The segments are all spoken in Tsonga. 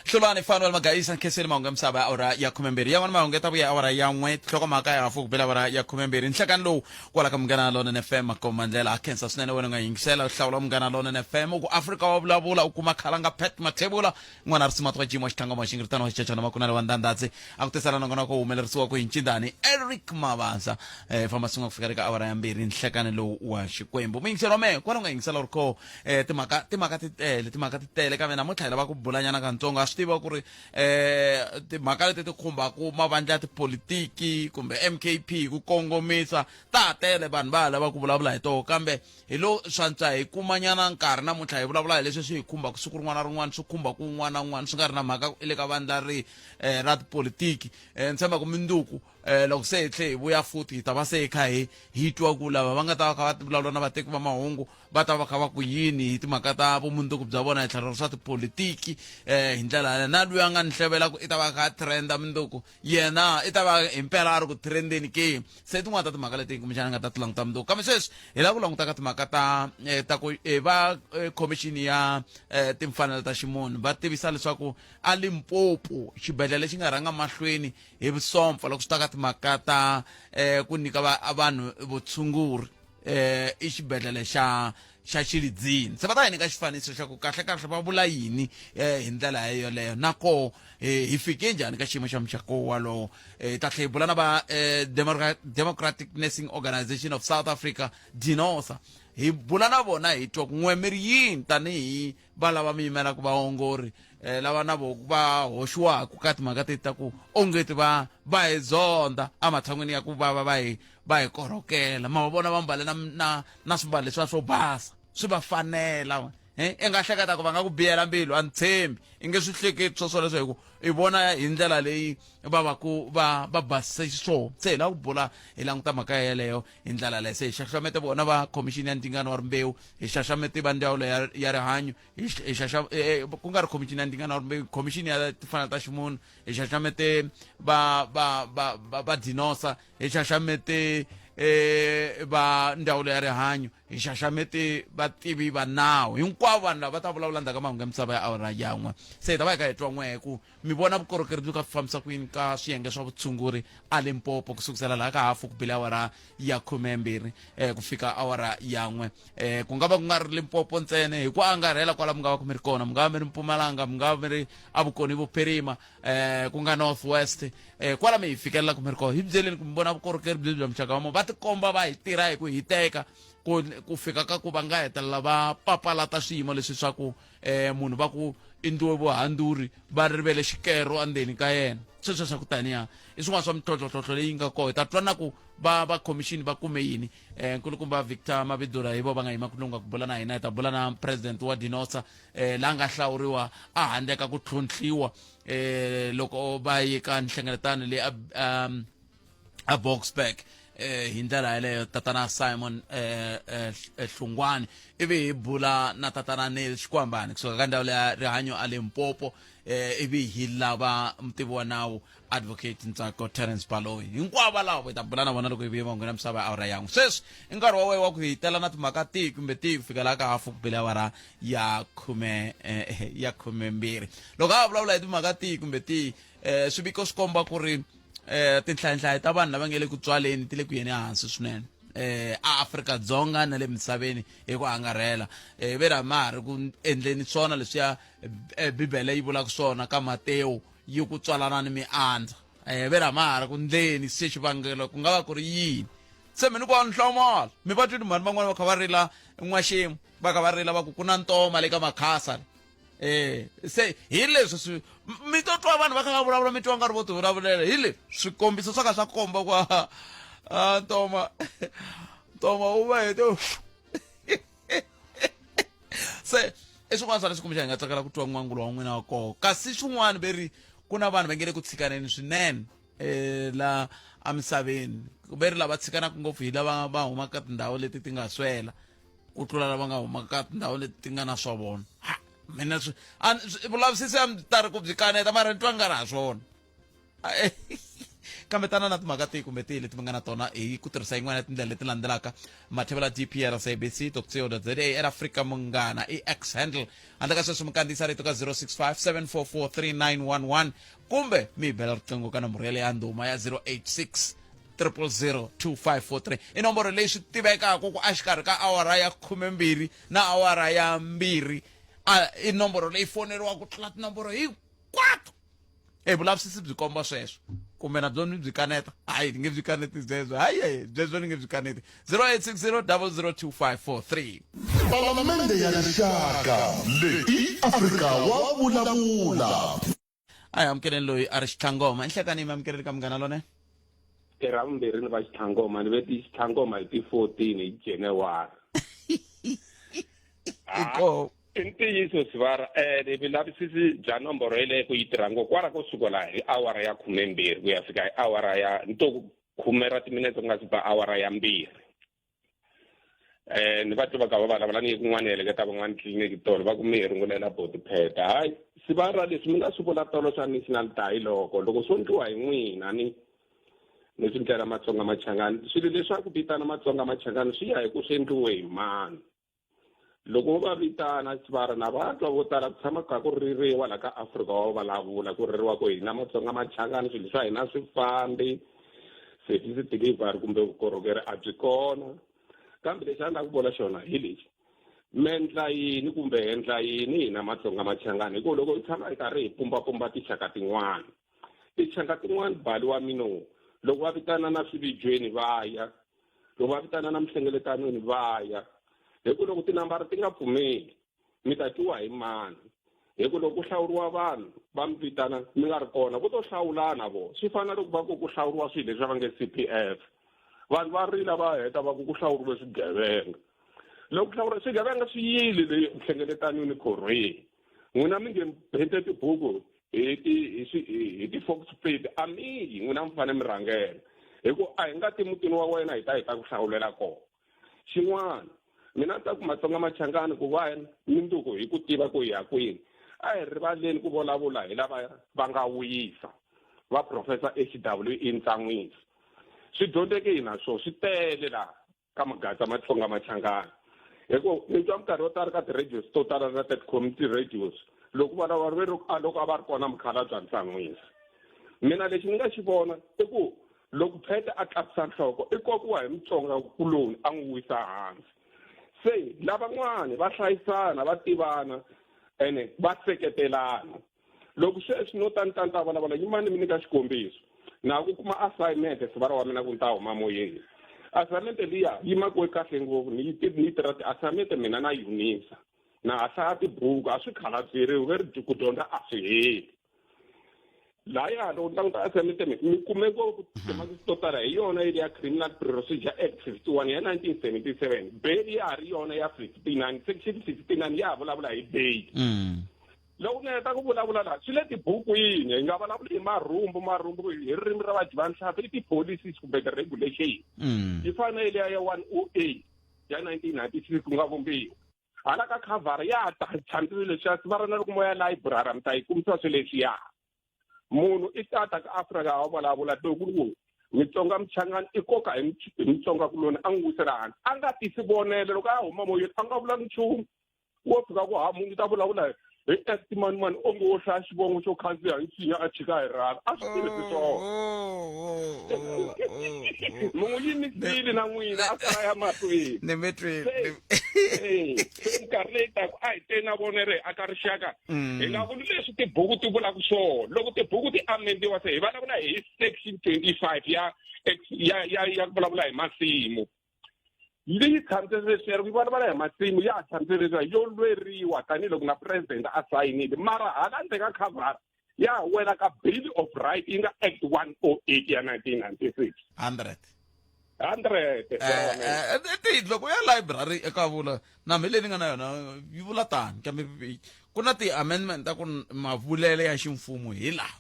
Hlulani Fanuel Magayisa nkhenseni mahungu ya misava ya awara ya 12 yan'wana mahungu ya ta vuya awara ya 1 nhlokomhaka ya hafu ku bela awara ya 12 nhlekani lowu kwala ka Munghana Lonene FM makomba ndlela a khensa swinene wena u nga yingisela u hlawula Munghana Lonene FM u ku Afrika wa vulavula u kuma khalanga Pat Mathebula n'wana a ri simati wa Jim wa xitlangama wa xingiritano wa xichachana makunale wa ndandadzi a ku tisela nongonoko wu humelerisiwa ku hi ncindani Eric Mabasa eh famba swin'we ku fika eka awara ya mbirhi nhlekani lowu wa Xikwembu muyingiseri wa mehe kwala u nga yingisela u ri kho eh timhaka timhaka ti tele timhaka ti tele kambe namuntlha hi lava ku bulanyana katsongo a swi tiva ku ri eh timhaka leti ti khumbaka mavandla ya tipolitiki kumbe MKP hi ku kongomisa ta ha tele vanhu va ha lava ku vulavula hi toho kambe hi lo swantswa hi kumanyana nkarhi namuntlha hi vulavula hi leswi swi hi khumbaka siku rin'wana na rin'wana swi khumbaka un'wana na un'wana swi nga ri na mhaka i le ka vandla ri eh, ra tipolitiki eh, ni tshemba ku minduku eh, loko se hi tlhe hi vuya futhi hi ta va se hi kha hi hi twa ku lava va nga ta va kha va vulavula na vateki va mahungu va ta va kha va ku yini hi timhaka ta vumundzuku bya vona hi tlhelo ra swa tipolitiki um hi ndlela yaleyo na loyi a nga ni hlevela ku i ta va kha a trenda mundzuku yena i ta va hi mpela a ri ku trendeni ke se tin'wana ta timhaka leti kumbexana nga ta ti languta mundzuku kambe sweswi hi lava ku languta ka timhaka ta eh, ta ku eh, va eh, khomixini ya timfanelo ta ximunhu va tivisa leswaku a Limpopo xibedhlele lexi nga rhanga mahlweni hi vusompfa loko swi ta ka timhaka ta ku nyika vanhu vutshunguri eh i xibedhlele xa xa Xilidzini se va ta hi nyika xifaniso xa ku kahle kahle va vula yini eh hi ndlela yoleyo na koho eh, hi fike njhani ka xiyimo xa muxaka wolowo eh, hi ta tlhela hi bula na va eh, Democratic Nursing Organization of South Africa DINOSA hi bula na vona hi twa ku n'we mi ri yini tanihi va lava mi yimelaka vaongori eh, lava na vo va hoxiwaka ka timhaka teti ta ku ongeti va va hi zonda ematshan'wini ya ku va va va hi va hi korhokela ma va vona va mbale na na na swimbalo leswiya swo basa swi va fanela eh i nga hleketa ku va nga ku biyela mbilu a ni tshembi i nge swi hleketi swo swoleswo hi ku i vona hi ndlela leyi va va ku va va basise xiswona se hi lava ku bula hi languta mhaka yeleyo hi ndlela leyo se hi xaxamete vona va khomixini ya ndzingano wa rimbewu hi xaxamete va ndzawulo ya, ya rihanyo hi hi xaxa eh, eh, ku nga ri khomixini ya ndzingano wa rimbewu khomixini ya timfanelo ta ximunhu hi xaxamete va va va va, va dinosa hi xaxamete eh, va ndzawulo ya rihanyo hi xaxamete vativi va nawu hinkwavo vanhu lava va ta vulavula ndzhaku ka mahungu ya misava ya awara yan'we se hi ta va hi kha hi twa n'we ku Mi vona vukorhokeri byi ka fambisa ku yini ka swiyenge swa vutshunguri a Limpopo ku sukusela laha ka hafu ku bile awara ya khumembirhi eh, ku fika awara ya n'we eh, ku nga va ku nga ri Limpopo ntsena hi ku angarhela kwala mi nga va ku mi ri kona mi nga va mi ri Mpumalanga mi nga va mi ri eVukoni Vuphirima eh, ku nga North West eh, kwala mi hi fikelela ku mi ri kona hi byeleni ku mi vona vukorhokeri byi bya muxaka wa mo va tikomba va hi tirha hi ku hiteka ku ku fika ka ku va nga hetelela va papalata swiyimo leswi swa ku eh munhu va ku endliwe vuhandzuri va rivele xikero endzeni ka yena sweswo swa ku taniya i swin'wana swa mintlhontlhontlhontlho leyi nga kona hi ta twa na ku va va khomixini va kume yini um nkulukumba Victor Mabidula hi vo va nga yima ku lunga ku bula na hina hi ta bula na president wa Dinosa um la nga hlawuriwa a handle ka ku tlhontlhiwa um loko va ye ka nhlengeletano leyi a um, a Boksburg eh hi ndlela yeleyo tatana Simon eh, eh, eh Hlungwani ivi hi bula na tatana Neil Xikwambani kusuka ka ndhawu ya rihanyo a Limpopo eh ivi hi lava mutivi wa nawu advocate Ntsako Terence Baloyi hinkwavo valavo hi ta bula na vona loko hi vuye va nghena misava ya awara yan'we sweswi i nkarhi wa wena wa ku hi tela na timhaka tihi kumbe tihi ku fika laha ka hafu ku bile awara ya khume eh, ya khumembirhi loko a vulavula hi timhaka tihi kumbe tihi eh swiviko swi komba ku ri eh tinhlayanhlaya ta vanhu lava nge le ku tswaleni ti le ku yeni ehansi swinene eh a Afrika Dzonga na le misaveni hi ku angarhela eh ve ra ma ha ri ku endleni swona leswiya eh, Bibele yi vulaka swona ka Matewu yi ku tswalana ni miandza eh ve ra ma ha ri ku ndleni se xivangelo ku nga va ku ri yini se mi ni ku wa nhlomolo mi va twini mhani van'wana va kha va rila n'waxemu va kha va rila va ku ku na ntoma le ka makhasa eh se hi leswi swi mi to twa vanhu va kha va vulavula mi twa nga ri vo ti vulavulela hi leswi swikombiso swa ka swa komba ku a ntoma ntoma u va hete se i swin'wana swa leswi kumbexana hi nga tsakela ku twa n'wangulo wa n'wina wa koho kasi swin'wana ve ri ku na vanhu va nge le ku tshikaneni swinene eh la emisaveni ve ri lava tshikanaka ngopfu hi lava va humaka ka tindhawu leti ti nga swela ku tlula lava nga huma ka tindhawu leti ti nga na swa vona ha mina swi vulavisisi a mi ta ri ku byi kaneta mara ni twa nga ri ha swona. Kambe tana na timhaka tihi kumbe tihi leti mi nga na tona hi ku tirhisa yin'wana ya tindlela leti landzelaka: mathevela dpr sabc co za at Afrika Munghana i X handle. Handle ka sweswo, mi kandziyisa rito ka 065 744 3911 kumbe mi hi bela riqingho ka nomboro yaleyo ya ndhuma ya 086 000 2543. I nomboro leyi swi tivekaka ku exikarhi ka awara ya 12 na awara ya 2 a i nomboro leyi foneriwaka ku tlula tinomboro hinkwato. E vulavisisi byi komba sweswo, kumbe na byona byi kaneta? Hayi, ni nge byi kaneti byebyo. Hayi, byebyo ni nge byi kaneti. 0860 002543. Palamende ya Rixaka leyi i Afrika wa vulavula. A hi amukeleni loyi a ri Xitlhangoma. Enhlekani mi amukeleni ka Munghana Lonene. I ra vumbirhi ni va Xitlhangoma. Ni ve ti Xitlhangoma hi ti 14 hi January. Iko I ntiyiso sivara, um vulavisisi bya nomboro yeleyo ku yi tirha ngopfu kwala ko sukela hi awara ya 12 ku ya fika hi awara ya nto khume ra timinetse ku nga si ba awara ya 2. Ni va twa va ka va vulavula ni kun'wana heleketa van'wana tliliniki tolo, va ku mi hi rungulela boti pheta. Hayi sivara, leswi mi nga swi vula tolo swa national dialogue, loko swo ndliwa hi n'wina ni ni swi ndlela Matsonga Machangani, swilo leswaku vitana Matsonga Machangani swi ya hi ku swi endliwe hi mani. Loko vo va vitana sivara na va twa vo tala ku tshama kha ku ririwa la ka Afrika wa vulavula, ku ririwa ku hina Matsonga Machangani swilo swa hina swi fambi, service delivery kumbe vukorhokeri a byi kona. Kambe lexi a ni lava ku vula xona hi lexi: mi endla yini kumbe hi endla yini hina Matsonga Machangani? Hikuva loko hi tshama hi karhi hi pumbapumba tinxaka tin'wana, tinxaka tin'wana bali wa mino, loko va vitana na swivijweni va ya, loko va vitana na minhlengeletanweni va ya. Hi ku loko tinambara ti nga pfumeli, mi ta twiwa hi mani? Hi ku loko ku hlawuriwa vanhu va mi vitana mi nga ri kona, vo to hlawulana vo. Swi fana loko va ku ku hlawuriwa swilo leswi va nge CPF, vanhu va rila va heta va ku ku hlawuriwe swigevenga. Loko ku hlawuriwa swigevenga swi yile le nhlengeletanweni khorhweni, n'wina mi nge phente tibuku hi ti hi swi hi ti-fox plate, a mi yi. N'wina mi fanele mi rhangela, hi ku a hi nga ti mutini wa wena hi ta hi ta ku hlawulela kona. Xin'wana mina ni ta ku Matsonga Machangani, ku va mindzuku hi ku tiva ku hi ya kwini, a hi rivaleni ku vulavula hi lava va nga wisa va Professor H W E Ntsan'wisi. Swi dyondzeke hina swo swi tele laha ka magatsa Matsonga Machangani, hi ku ni twa minkarhi yo tala ka ti-radios to tala na ti-community radios loko vulavula ve ri a loko a va ri kona mukhalabye Ntsan'wisi. Mina lexi ni nga xi vona i ku loko phete a tlakusa nhloko, i kokiwa hi Mutsonga kuloni a n'wi wisa hansi. Se lavan'wani va hlayisana, va tivana ene va seketelana. Loko sweswi no ta ni ta ni ta vulavula, yimani mi nyika xikombiso. Na ku kuma assignment sivara wa mina ku ni ta huma moyeni, assignment liya yi makiwe kahle ngopfu. Ni yi ni tirha ti-assignment mina na Unisa, na ha hlaya tibuku, a swi khalabyeriwi ve ri ku dyondza a swi heli. Laya loko ni languta assignment mi kume ngopfu timakisi to tala hi yona yi ya Criminal Procedure Act 51 ya 1977. Bail ya ha ri yona ya 59, section 69 ya ha vulavula hi bail. Loko ni heta ku vulavula laha, swi le tibukwini, hi nga vulavuli hi marhumbu. Marhumbu hi ririmi ra vadyi va nhlampfi i ti-policies kumbe ti-regulation. Yi fana liya ya 108 ya 1996 ku nga vumbiwa hala ka khavhara ya ta tshamisa leswiya sivara. Na loko mo ya library mi ta yi kumisa swilo leswiya. Munhu i tata ka Afrika wa vulavula, loko ku Mitsonga Mchangani i koka hi Mutsonga kuloni a n'wi wisela hansi, a nga tisi vonelo. Loko a huma moyeni a nga vulangi nchumu, wo fika ku ha munhu ta vulavula hi act mani mani, onge wo hlaya xivongo xo khandziya hi nsinya a chika hi rhavi, a swi tirhisi swona. Mi n'wi yimisile na n'wina a sala ya mahlweni. Ni mi twile. Se minkarhi leyi taku a hi teni na vonere hi aka rixaka, hi nga vuli leswi tibuku ti vulaka swona. Loko tibuku ti amendiwa, se hi vulavula hi section 25 ya ku vulavula hi masimu leyi tshamiseke leswi yi vulavula hi masimu ya ha tshamiseke leswi yo lweriwa tanihiloko na president a sayinile, mara hala ndzeni ka khavhara ya wela ka Bill of Right yi nga Act 108 ya 1996. 100. 100. Ti loko ya library eka vula na mhi leyi ni nga na yona yi vula tani, kambe ku na ti-amendment ta ku mavulele ya ximfumo hi laha,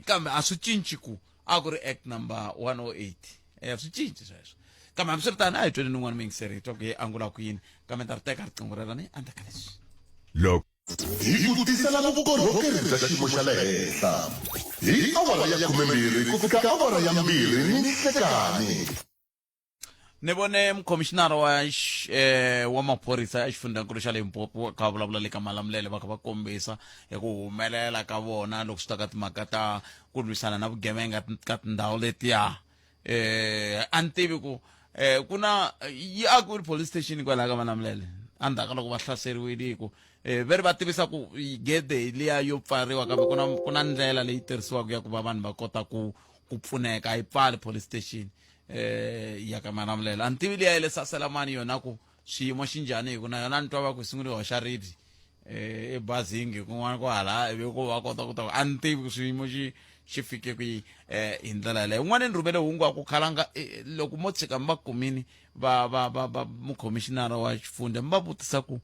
kambe a swi cinci ku a ku ri Act number 108. Swi cinci sweswo. Kambe hambiswiritano, a hi tweni nin'wana muyingiseri, hi twa ku ye angula ku yini. Kambe ni ta ri teka riqingho rero ni endzhaku ka leswi. Loko hi ku tisela vukorhokeri bya xiyimo xa le henhla. Hi awara ya 12 ku fika awara ya 2 ni nhlekanhi. Ni vone mukhomixinara wa wa maphorisa exifundzankulu xa Limpopo kha vulavula le ka Malamulele, va kha va kombisa hi ku humelela ka vona loko swi ta ka timhaka ta ku lwisana na vugevenga ka tindhawu letiya. A ni tivi ku ku na yi akiwile police station kwalaha ka Malamulele endzhaku ka loko va hlaseriwile, hi ku ve ri va tivisa ku gede hi liya yo pfariwa, kambe ku na ndlela leyi tirhisiwaka ya ku va vanhu va kota ku pfuneka. A yi pfali police station ya ka Malamulele. A ni tivi liya ya le Saselamani yona ku xiyimo xi njhani, hi ku na yona ni twa va ku sungule hoxa ribyi ebazingi kun'wana ko hala, ivi ku va kota ku ta. A ni tivi ku xiyimo xi fike kwihi hi ndlela yaleyo. Un'wana ni rhumele hungu wa ku khalanga, loko mo tshika mi va kumini va mukhomixinara wa xifundza, mi va vutisa ku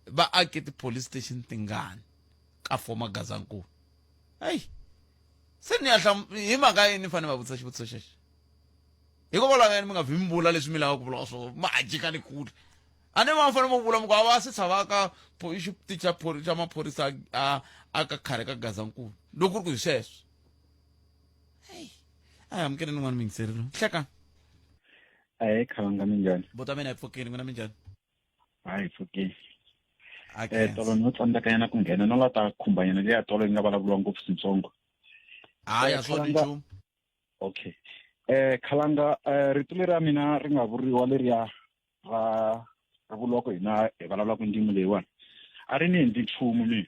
va ake ti-police station tingani ka former Gazankulu. Eyi, se ni ya hi mhaka yini ni fanele va vutisa xivutiso xexo? Hikokwalaho ka yini mi nga vi mi vula leswi mi lavaka ku vula swona, ma ha jika ni kule? A ni va fanele mo vula mi ku a va se tshama ka xitichi xa maphorisa a ka khale ka Gazankulu, loko ku ri ku hi sweswo. Eyi, a hi amukele nin'wana muyingiseri loyi. Hlekani. Ahee Khalanga, minjhani? Buta mina hi pfukile, n'wina minjhani? Hayi, pfukile. Tolo no tsandzeka nyana ku nghena, no la ta khumbanyana leya tolo yi nga vulavuriwa ngopfu swintsongo. Hayi, a swi nchumu. Okay. Khalanga, rito leri ra mina ri nga vuriwa leriya ra ri vuriwa ku hina hi vulavulaka ndzimi leyiwani, a ri ni endli nchumu mina.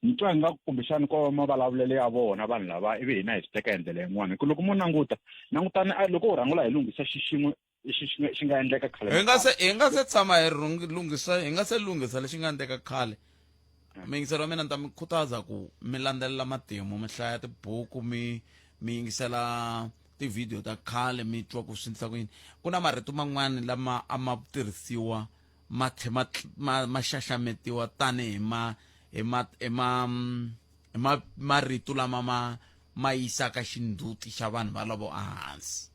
Ni twa ingaku kumbexani ko va mavulavulelo ya vona vanhu lava, ivi hina hi swi teka hi ndlela yin'wana. Hi ku loko mo languta, langutani loko u rhangula hi lunghisa xi xin'we lexi xi nga endleka khale. Hi nga se tshama hi lunghisa, hi nga se lunghisa lexi nga endleka khale. Miyingiselo wa mina, ni ta mi khutaza ku mi landzelela matimu, mi hlaya tibuku, mi yingisela tivhidiyo ta khale, mi twa ku swi endlisa ku yini. Ku na marito man'wani lama a ma tirhisiwa, ma tlhe ma xaxametiwa tanihi ma hi ma hi ma hi ma marito lama ma yisaka xindzhuti xa vanhu valavo ehansi.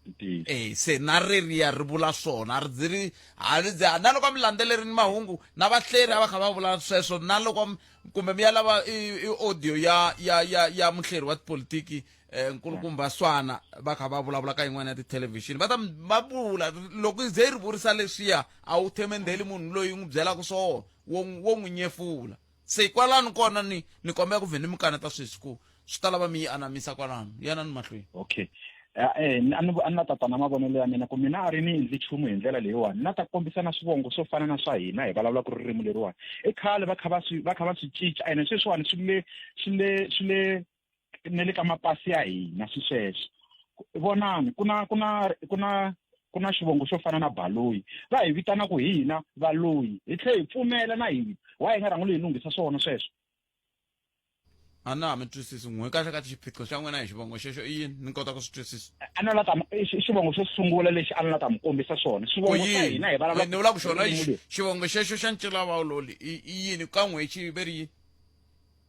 Ntiyiso. Se na reriya ri vula swona, a ri zi ri a ri zi na loko a mi landzelerini mahungu na vahleri a va kha va vula sweswo, na loko kumbe mi ya lava i audio ya muhleri wa tipolitiki, nkulukumba Swana, va kha va vulavula ka yin'wana ya tithelevhixini, va ta va vula loko ze yi ri vurisa leswiya, a wu themendheli munhu loyi n'wi byelaka swona, wo n'wi nyefula. Se kwalano kona ni kombela ku vhe ni mi kaneta sweswi, ku swi ta lava mi yi anamisa kwalano. Yanani mahlweni. Okay. A ni na tatana mavonelo ya mina ku mina a ri ni endli nchumu hi ndlela leyiwani. Na ta kombisa na swivongo swo fana na swa hina hi vulavulaka ririmi leriwani, i khale va kha va swi cinca, ene sweswiwani swi le na le ka mapasi ya hina swi sweswo. Vonani, ku na xivongo xo fana na Baloyi, va hi vitana ku hina Valoyi, hi tlhela hi pfumela na hina. Wa hi nga rhanguli hi lunghisa swona sweswo? A na ha mi twisisi n'we kahle kahle. Xiphiqo xa n'wina hi xivongo xexo i yini, ni kota ku swi twisisa? A ni la ta i xivongo xo sungula lexi a ni la ta mi kombisa swona, xivongo xa hina hi vulavula Ni vula ku xona ririmi leri. Xivongo xexo xa ncila-vaololi i yini ka n'we, xi ve ri yini?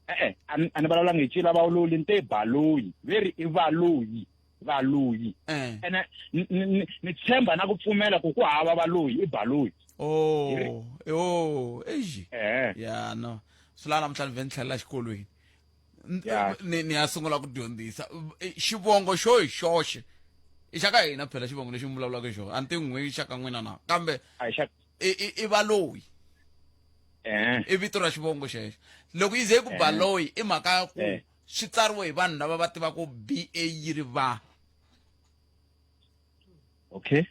E-e, a ni vulavulanga hi ncila-vaololi, ni te Baloyi, ve ri i Valoyi, Valoyi. Ene ni tshemba na ku pfumela ku ku hava Valoyi, i Baloyi. Oh, exi. Eh. Ya no, swi lava namuntlha ni vhe ni tlhelela xikolweni. Ni ya sungula ku dyondzisa xivongo xo hi xoxe i xa ka hina phela. Xivongo lexi mi vulavulaka hi xona, a ni tivi n'we xa ka n'wina na, kambe A hi xa i Valoyi. I vito ra xivongo xexo. Loko yi ze yi ku Baloyi, i mhaka ya ku swi tsariwe hi vanhu lava va tivaka b a yi ri va. Okay.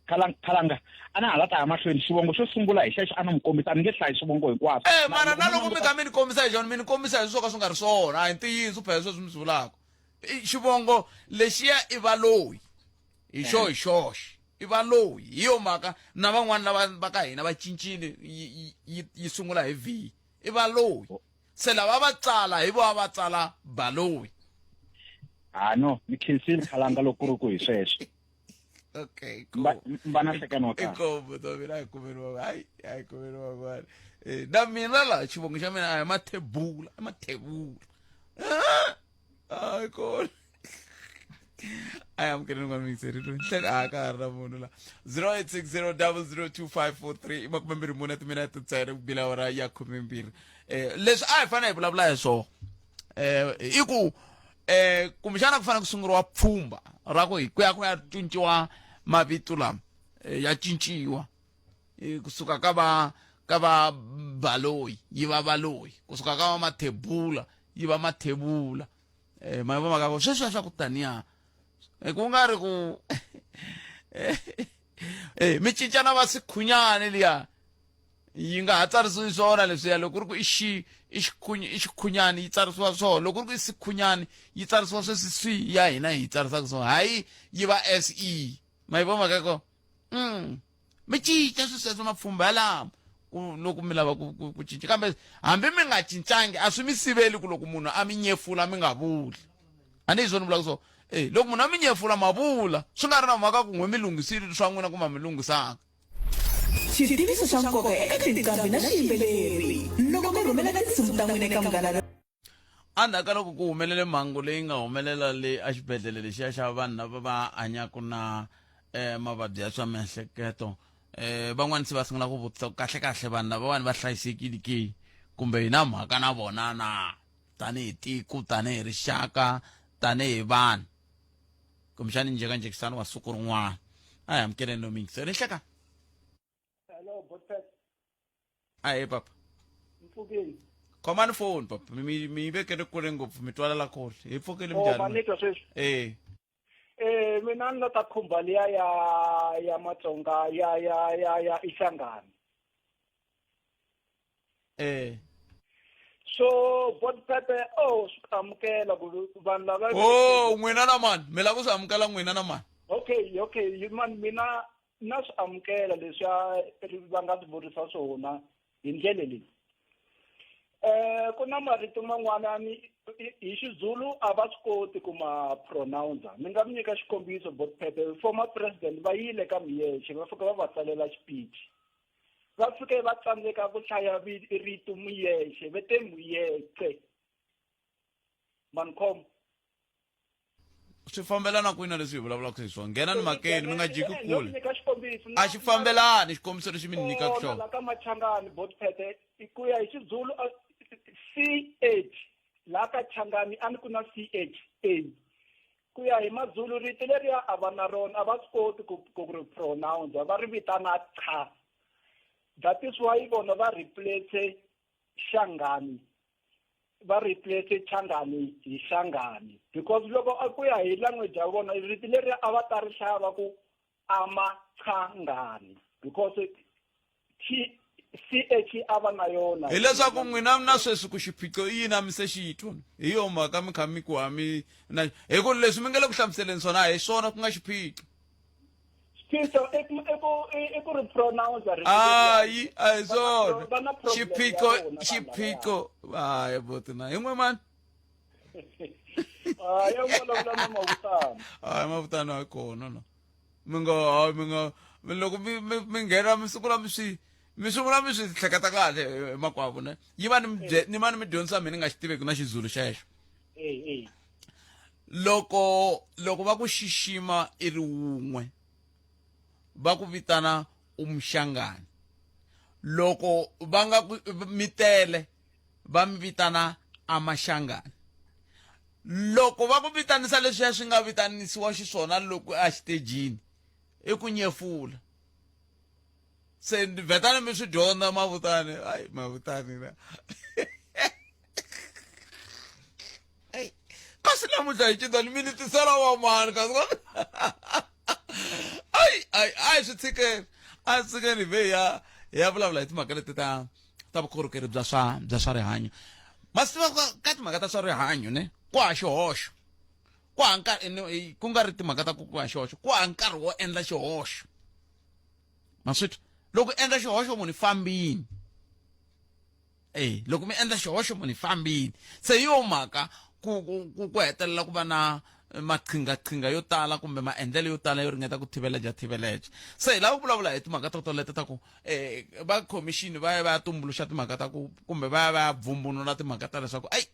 Khalanga, a na ha la ta ya mahlweni. Xivongo xo sungula hi xexo a ni n'wi kombisa, a ni nge hlayi swivongo hinkwaswo. Mara na loko mi kha mi ni kombisa hi xona, mi ni kombisa hi swo ka swi nga ri swona, a hi ntiyiso phela sweswi mi swi vulaka. Xivongo lexiya i Valoyi hi xo hi xoxe, i Valoyi. Hi yo mhaka na van'wani lava va ka hina va cincile, yi sungula hi V, i Valoyi. Se lava va tsala hi vo va tsala Baloyi. Ha no, ni khensile Khalanga loko ku ri ku hi sweswo. Okay. Mba na nhlekano wa kahle. Inkomu to mina, a hi kumeni van'wana, hayi, a hi kumeni van'wana. Na mina laha xivongo xa mina a hi Mathebula, i Mathebula. Hayi kona. A yi amukeleni n'wana muyingiseri loyi nhleka a ka ha ri na munhu la. 0860002543 i 24 timinete ntsena ku bila awara ya 12. Leswi a hi fanele hi vulavula hi swona i ku kumbexana ku fanele ku sunguriwa pfhumba ra ku hi ku ya ku ya cinciwa mavito lama, ya cinciwa kusuka ka va ka va Baloyi yi va Baloyi, kusuka ka va Mathebula yi va Mathebula. Ma va maka sweswiya swa ku taniya ku nga ri ku mi cincana va sikhunyani liya yi nga ha tsarisiwi swona leswiya. Loko ku ri ku i xi i xikhuny i xikhunyani yi tsarisiwa swona, loko ku ri ku i sikhunyani yi tsarisiwa sweswi swi ya hina hi tsarisaka swona, hayi yi va se ma yi vo mhaka ko. Mi cinca swi sweswo mapfhumba yalamo ku loko mi lava ku ku ku cinca, kambe hambi mi nga cincangi a swi mi siveli ku loko munhu a mi nyefula mi nga vuli. A ni hi swona vulaka so loko munhu a mi nyefula ma vula swi nga ri na mhaka ku n'we mi lunghisile swa n'wina kumbe a mi lunghisanga. Xitiviso xa nkoka eka tinqambi na swiyimbeleri. Loko mi rhumela tinsimu ta n'wina eka Munghana. Endzhaku ka loko ku humelele mhangu leyi nga humelela le exibedhlele lexiya xa vanhu lava va hanyaka na mavabyi ya swa miehleketo, van'wani se va sungula ku vutisa ku kahlekahle vanhu lavawani va hlayisekile ke, kumbe hi na mhaka na vona na tanihi tiko, tanihi rixaka, tanihi vanhu. Kumbexani njhekanjhekisano wa siku rin'wana. A hi amukeleni lomu yingisela. Nhleka. Hello, Botpet. Ahe papa. Mpfukeni. Khomani foni papa, mi mi yi vekele kule ngopfu, mi twalela kule. Hi pfukile. Oh, minjhani? Ma ni twa sweswi? Eh. Mina ni la ta khumba liya ya Matsonga ya Ihlangano. So Botpepe, oh, swi amukela ku vanhu lava. Oh, n'wina na mani? Mi lava ku swi amukela n'wina na mani? Okay, man, mina na swi amukela leswiya va nga swi vurisa swona hi ndlela leyi. Ku na marito man'wana ni hi Xizulu a va swi koti ku ma pronounce. Ni nga mi nyika xikombiso, Botpepe. Former president va yile ka Miyexe, va fika va va tsalela xipichi. Va fike va tsandzeka ku hlaya rito Muyexe, ve te Muyece. Mankhombo. Swi fambelana kwini na leswi hi vulavulaka hi swona? Nghena ni makeni, mi nga jiki kule. Nyika xikombiso. A xi fambelani xikombiso lexi mi ni nyikaka xona. La ka Machangani, Botpete, ku ya hi Xizulu CH, la ka Changani a ni ku na CH A. Ku ya hi Mazulu rito leriya a va na rona, a va swi koti ku ri pronounce, va ri vitana cha. That is why vona va replace Shangani, va replace Changani hi Shangani, because loko a ku ya hi language ya vona rito leri a va ta ri hlaya va ku Amachangani, because T C H a va na yona. Hileswaku n'wina na sweswi ku xiphiqo i yini a mi se xi twa, hi yo mhaka mi kha mi ku a mi na, hi ku leswi mi nga le ku hlamuseleni swona a hi swona ku nga xiphiqo. Xiphiqo i ku i ku i ku ri pronounce rito. Hayi, a hi swona Va na problem ya xiphiqo. vona vanhu Xiphiqo hayi boti na hi n'we mani. Hayi, ya vulavula na Mavutana. Hayi, Mavutana a kona no. Mi nga hayi, mi nga loko mi mi mi nghena mi sungula mi swi mi sungula mi swi hleketa kahle hi makwavo ne yi va ni mi ni va ni mi dyondzisa mina ni nga xi tiveki na Xizulu xexo. Loko va ku xixima i ri wun'we va ku vitana umshangani, loko va nga ku mi tele va mi vitana amaxangani, loko va ku vitanisa leswiya swi nga vitanisiwa xiswona loko a xitejini i ku nyefula. Se vhetani mi swi dyondza Mavutani. Ayi, Mavutani na kasi namuntlha hi cinta ni mi ni tisela wa mani kasi. Ayi ayi ayi, swi tshikeni, a swi tshikeni ve ya vulavula hi timhaka leti ta vukorhokeri bya swa rihanyo. Ma swi tiva ka timhaka ta swa rihanyo ne ku ha xihoxo, ku ha nkarhi ku nga ri timhaka ta ku ha xihoxo, ku ha nkarhi wo endla xihoxo. Ma swi twa loko endla xihoxo munhu fambini, loko mi endla xihoxo munhu fambini. Se hi yo mhaka ku ku ku hetelela ku va na maqhingaqhinga yo tala kumbe maendlelo yo tala yo ringeta ku thiveleja thiveleja. Se hi lava ku vulavula hi timhaka to toleto ta ku va khomixini va ya va ya tumbuluxa timhaka ta ku kumbe va ya va ya bvumbunula timhaka ta leswaku ayi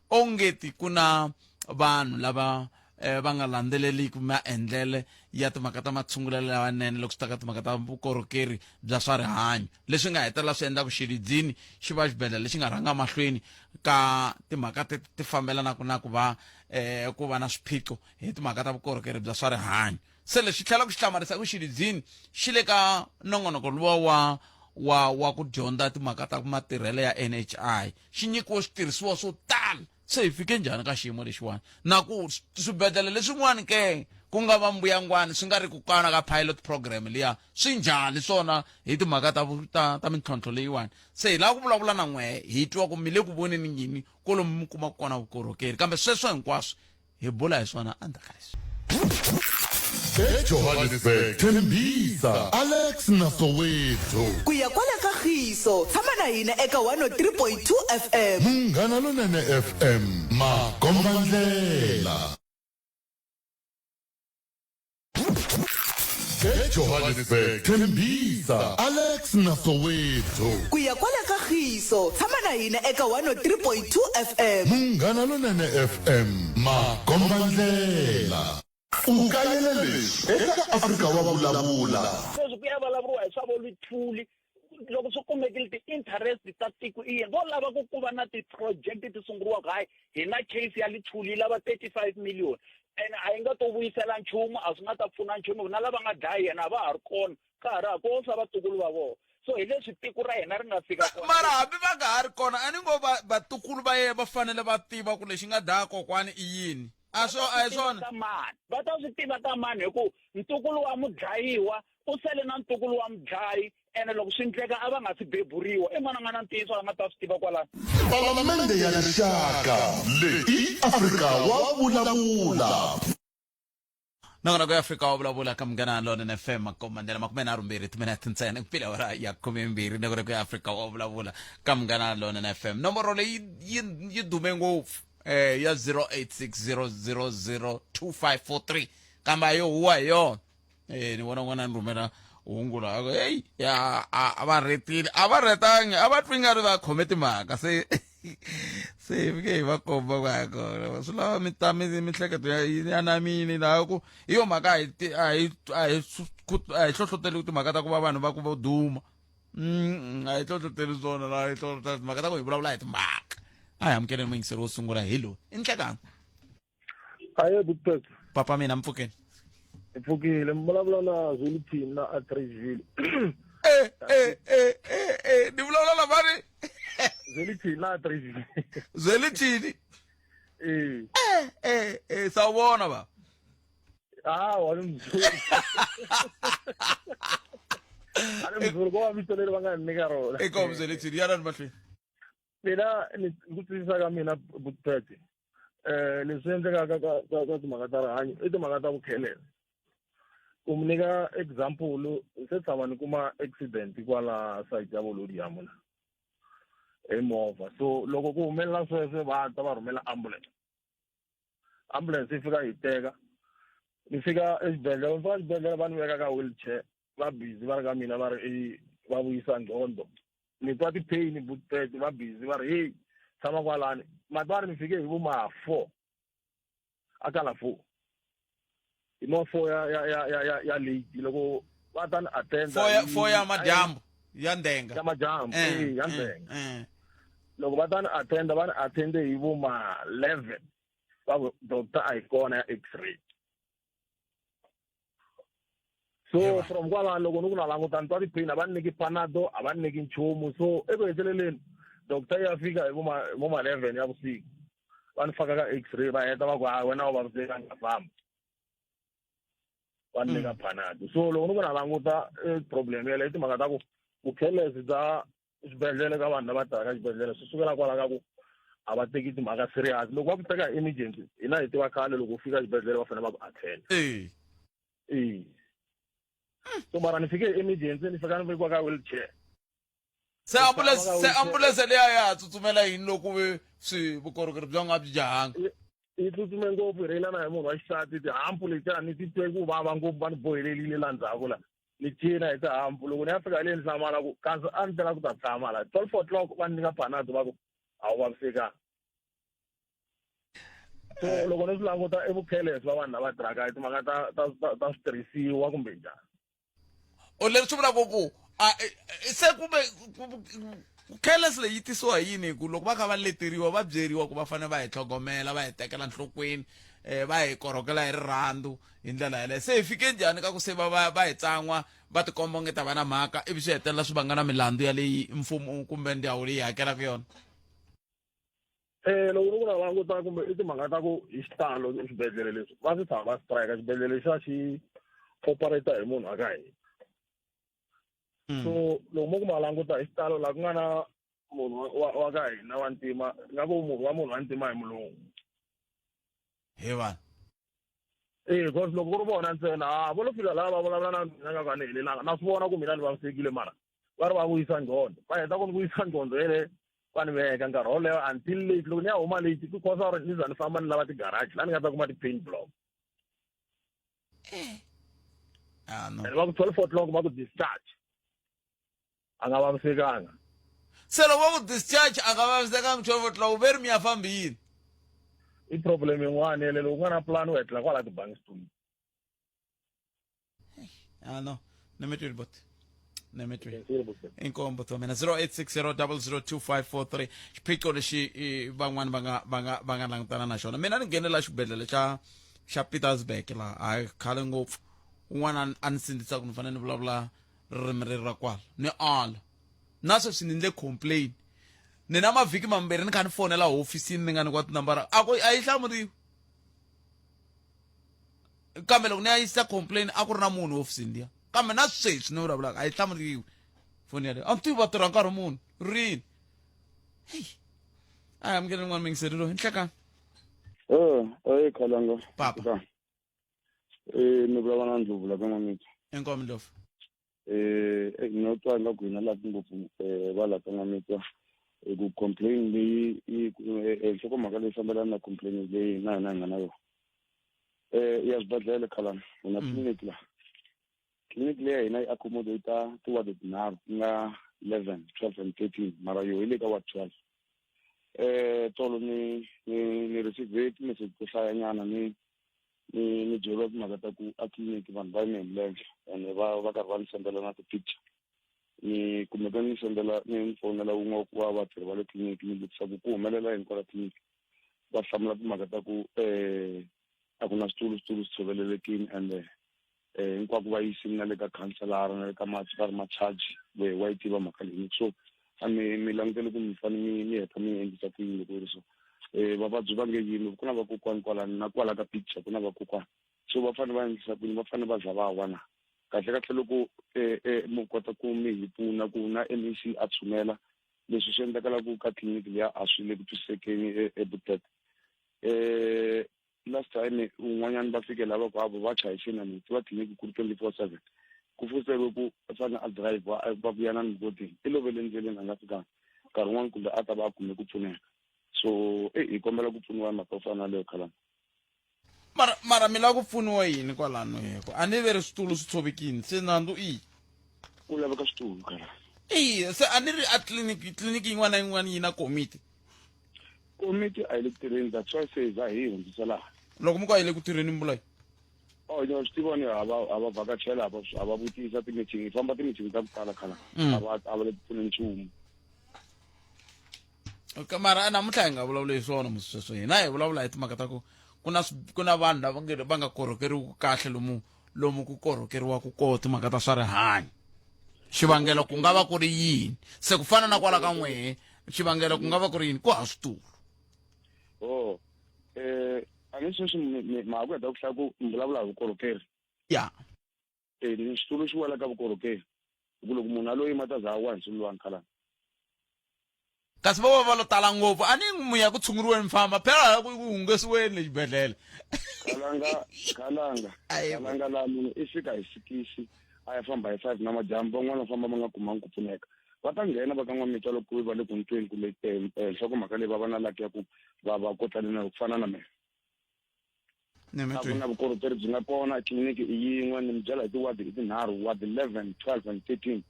ongeti ku na vanhu lava. eh, va nga landzeleliki maendlele ya timhaka ta matshungulelo lawanene loko swi ta ka timhaka ta vukorhokeri bya swa rihanyo leswi nga hetelela swi endla ku xilidzini xi va xibedhlele lexi nga rhanga mahlweni ka timhaka ti ti fambelanaka na ku va eh, ku va na swiphiqo hi timhaka ta vukorhokeri bya swa rihanyo se leswi tlhela ku xi hlamarisa ku xilidzini xi le ka nongonoko luwa wa wa wa ku dyondza timhaka ta matirhelo ya NHI xi nyikiwe switirhisiwa swo tala se hi fike njhani ka xiyimo lexiwani na ku swibedhlele leswin'wana ke ku nga va mbuyangwani swi nga ri ku kwana ka pilot program liya swi njhani swona hi timhaka ta ta, ta mintlhontlho leyiwani se hi lava ku vulavula na n'wehe hi twa ku mi le ku voneni yini kolomu mi kuma kona vukorhokeri kambe sweswo hinkwaswo hi bula hi swona endzhaku ka leswi. EJohannesburg, Tembisa, Alex na Soweto. Ku ya kwala ka Khiso, tshama na hina eka 103.2 FM. Munghana Lonene FM, makombandlela. EJohannesburg, Tembisa, Alex na Soweto. Ku ya kwala ka Khiso, tshama na hina eka 103.2 FM. Munghana Lonene FM, makombandlela. U kayele leswi eka Afrika wa Vulavula. Sweswi ku ya vulavuriwa hi swa vo Luthuli loko swi kumekile ti-interest ta tiko i yini vo lava ku ku va na ti-project ti sunguriwaka hayi hi na case ya Lithuli yi lava 35 million ene a yi nga to vuyisela nchumu a swi nga ta pfuna nchumu na lava nga dlaya yena a va ha ri kona ka ha ri ha ko swa vatukulu va vona so hi leswi tiko ra hina ri nga fika kona mara hambi va nga ha ri kona a ni ngo vatukulu va yena va fanele va tiva ku lexi nga dlaya kokwani i yini a swo a hi swona ta mani va ta swi tiva ta mani hi ku ntukulu wa mudlayiwa u sele na ntukulu wa mudlayi ene loko swi ndleka a va nga si beburiwa i n'wana nga na ntiyiso a nga ta swi tiva kwalano. Palamende ya Rixaka leyi i Afrika wa Vulavula. Nongonoko ya Afrika wa Vulavula ka Munghana Lonene FM makomandlela 32 timinete ntsena ku pfila awara ya 12 nongonoko ya Afrika wa Vulavula ka Munghana Lonene FM nomboro leyi yi yi dume ngopfu eh ya 0860002543 kambe a yo huwa hi yona eh ni vona n'wana ni rhumela hungu la a ku heyi ya a va retile a va retangi a va twi nga ri va khome timhaka se se hi fike hi va komba ku ya kona swi lava mi ta mi mihleketo ya ya namini laha ku hi yo mhaka a hi a hi a hi a hi hlohloteli timhaka ta ku va vanhu va ku vo duma a hi hlohloteli swona laha hi hlohlotela timhaka ta ku hi vulavula hi timhaka a hi amukeleni muyingiseri wo sungula hi loyi i nhlekani Aye Butpet. Papa mina mpfukeni. Mpfukile mi vulavula na Zwelithini na Atteridgeville. Eh eh eh eh eh ni vulavula na mani? Zwelithini na Atteridgeville. Zwelithini. Eh. Eh eh eh sawubona baba. Ah, wa ni mzuri. A ni mzuri ko va vito leri va nga ni nyika rona. Eka Zwelithini yana ni mahlweni. Mina ni ku twisisa ka mina Butpet. Eh leswi endlekaka ka ka ka timhaka ta rihanyo i timhaka ta vukhelele ku mi nyika example se tshama ni kuma accident kwala side ya Volodiyamu la hi movha so loko ku humelela sweswo va ta va rhumela ambulance ambulance yi fika yi teka ni fika exibedhlele ni fika exibedhlele va ni veka ka wheelchair va busy va ri ka mina va ri va vuyisa nqondo ni twa ti-pain butpet va busy va ri heyi tshama kwalani mati va ri ni fike hi vo ma 4 a ka la 4 hi ma 4 ya ya ya ya ya ya late loko va ta ni attend 4 ya madyambu ya ndenga ya madyambu eh ya ndenga loko va ta ni attend va ni attend hi vo ma 11 va ku doctor a yi kona ya x-ray so from kwalano loko ni ku na languta ni twa ti-pain a va ni nyiki panado a va ni nyiki nchumu so eku heteleleni doctor ya fika hi vo ma 11 ya vusiku va ni faka ka x-ray va heta va ku ha wena u vaviseka nga famba va ni nyika panado so loko ni ku na languta problem yeleyo i timhaka ta ku vukhelezi bya xibedhlele ka vanhu lava tirhaka xibedhlele swi sukela kwala ka ku a va teki timhaka serious loko va ku teka hi emergency hina hi tiva khale loko u fika xibedhlele va fanele va ku attend e so mara ni fike hi emergency ni fika ni vekiwa ka wheelchair se ambulance se ambulance leya ya ha tsutsumela yini loko ve swi vukorhokeri bya nga byi jahanga yi tsutsume ngopfu hi rheyilana hi munhu wa xisati tihampu letiya ni titwe ku vava ngopfu va ni bohelelile la ndzhaku la ni cina hi tihampu loko ni ya fika le ni hlamala ku kasi a ni tela ku ta tshama la 12 o'clock va ni nyika panado va ku a wu vavisekanga. So loko ni swi languta i vukhelesi va vanhu lava tirhaka hi timhaka ta ta ta ta switirhisiwa kumbe njhani. O leswi swi vulaka ku a se kumbe careless leyi yi tisiwa hi yini ku loko va kha va leteriwa va byeriwa ku va fanele va hi tlhogomela va hi tekela nhlokweni um va hi korhokela hi rirhandzu hi ndlela yaleyo se hi fike njhani ka ku se va va va hi tsan'wa va tikomba onge ta va na mhaka ivi swi hetelela swi vanga na milandzu ya leyi mfumo kumbe ndhawu leyi hakelaka yona. Eh loko ri ku na languta kumbe i timhaka ta ku hi xitalo swibedhlele leswi va swi tshama va strike xibedhlele lexiya xi operate hi munhu wa ka hina. So loko mo ku ma languta hi xitalo laha ku nga na munhu wa ka hina wa ntima nga ku munhu wa munhu wa ntima hi mulungu. He vanhu. Eh because loko ku ri vona ntsena ha vo lo fika laha va vulavula na mina nga ku a ni helelanga na swi vona ku mina ni vavisekile mara va ri va vuyisa nqhondo va heta ku ni vuyisa nqhondo yeleyo va ni veka nkarhi woleyo until late loko ni ya huma late ku khosa uri ni za ni famba ni lava ti-garage laha ni nga ta kuma ti-paint block. Ah, no. And va ku 12 o'clock va ku discharge a nga vavisekanga. Se loko va ku discharge a nga vavisekanga 12 o'clock ve ri mi ya fambi yini? I problem yin'wana yeleyo loko u nga na plan u hetela kwala tibangi street. Ah no, ni mi twile bot. Ni mi twile. Inkomu bot wa mina 0860002543 xiphiqo lexi van'wani va nga va nga va nga langutana na xona. Mina ni nghenela xibedhlele xa xa Pietersburg laha a hi khale ngopfu. Un'wana a ni sindzisa ku ni fanele ni vulavula ririmi ri ra kwala. Ni ala. Na sweswi ni ndle complain. Ni na mavhiki mambirhi ni kha ni fonela hofisini ni nga nyikiwa tinambara a ku a yi hlamuriwi. Kambe loko ni ya yisa complain a ku ri na munhu hofisini liya kambe na sweswi ni vulavulaka a yi hlamuriwi foni yaleyo a ni tivi va tirha nkarhi muni rini heyi a hi amukele n'wana mingiseri loyi nhlekani. Eh, eh Khalanga. Papa. Eh, ni vulavula na Ndlovu la ka N'wamitwa. Inkomu Ndlovu. Eh, eh no twa ingaku hina laha ngopfu eh va la ka N'wamitwa eh, ku complain leyi yi nhlokomhaka leyi fambelana na complain leyi na hina hi nga na yona. Eh ya swibedhlele Khalanga, hi na clinic la. Clinic leyi ya hina yi accommodate ti-ward tinharhu ku nga 11, 12 and 13 mara yo hi le ka ward 12. Eh tolo ni ni ni receive ti-message to hlayanyana ni ni ni byeriwa timhaka ta ku a tliliniki vanhu va yime hi milenge ene va va karhi va ni sendela na ti-picture ni kumeka ni sendela ni ni fonela wun'we wa vatirhi va le tliliniki ni vutisa ku ku humelela yini kwala tliliniki va hlamula timhaka ta ku um a ku na switulu switulu swi tshovelelekini ende um hinkwako va yisini na le ka khanselara na le ka va ri ma-charge we wa yi tiva mhaka leyi so a mi mi langutele ku mi fanele mi mi heta mi endlisa ku yini loko yi ri so um vavabyi va nge yimi ku na vakokwani kwalani na kwala ka picture ku na vakokwani so va fanele va endlisa ku yini va fanele va za va wa na kahle kahle loko um mi kota ku mi hi pfuna ku na M_E_C a tshunela leswi swi endlekalaka ka tliliniki liya a swi le ku twisisekeni eBoetet um last time un'wanyana va fike lava ku avo va chayisini ni tiva tliliniki ku ri 24/7 ku foseriwe ku fane a drive va vuya na mugodini i lovele ndleleni a nga fikanga nkarhi wun'wani kumbe a ta va a kume ku pfuneka so e hi kombela ku pfuniwa hi mhaka yo fana na leyo khalanga. Mara mara mi lava ku pfuniwa yini kwalano heko a ni ve ri switulu swi tshovekini se nandzu i yini? Ku laveka switulu khalanga. Eya se a ni ri a tliliniki tliliniki yin'wana na yin'wana yi na komiti. Komiti a yi le ku tirheni that's why se hi za hi yi hundzisela hala. Loko mi ku a yi le ku tirheni mi vula yini? Oh no swi tiva ni ha va ha va vhakachela ha va ha va vutisa ti-meeting hi famba ti-meeting ta ku tala khala a va a va le ku pfuneni nchumu. Okay, mara namuntlha hi nga vulavuli hi swona musi sweswo hina hi vulavula hi timhaka ta ku ku na ku na vanhu lava nge va nga korhokeriwi kahle lomu lomu ku korhokeriwaka koho timhaka ta swa rihanyo xivangelo ku nga va ku ri yini se ku fana na kwala ka n'wehe xivangelo ku nga va ku ri yini ku hava switulu. Oh eh a ni sweswi ma ha ku heta ku hlaya ku mi vulavula hi vukorhokeri. Ya. Eh ni xitulu xi wela ka vukorhokeri hi ku loko munhu a lo yima ta za a wa hi ndzilo luwani khalanga. Kasi va va va lo tala ngopfu a ni mu ya ku tshunguriweni mi famba phela hala ku hungesiweni le xibedhlele. Khalanga khalanga khalanga laha munhu i fika hi sikisi a ya famba hi 5 namadyambu van'wana va famba va nga kumanga ku pfuneka va ta nghena va ka n'wamitwa loko va le ku ntweni kumbe nhlokomhaka leyi va va na laki ya ku va va kotlane na ku fana na mina. Ni mi A ku twi. na vukorhokeri byi nga kona tliliniki i yin'we ni mi byela hi tiwadi i tinharhu ward 11 12 and 13.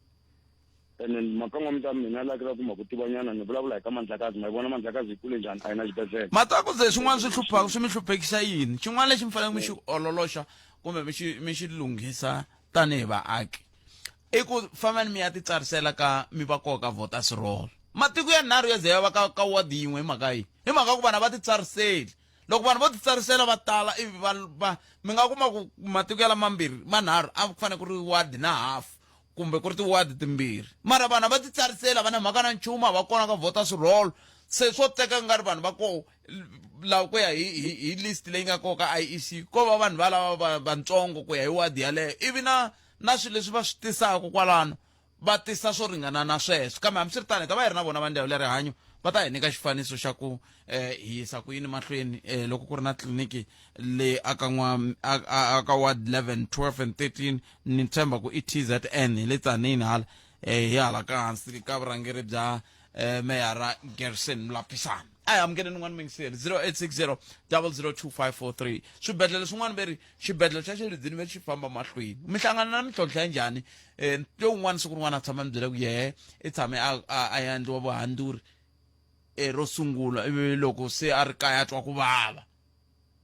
Ene mhaka n'wamita mina la ku ma ku tivanyana ni vulavula hi ka Mandlakazi ma yi vona Mandlakazi yi kule njhani a yi na xibedhlele. Mata ku ze swin'wana swi hluphaka swi mi hluphekisa yini? Xin'wana lexi mi faneleke mi xi ololoxa kumbe mi xi mi xi lunghisa tanihi vaaki i ku fambani mi ya titsarisela ka mi va koka voters roll. Matiko ya nharhu ya ze ya va ka ka ward yin'we hi mhaka yini? Hi mhaka ku vanhu a va titsariseli. Loko vanhu vo titsarisela va tala ivi va va mi nga kuma ku matiko ya lamambirhi manharhu a ku fanele ku ri ward na half kumbe ku ri ti-ward timbirhi mara vanhu a va titsariseli a va na mhaka na nchumu a va kona ka voters roll se swo teka ku nga ri vanhu va koho lava ku ya hi hi hi list leyi nga koho ka IEC ko va vanhu valava va vantsongo ku ya hi ward yaleyo ivi na na swilo leswi va swi tisaka kwalano va tisa swo ringana na sweswo kambe hambiswiritano hi ta va hi ri na vona va ndzawulo ya rihanyo va ta hi nyika xifaniso xa ku eh hi yisa ku yini mahlweni eh loko ku ri na tliliniki le aka n'wa aka ward 11 12 and 13 ni tshemba ku i TZN hi le Tzaneen hala eh hi hala ka hansi ka vurhangeri bya eh meyara Gerson Mlapisana a hi amukeleni un'wana mingiseri 0860 002543 swibedhlele swin'wana ve ri xibedhlele xa xiridzini ve xi famba mahlweni mi hlangana na mintlhontlho ya njhani um to un'wana siku rin'wana a tshama mi byela ku yehe i tshame a ya endliwa vuhandzuri um ro sungula ivi loko se a ri kaya a twa ku vava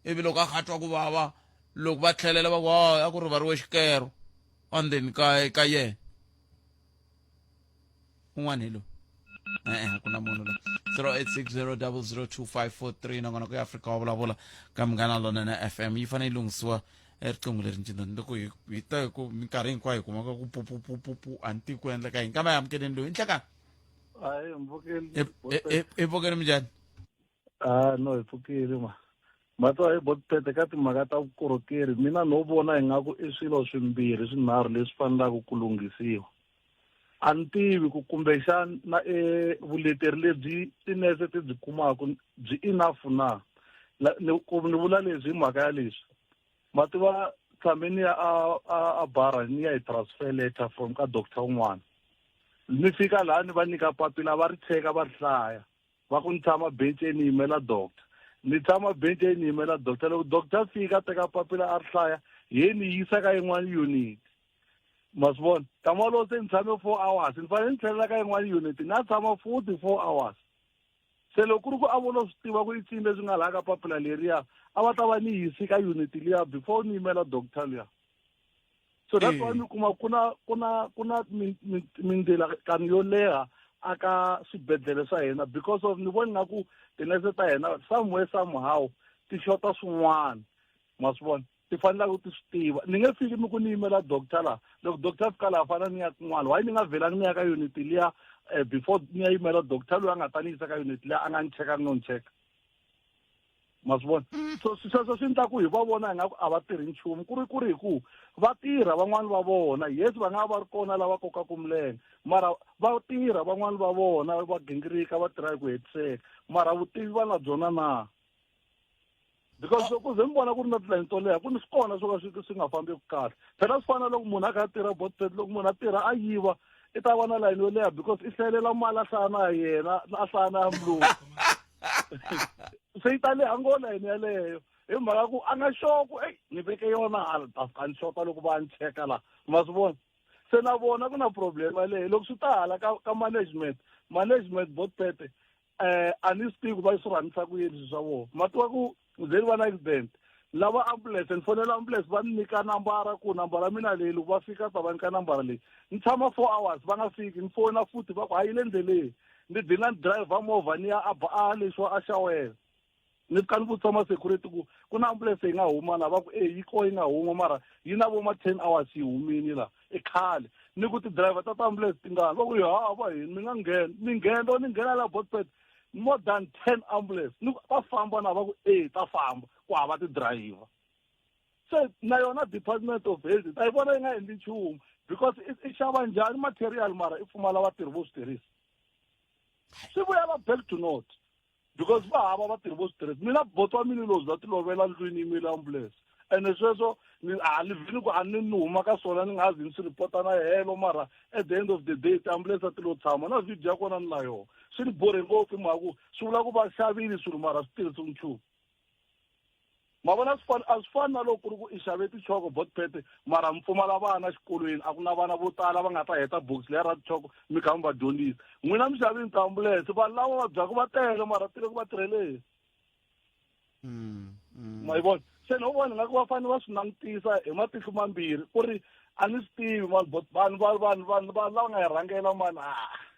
ivi loko a kha a twa ku vava loko va tlhelela va ku a ku rivariwe xikero endzeni ka yena un'wana hi lowu e-e a ku na munhu la 0860002543 nakona ku ya afrika wa vulavula ka munghana lonene fm yi fanele yi lunghisiwa riqingho leri ncindani loko hi hi ta hi ku minkarhi hinkwayo hi kumaka ku pupupupupu a ni tivi ku endleka yini kambe amukeleni loyi nhlekani hayi mpfukeli i pfukeni minjhani a no hi pfukile ma matwa hi botpete ka timhaka ta vukorhokeri mina no vona ingaku i swilo swimbirhi swinharhu leswi fanelaka ku lunghisiwa a ni tivi ku kumbexana na e vuleteri lebyi tinese ti byi kumaka byi enough na ni ku ni vula leswi hi mhaka ya leswi ma tiva tshame ni ya a a a bara ni ya hi transfer letter from ka doctor un'wana ni fika laha ni va nyika papila va ri cheka va ri hlaya va ku ni tshama benceni yimela doctor ni tshama benceni yimela doctor loko doctor fika teka papila a ri hlaya ye ni yisa ka yin'wana unit ma swi vona nkama wolowo se ni tshame 4 hours ni fanele ni tlhelela ka yin'wana unit na tshama futhi 4 hours se loko ku ri ku a vo lo swi tiva ku i cini leswi nga laha ka papila leriya a va ta va ni yisi ka unit liya before ni yimela doctor luya so that's why mi kuma ku na ku na ku na mindzilakano yo leha aka swibedhlele swa hina because of ni vona nga ku tinese ta hina somewhere somehow ti xota swin'wana ma swi vona ti fanelaka ti swi tiva ni nge fiki mi ku ni yimela doctor laha loko doctor fika laha fana ni ya kun'wana why ni nga vhelangi ni ya ka unit liya before ni ya yimela doctor loyi a nga ta ni yisa ka unit liya a nga ni cheka no ni cheka ma swi vona so sweswo swi endla ku hi va vona ingaku a va tirhi nchumu ku ri ku ri hi ku va tirha van'wani va vona yes va nga va ri kona lava kokaka milenge mara va tirha van'wani va vona va gingirika va tirha hi ku hetiseka mara vutivi va na byona na because loko ze mi vona ku ri na tilayini to leha ku ni swi kona swo ka swi swi nga fambeki kahle phela swi fana na loko munhu a kha a tirha botpet loko munhu a tirha a yiva i ta va na layini yo leha because i hlayelela mali a hlaya na ya yena a hlaya na ya mulungu se yi ta leha ngo layini yaleyo hi mhaka ku a nga sure ku eyi ni veke yona hala ta fika ni xota loko va ni cheka la ma swi vona se na vona ku na problem yaleyo loko swi ta hala ka ka management management botpete a ni swi tivi ku va swi rhanisa ku yini swilo swa vona ma tiva ku ze ni va na accident lava ambulance ni fonela ambulance va ni nyika nambara ku nambara mina leyi loko va fika ta va nyika nambara leyi ni tshama 4 hours va nga fiki ni fona futhi va ku hayi le ndleleni ni dlina ni driver movha ni ya a a lexiwa a xawela ni fika ni vutisa ma-security ku ku na ambulance yi nga huma la va ku e yi ko yi nga huma mara yi na vo ma 10 hours yi humini la i khale ni ku ti-driver ta ti-ambulance tingani va ku hava hini mi nga nghena ni nghena ni nghena la botpet more than 10 ambulance ni ku ta famba na va ku e ta famba ku hava ti-driver se na yona department of health ta yi vona yi nga endli nchumu because i xava njhani material mara i pfumala vatirhi vo swi tirhisa swi vuyela back to not because va hava vatirhi vo swi tirhisa mina boti wa mina lozi va tilovela ndlwini yimile ambulance ene sweswo ni a ni vhini ku a ni ni huma ka swona ni nga zi ni swi ripota na helo mara at the end of the day tiambulance a ti lo tshama na video ya kona ni na yona swi ni borhe ngopfu hi mhaka ku swi vula ku va xavile swilo mara swi tirhisiwi nchumu. Ma vona swi fani a swi fani na loko ku ri ku i xave tichoko botpet mara mi pfumala vana xikolweni a ku na vana vo tala va nga ta heta bokisi liya ra tichoko mi kha mi va dyondzisa. N'wina mi xavini tiambulense vanhu lava vabyaka va tele mara ti le ku va tirheleni. Ma yi vona? Se no vona nga ku va fanele va swi langutisa hi matihlo mambirhi ku ri a ni swi tivi mani but vanhu va vanhu vanhu vanhu lava nga hi rhangela mani a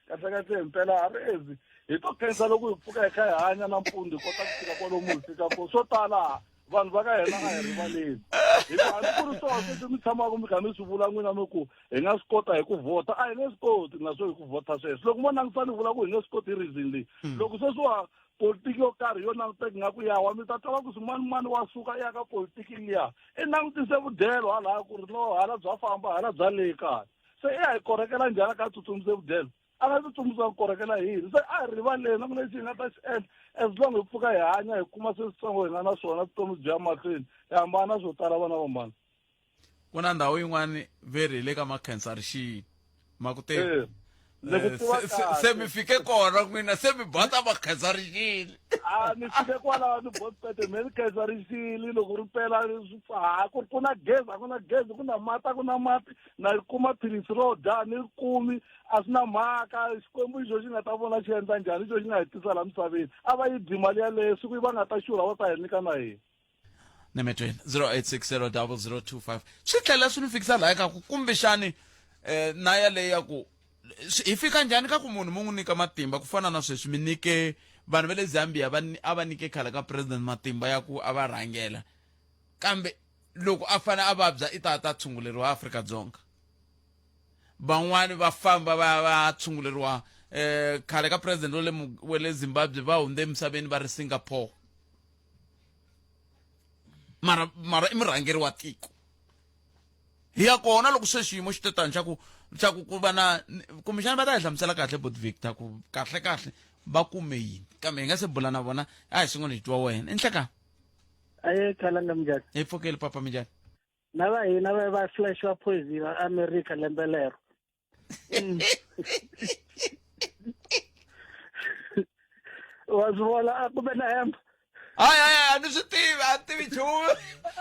kahle kahle himpela a ri ezi hi to khensa loko hi pfuka hi kha hi hanya nampundzu hi kota ku fika kwalomu hi fika ko swo tala vanhu va ka hina a hi rivaleni hikuva hambi ku ri swona sweswi mi tshamaka mi kha mi swi vula n'wina mi ku hi nga swi kota hi ku vhota a hi nge swi koti na swo hi ku vhota sweswo loko mo langutisa ni vula ku hi nge swi koti hi reason leyi loko sweswiwa politiki yo karhi yo languteka ingaku ya wa mi ta twa va ku swin'wanimani wa suka i ya ka politiki liya i langutise vudyelo halaya ku ri no hala bya famba hala bya le kaya se i ya hi korekela njhani a ka tsutsumise vudyelo a nga tsutsumisa ku korekela hi yini se a hi rivaleni na ku lexi hi nga ta xi endla as long hi pfuka hi hanya hi kuma sweswitsongo hi nga na swona vutomi byi ya mahlweni hi hambana na swo tala vana vamhani Ku na ndhawu yin'wani ve ri hi le ka Makhensa Rixini. Ma ku tiva? Eh, ni ku Eh, tiva se- se- kahle. se mi fike kona n'wina se mi bota Makhensa Rixini. A ni fike kwalaho ni botpete me ni khensa rixili loko ri pela swi pfa ku ri ku na gezi a ku na gezi ku na mati a ku na mati na yi kuma philisi ro dya a ni ri kumi a swi na mhaka xikwembu xo xi nga ta vona xi endla njhani xo xi nga hi tisa laha misaveni a va yi dyi mali yaleyo siku yi va nga ta xurha va ta hi nyika na hina nemetweni 08600025 swi tlhela swi ni fikisa laha ka ku kumbexani eh, na yaleyo ya ku hi fika njhani ka ku munhu mu n'wi nyika matimba ku fana na sweswi mi nyike vanhu va le zambia va a va nyike khale ka president matimba ya ku a va rhangela kambe loko a fane a vabya i ta ta tshunguleriwa Afrika-Dzonga van'wani va famba va va tshunguleriwa eh khale ka president wa le wa le Zimbabwe va hundze emisaveni va ri Singapore mara mara i murhangeri wa tiko hi ya kona loko se xiyimo xi te tani xa ku xa ku ku va na kumbexana va ta hi hlamusela kahle bot Victor ku kahle kahle va kume yini kambe hi nga se bula na vona a hi swin'wana hi twa wena i nhleka aye khalanga minjhani hi pfukeli papa minjhani na va hina va va flash va poison va america lembe lero wa swi vona a kumbe na hemba hayi hayi a ni swi tivi a ni tivi nchumu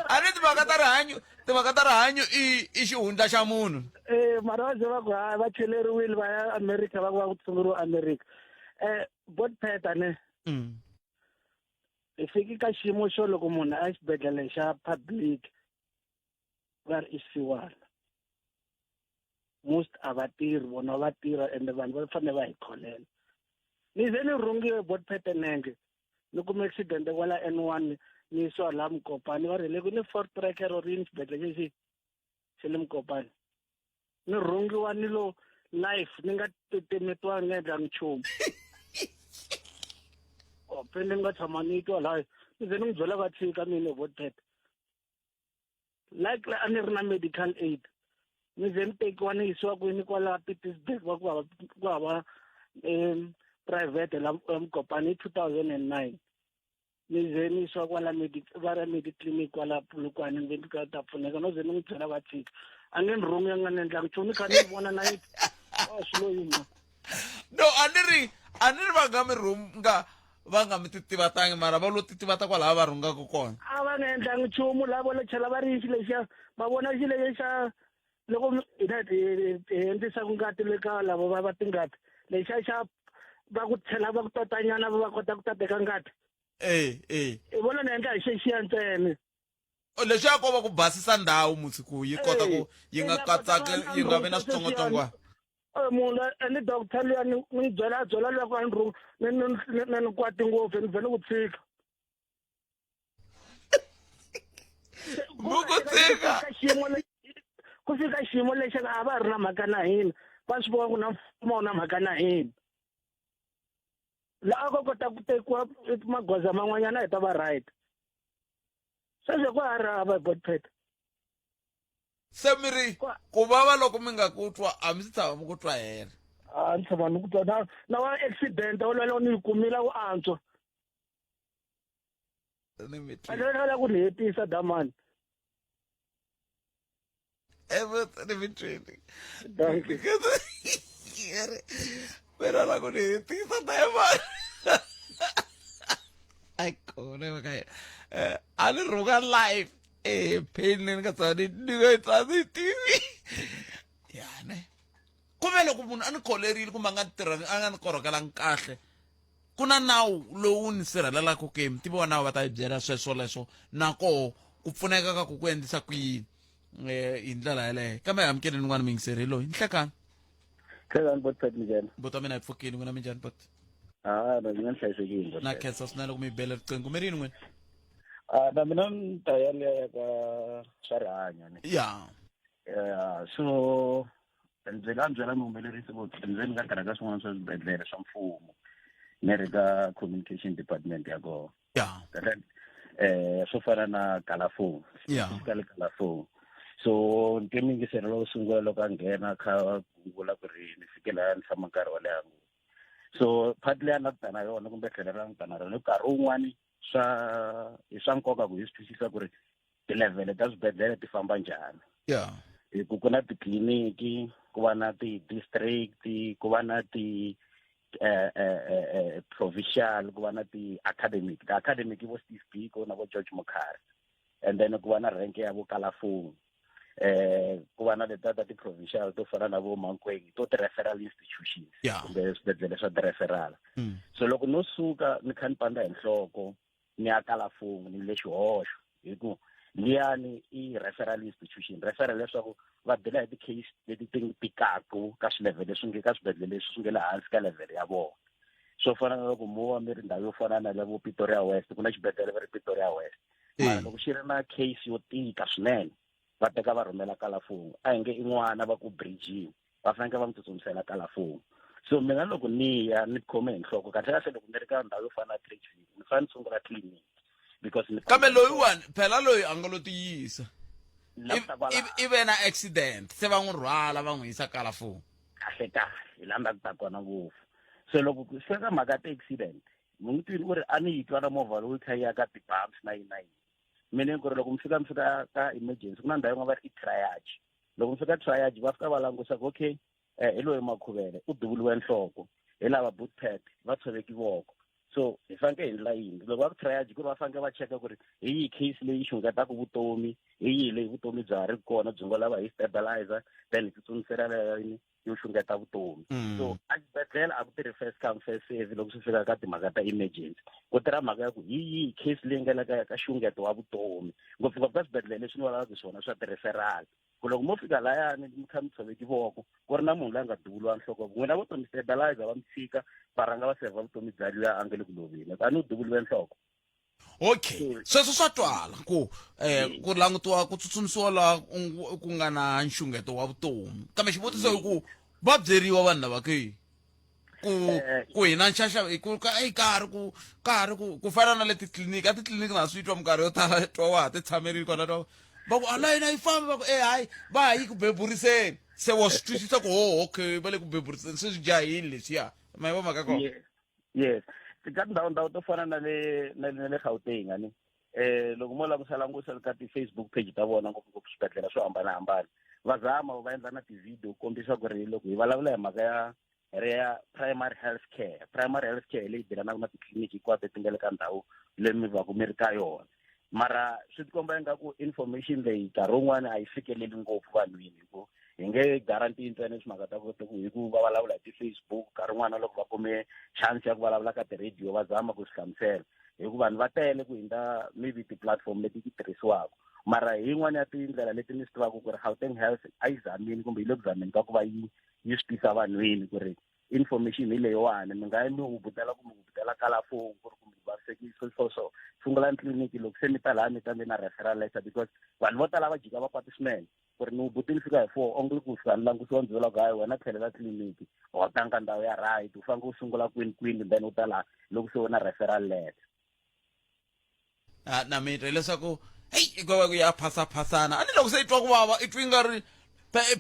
a ni timhaka ta rihanyo timhaka ta rihanyo i i xihundla xa munhu eh mara va ze va ku hayi va cheleriwile va ya america va ku va ku tshunguriwa america eh bot peta ne hi fiki ka xiyimo xo loko munhu a xibedhlele xa public va ri i xisiwana most a va tirhi vona va tirha ende vanhu va fanele va hi kholela ni ze ni rhungiwe bot petenenge ni kume accident kwala N one ni yisiwa laha Mukopani va ri le ku ni Fort Tracker or yini xibedhlele lexi xa le Mukopani ni rhungiwa ni lo life ni nga titimetiwa ni nga endlangi nchumu pele ni nga tshama ni twa laha ni ze ni n'wi byela va tshika mina bot pet like a ni ri na medical aid ni ze ni tekiwa ni yisiwa kwini kwala Pietersburg va ku hava ku hava um private la Mokopane hi 2009 ni ze ni yisiwa kwala va ra mediclinic kwala Polokwane ni ve ni ta pfuneka no ze ni n'wi byela va tshika a nge ni rhungi a nga ni endlangi nchumu ni kha ni vona na yi oh, swi lo yini no a ni ri a ni ri va nga mi rhunga va nga mi titivatangi mara va lo titivata kwalaha va rhungaka kona a va nga endlangi nchumu lava vo chela va ri xi lexiya va vona xi lexi xa loko hina hi endlisaku ngati le ka lavo va va tingati lexiya xa va ku chela va ku totanyana va kota ku ta teka ngati e e i vona ni endla hi xexiya ntsena leswiya ko va ku basisa ndhawu musi ku yi kota ku yi nga katsaki yi nga vi na switsongwatsongwana munhu ni doctor luya ni n'wi byela a byela luya ku a ni rhunga ni ni ni ni kwati ngopfu ni vhele ku tshika ku tshika ku fika xiyimo lexi a va ri na mhaka na hina va swi vona ku na mfumo wu na mhaka na hina laha ko kota ku tekiwa magoza man'wanyana hi ta va right sweswo ku ha ri hava botpet se mi ri ku vava loko mi nga ku twa a mi si tshama mi ku twa hela a ni tshama ni ku twa na na wa accident wo lwela ni yi kumile ku antswa ni mi twi a la ku ni hetisa damani ni mi twini mina la ku ni hetisa dayimani ai kona va ka yena a A ni rhunga live e pain leyi ni nga tshama ni ni nga yi tshama ni yi tivi ya ne kumbe loko munhu a ni kholerile kumbe a nga ni tirhangi a nga ni korhokelangi kahle ku na nawu lowu ni sirhelelaka ke mutivi wa nawu va ta yi byela sweswo leswo na koho ku pfuneka ka ku ku endlisa ku yini um hi ndlela yeleyo kambe amukeleni n'wana muyingiseri hi loyi nhlekani Nhlekani bot Pat minjhani? Buti wa mina hi pfukile n'wina minjhani bot? Ah, na mina ni hlayisekile bot. Na khensa swinene loko mi yi bele riqingho mi ri yini n'wina? Ah, na mina ni ta ya liya ya ka swa rihanyo ni. Ya. Yeah, so ndzi nga byela muhumelerisi ku ndzi ni nga tirha ka swin'wana swa swibedhlele swa mfumo ni ri ka communication department ya kona. Ya. Eh swo fana na Kalafong. Yeah. Specifically Kalafong. So ni twe miyingiselo lowo sungula loko a nghena kha vula ku ri ni fike laha ni tshama nkarhi wo leha ngopfu. So part leyi a nga ta na yona kumbe tlhelo ra ta na rona nkarhi wun'wani swa i swa nkoka ku hi swi twisisa ku ri tilevhele ta swibedhlele ti famba njhani. Yeah. Hi ku ku na titliliniki, ku va na ti-district, ku va na ti eh, eh, eh, eh, provincial ku va na ti-academic ti-academic i vo Steve Biko na vo George Mukhari and then ku va na rank ya vo Kalafong eh ku va na letiya ta ti-provincial to fana na vo Mankweng to ti-referral institutions kumbe swibedhlele swa ti-referral so loko no suka ni kha ni pandza hi nhloko ni ya Kalafong ni le xihoxo hi ku liyani i referral institution referral leswaku va dila hi ti-case leti ti tikaku ka swilevhele leswi nge ka swibedhlele leswi swi nge le hansi ka level ya vona swo fana na loko mo va mi ri ndhawu yo fana na le vo Pretoria West ku na xibedhlele va ri Pretoria West mara loko xi ri na case yo tika swinene va teka va rhumela Kalafong a hi nge i n'wana va ku bridging va fanekele va n'wi tsutsumisela Kalafong so mina loko ni ya ni khome hi nhloko kahle kahle loko ni ri ka ndhawu yo fana na Craigville ni fanele ni sungula clinic because ni kambe loyiwani phela loyi a nga lo tiyisa i ve na accident se va n'wi rhwala va n'wi yisa Kalafong kahle kahle hi laha ni ta kona ngopfu so loko se ka mhaka ya ti-accident mi n'wi twini u ri a ni yi twa na movha lowu kha yi ya ka ti-bumps na yini na yini meaning ku ri loko mi fika mi fika ka emergency ku na ndhawu yin'wana va ri i triage loko mi fika triage va fika va langusa ku okay eh hi loyi makhuvele u duvuliwe nhloko hi lava boot pad va tshoveki voko so hi faneke hi endla yini loko va ku triage ku ri va faneke va cheka ku ri hi yihi case leyi xungetaka vutomi hi yihi leyi vutomi bya ha ri kona byi ngo lava hi stabilizer then hi tsutsumisela yini yo xungeta vutomi mm. so exibedhlele a ku tirhi first come first serve loko swi fika ka timhaka ta emergency ku tirha mhaka ya ku hi yihi case leyi nga le ka ka xungeto wa vutomi ngopfungopfu ka swibedhlele leswi ni vulavulaka hi swona swa ti-referral ku loko mo fika layani mi kha mi tshoveki voko ku ri na munhu loyi a nga duvuliwa nhloko n'wina vo to mi stabilize va mi tshika va rhanga va sevha vutomi bya luya a nga le ku loveni a ni u duvuliwe nhloko okay sweswo swa twala ku eh ku langutiwa ku tsutsumisiwa laha ku nga na nxungeto wa vutomi kambe xivutiso i ku va byeriwa vanhu lava ke ku eh, ku hina nxaxa ku ka ei ka ha ri ku ka ha ri ku ku fana na le titliliniki a titliliniki na swi twa minkarhi yo tala twa wa ha ti tshamerile kona twa va ku a layini a yi fambi va ku e hayi va ha yi ku beburiseni se wa swi twisisa ku ho okay va le ku beburiseni se swi jahile leswiya ma yi vo mhaka kona yes ka tindhawu ndhawu to fana na le na le na le Gauteng ani eh loko mo langusa langusa ka ti-Facebook page ta vona ngopfungopfu swibedhlele swo hambanahambana va zama va endla na ti-video kombisa ku ri loko hi vulavula hi mhaka ya ri ya primary health care primary health care leyi dilanaka na titliliniki hinkwato ti nga le ka ndhawu leyi mi va ku mi ri ka yona mara swi tikomba ingaku information leyi nkarhi wun'wani a yi fikeleli ngopfu vanhwini hi ku hi nge guarantee ntsena timhaka ta ku hi ku va vulavula hi ti-facebook nkarhi wun'wana loko va kume chance ya ku vulavula ka ti-radio va zama ku swi hlamusela hi ku vanhu va tele ku hundza maybe ti-platform leti ti tirhisiwaka mara hi yin'wana ya tindlela leti ni swi tivaka ku ri Gauteng Health a yi zamini kumbe yi le ku zameni ka ku va yi yi swi tisa vanhwini ku ri information hi leyiwani mi nga yi mi hubutela kumbe hubutela kalafoni ku ri kumbe vavisekile so so so sungulani tliliniki loko se mi ta laha mi ta mi na referral letter because vanhu vo tala va jika va kwati swinene ku ri ni hubutile fika hi four onge ku fika ni langutisiwa ndzi vula ku hayi wena tlhelela tliliniki wa tanga ndhawu ya right u fanele u sungula kwini kwini then u ta laha loko se u na referral letter Ah, na mi twa leswaku heyi hikuva ku ya phasaphasana a ni loko se i twa ku vava i twi nga ri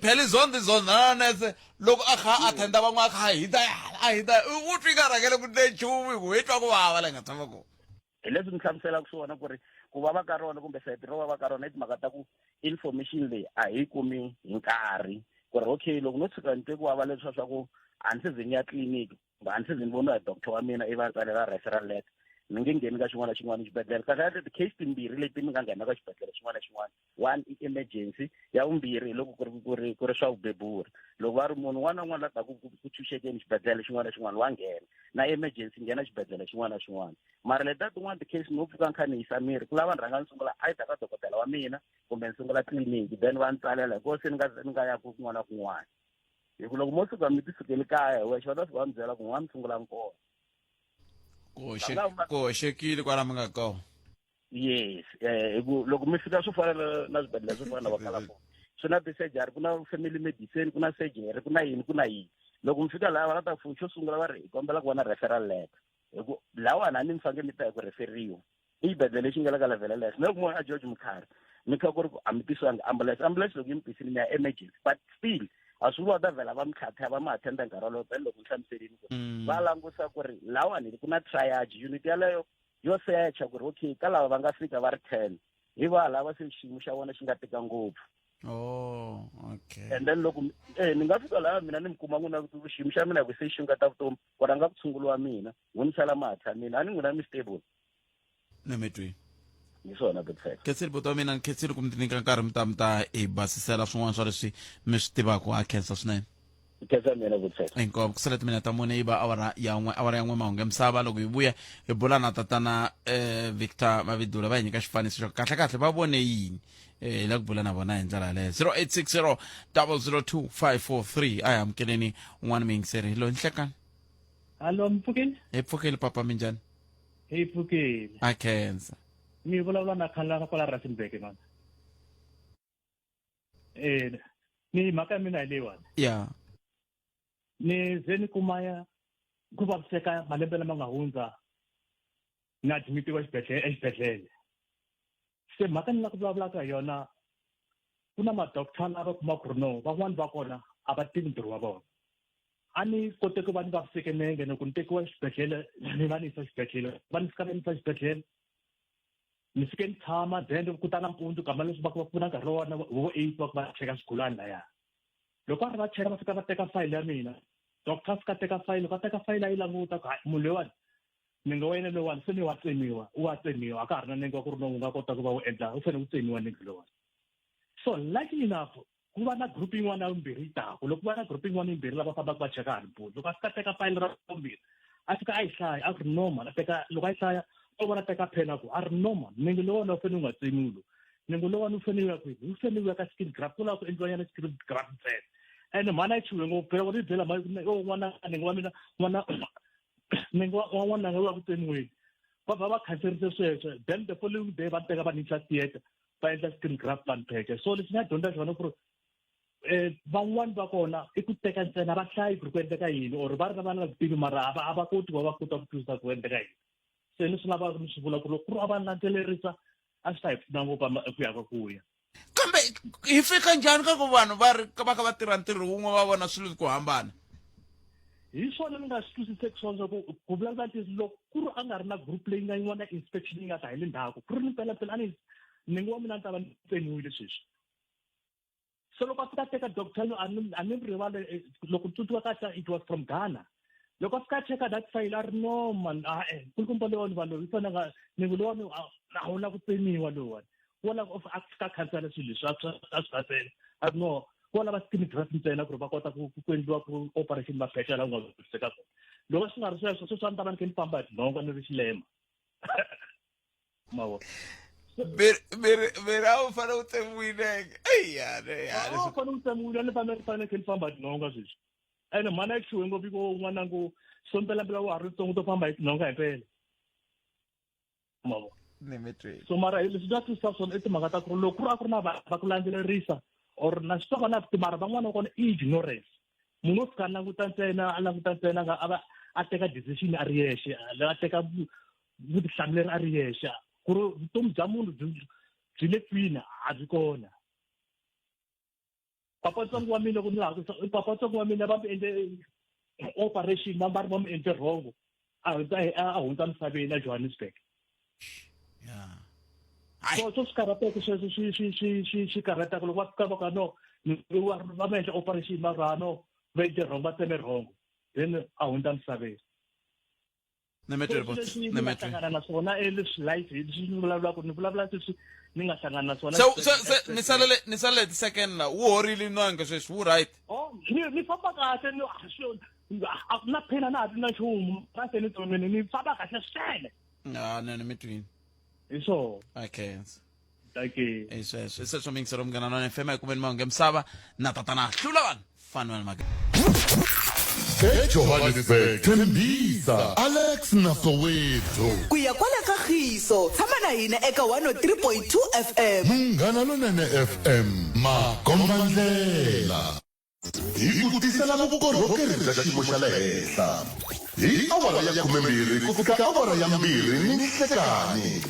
phela izondho izondho nese loko a kha a attenda van'we a kha a hindza a hindza u twi nga rhangele ku ndle nchumu hi ku i twa ku vava la nga tshama kona hi leswi ni hlamuselaka swona ku ri ku vava ka rona kumbe sayiti ro vava ka rona i timhaka ta ku information leyi a hi kumi hi nkarhi ku ri okay loko no tshuka ni twe ku vava leswiya swa ku a ndzi ze ni ya tliliniki kumbe a ndzi ze ni voniwa hi doctor wa mina ivi a tsalela referral letter Mi nge ngheni ka xin'wana na xin'wana xibedhlele. Kahlekahle ti-case timbirhi leti mi nga nghena ka xibedhlele xin'wana na xin'wana, one i emergency, ya vumbirhi hi loko ku ri ku ri ku ri swa vubeburi. Loko va ri munhu un'wana na un'wana la taku ku tshunxekeni xibedhlele xin'wana na xin'wana wa nghena, na emergency nghena xibedhlele xin'wana na xin'wana. Mara letiya tin'wana ti-case no pfuka ni kha ni yisa miri, ku lava ni rhanga ni sungula either ka dokodela wa mina kumbe ni sungula tliliniki, then va ni tsalela hi koho se ni nga ni nga ya ku kun'wana na kun'wana. Hi ku loko mo suka mi ti sukeli kaya hi wexe va ta fika va mi byela ku n'wana mi sungula kona. Ku hoxekile kwala mi nga kona. Yes, hi ku loko mi fika swo fana na swibedhlele swo fana na vakalafoni, swi na ti-surgery, ku na family medicine, ku na surgery, ku na yini, ku na yini. Loko mi fika laha va ta ku xo sungula va ri hi kombela ku va na referral letter, hi ku lahawani a ni mi fanekele mi ta hi ku referiwa. I xibedhlele lexi nga le ka level ya le henhla. Na loko mo ya George Mukhari mi kha ku ri ku a mi tisiwangi ambulance, ambulance loko yi mi tisile mi ya emergency, but still a swi vuli va ta vhela va mi tlhatlha va mi attenda nkarhi wolowo. Then loko ni hlamuselini ku va langusa ku ri lahawani ku na triage unit yaleyo yo secha ku ri okay ka lava va nga fika va ri 10 hi va lava se xiyimo xa vona xi nga tika ngopfu. Oh, okay. And then loko ni nga fika laha mina ni mi kuma n'wina xiyimo xa mina ku se xi nga ta vutomi ku rhanga ku tshunguriwa mina n'wi ni sala mahatla mina a ni n'wina mi stable. Ni mi twi. Hi swona good sir. Khensile buti wa mina, ni khensile ku mi ti nyika nkarhi mi ta mi ta hi basisela swin'wana swa leswi mi swi tivaka. A khensa swinene. Khensa mina good sir. Inkomu ku sale timinete ta mune yi ba awara ya n'we, awara ya n'we mahungu ya misava. Loko hi vuya hi bula na tatana Victor Mavidula, va hi nyika xifaniso xa kahle kahle va vone yini. Hi la ku bula na vona hi ndlela yaleyo. 0860 002 543. A hi amukeleni un'wana muyingiseri. Lo nhlekani. Hallo, mi pfukile? Hi pfukile papa, minjhani? Hi pfukile. A khensa. Mi vulavula na Khala kwala Rustenburg mana. Ni mhaka ya mina hi leyiwani. Ni ze ni kuma ya ku vaviseka malembe lama nga hundza ni admitiwa exibedhlele. Se mhaka ni la ku vulavulaka hi yona, ku na ma-doctor lava kumaka ku ri no van'wani va kona a va tivi ntirho wa vona. A ni kote ku va ni vaviseke nenge loko ni tekiwa exibedhlele, ni va ni yisa xibedhlele, va ni fika va ni yisa xibedhlele, ni fike ni tshama, then ku ta nampundzu kamba leswi va ku va pfuna nkarhi wa vo 8 va ku va cheka swigulani laya. Loko va ri va cheka va fika va teka fayili ya mina, doctor a fika a teka fayili, loko a teka fayili a yi languta ku hayi munhu loyiwani nenge wa yena lowani se ni wa tsemiwa, wa tsemiwa, a ka ha ri na nenge wa ku ri no wu nga kota ku va wu endla, wu fanele wu tsemiwa nenge lowani. So lucky enough ku va na group yin'wana ya vumbirhi yi taku. Loko ku va na group yin'wana yimbirhi lava fambaka va cheka halibuni, loko a fika a teka fayili ra vumbirhi a fika a yi hlaya a ku ri normal, a teka loko a yi hlaya o vona teka pen a ku a ri normal, nenge lowani wu fanele wu nga tsemiwi lowu, nenge lowani wu fanele wu ya kwini, wu fanele wu ya ka skin graft, ku lava ku endliwa nyana skin graft ntsena. Ene mhani a yi chuhe ngopfu phela, vona yi byela mhani o n'wana nenge wa mina n'wana nenge wa n'wananga wu ya ku tsemiweni. Va va va khanserise sweswo, then the following day va teka va ni yisa theatre va endla screen graft va ni pheke. So lexi ni nga dyondza xona ku ri van'wani va kona i ku teka ntsena va hlayi ku ri ku endleka yini, or va ri na va na vutivi mara a va koti ku va va kota ku twisisa ku endleka yini. Se ni swi lavaka ni swi vula ku loko ku ri a va landzelerisa a swi ta hi pfuna ngopfu ku ya ka ku ya. Kambe hi fika njhani ka ku vanhu va ri va kha va tirha ntirho wun'we va vona swilo ku hambana? Hi swona ni nga swi twisiseki swona swa ku ku vulavula ntiyiso, loko ku ri a nga ri na group leyi nga yin'wana ya inspection yi nga ta hi le ndzhaku, ku ri ni mpelampela a ni nenge wa mina a ni ta va ni tsemiwile sweswi. Se loko a fika a teka doctor yo a ni a ni rivale, loko ni tsundzuka kahle it was from Ghana. Loko a fika a cheka that file a ri no man, a-e nkulukumba lowani vanhu yi fanele nga nenge lowani a wu la ku tsemiwa lowani, wo lava a fika a khansela swilo leswi a swi khansela, a ri no wo lava skin graft ntsena ku ri va kota ku ku endliwa ku operation va phecha laha ku nga vaviseka kona. Loko swi nga ri sweswo, sweswi a ni ta va ni khe ni famba hi tinhonga ni ri xilema. Ma vona? Miri a wu fanele wu tsemiwile. Eya, ya, A wu fanele wu tsemiwile, ni fanele fanele khe ni famba hi tinhonga sweswi. Ene mhani a yi chuhe ngopfu ko n'wana ngo so mpelampela wa ha ri ntsongo to famba hi tinhonga hi mpela. Ma vona? Ni mi twile. So mara leswi nga twisisa swona i timhaka ta ku ri loko ku ri a ku ri na vanhu va ku landzelerisa or na swi twa na mara van'wana va kona i ignorance. Munhu wo fika a languta ntsena, a languta ntsena a va a teka decision a ri yexe, a teka vutihlamuleri a ri yexe, ku ri vutomi bya munhu byi le kwini a byi kona. Papa ntsongo wa mina loko ni laha ku papa ntsongo wa mina va mi endle operation, va ri va mi endle wrong, a hundza a hundza misaveni a Johannesburg. So so swi karhateke sweswo, swi swi swi swi swi karhataka loko va fika va ka no va mi endle operation va ra no va endle wrong, va tseme wrong, then a hundza misaveni. Ni mi twile, So, boss. leswi Ni ni nga mi twile. hlangana na swona e leswi life leswi ni vulavulaka ni vulavula sweswi ni nga hlangana na swona Se se se ni salele ni salele ti second la wu horile nwange sweswi wu right. Oh, ni ni famba kahle ni a swi- a ku na pain a na ha twi na nchumu ka se ni tsomini ni famba kahle swinene. Ah, ni mi twile. Hi swona. I khensa. Dankie. I sweswo. I sweswo miyingiselo Munghana Lonene FM ekumeni mahungu ya misava na tatana hlula vanhu Fanuel Maka. ejohannesburg tembisa alex na soweto ku ya kwala ka khiso tshama na hina eka 103.2 fm munghana lonene fm makombandlela hi ku tisela vukorhokeri bya xiyimo xa le henhla hi awara ya 12 ku fika awara ya 2 ni nhlekani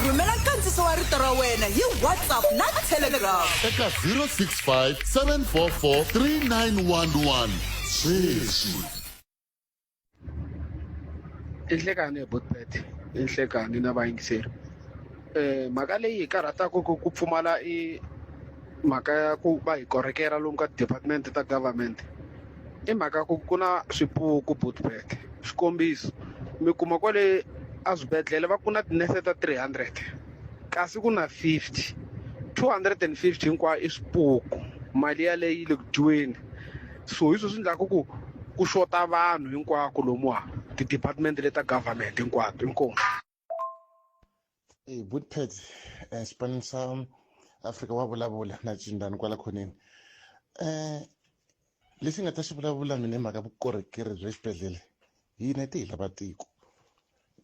rhumela nkandziso wa rito ra wena hi whatsapp na telegram eka 065 744 3911 sweswi I nhlekani Botbet i nhlekani na vayingiseri um mhaka leyi hi karhataka ku ku pfumala i mhaka ya ku va hi korhokela lomu ka ti-department ta government i mhaka ku ku na swipuku Botbet xikombiso mi kuma kwale a swibedhlele va ku na tinese ta 300 kasi ku na 50 250 hinkwayo i swipuku mali yaleyo yi le ku dyiweni so hi swo swi endlaka ku ku xota vanhu hinkwako lomuwa ti-department leta government hinkwato inkomu Hey, Bootpad, eh, xipano xa Afrika wa vulavula na Cindani kwala khoneni. Eh, lexi nga ta xi vulavula mina hi mhaka vukorhokeri bya xibedhlele hina ti hi lava tiko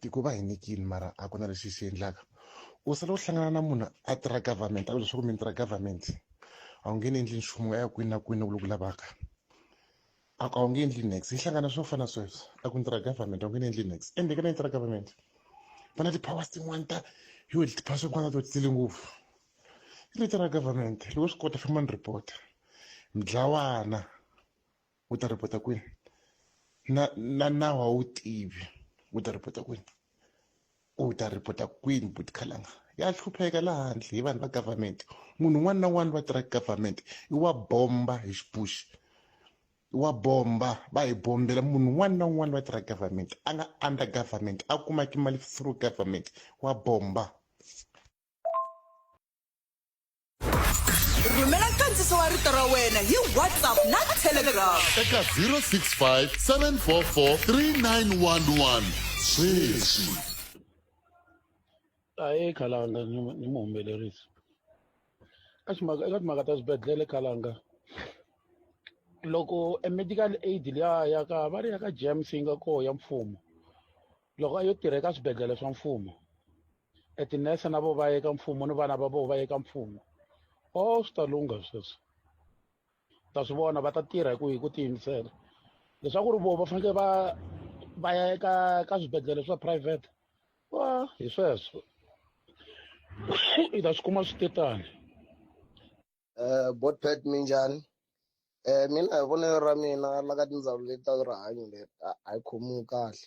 tiko va hi nyikile mara a ku na lexi xi endlaka u sala u hlangana na munhu a tirha government a vula leswaku mi ni tirha government a wu nge ni endli nchumu nga ya kwini na kwini loku lavaka a ku a wu nge endli nex yi hlangana swo fana sweswo a ku ni tirha government a wu nge ni endli nex ende ka ni tirha government va na ti-powers tin'wani ta yo ti-powers tin'wana to tele ngopfu i ri tirha government loko swi kota famba ni report mdlawana u ta report kwini na na nawu a wu tivi u ta report kwini u ta report kwini buti khalanga ya hlupheka laha handle hi vanhu va government munhu un'wana na un'wana va tirhaka government i wa bomba hi xipuxi i wa bomba va hi bombela munhu un'wana na un'wana va tirha government a nga under government a kumaki mali through government wa bomba rhumela nkandziso wa rito ra wena hi whatsapp na telegram eka 065 744 3911 sweswi Ahee Khalanga ni ni muhumelerisi ka ximhaka eka timhaka ta swibedhlele Khalanga loko e medical aid liya ya ka va ri ya ka GEMS yi nga koho ya mfumo loko a yo tirha eka swibedhlele swa mfumo e tinese na vo va ye ka mfumo ni vana va vo va ye ka mfumo o swi ta lungha sweswo ta swi vona va ta tirha hi ku hi ku tiyimisela leswaku ri vo va fanekele va va ya eka ka swibedhlele swa private wa hi sweswo i ta swi kuma swi tetani Eh, Botpet minjhani? Eh, mina hi vonelo ra mina la ka tindzawulo leti ta rihanyo leti a a yi khomiwi kahle.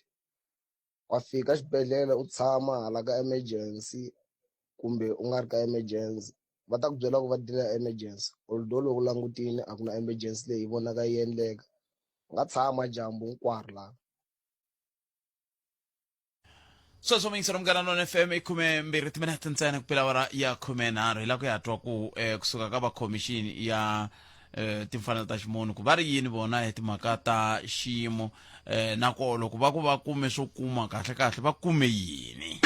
Wa fika xibedhlele u tshama hala ka emergency kumbe u nga ri ka emergency va ta ku byela ku va deal-a emergency although loko u langutile a ku na emergency leyi vonaka yi endleka u nga tshama dyambu hinkwaro laha. Sweswo muyingiseri Munghana Lonene FM i 12 timinete ntsena ku pela awara ya 13 hi la ku ya twa ku eh, kusuka ka va khomixini ya eh, timfanelo ta ximunhu ku va ri yini vona hi timhaka ta xiyimo eh, na ko loko va ku va kume swo kuma kahle kahle va kume yini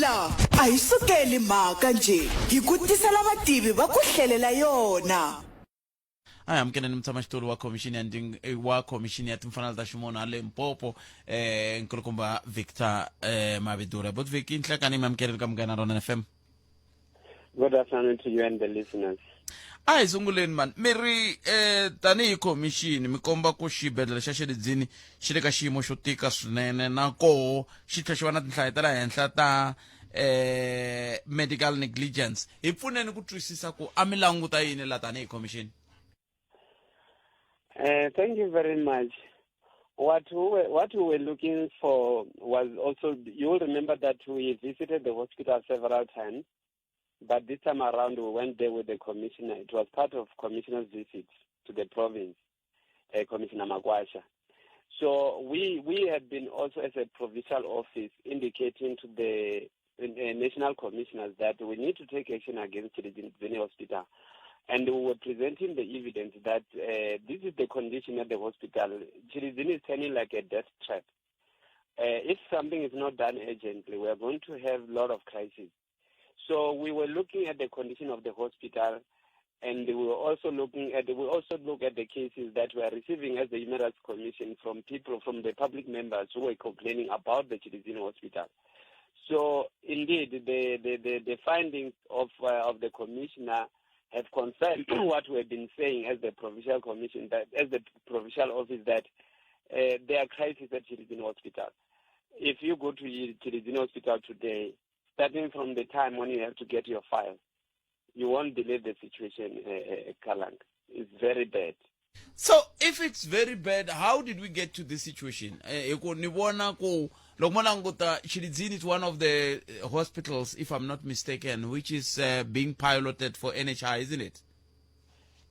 La a hi sukeli mhaka njhe hi ku tisela vativi va ku hlelela yona. A hi amukeleni mutshamaxitulu wa khomixini ya nding wa khomixini ya timfanelo ta ximunhu a Limpopo eh nkulukumba Victor eh Mabidura bot Vicky nhlekani mi amukeleni ka Munghana Lonene FM. Good afternoon to you and the listeners. A hi sunguleni mani mi ri eh tanihi khomixini mi komba ku xibedhlele xa Xilidzini xi le ka xiyimo xo tika swinene na koho xi tlhela xi va na tinhlayo ta le henhla ta eh medical negligence hi pfuneni ku twisisa ku a mi languta yini la tanihi khomixini. Thank you very much. What we were looking for was also, you will remember that we visited the hospital several times, but this time around we went there with the commissioner. It was part of commissioner's visit to the province, Commissioner Makwasha. So we, we have been also as a provincial office indicating to the uh, national commissioners that we need to take action against Tshilidzini Hospital. And we were presenting the evidence that uh, this is the condition at the hospital. Tshilidzini is turning like a death trap. Uh, if something is not done urgently, we are going to have a lot of crises. So we were looking at the condition of the hospital, and we were also looking at we also look at the cases that we are receiving as the Human Rights Commission from people from the public members who were complaining about the Tshilidzini Hospital. So indeed, the the, the, the findings of uh, of the commissioner have confirmed what we have been saying as the provincial commission that as the provincial office that uh, there are crises at Tshilidzini Hospital. If you go to Tshilidzini Hospital today, starting from the time when you have to get your file, you won't believe the situation, uh, uh, Kalang. It's very bad. So if it's very bad, how did we get to this situation? Eh, hi ku ni vona ku loko mo languta Tshilidzini is one of the eh, hospitals, if I'm not mistaken, which is uh, being piloted for NHI, isn't it?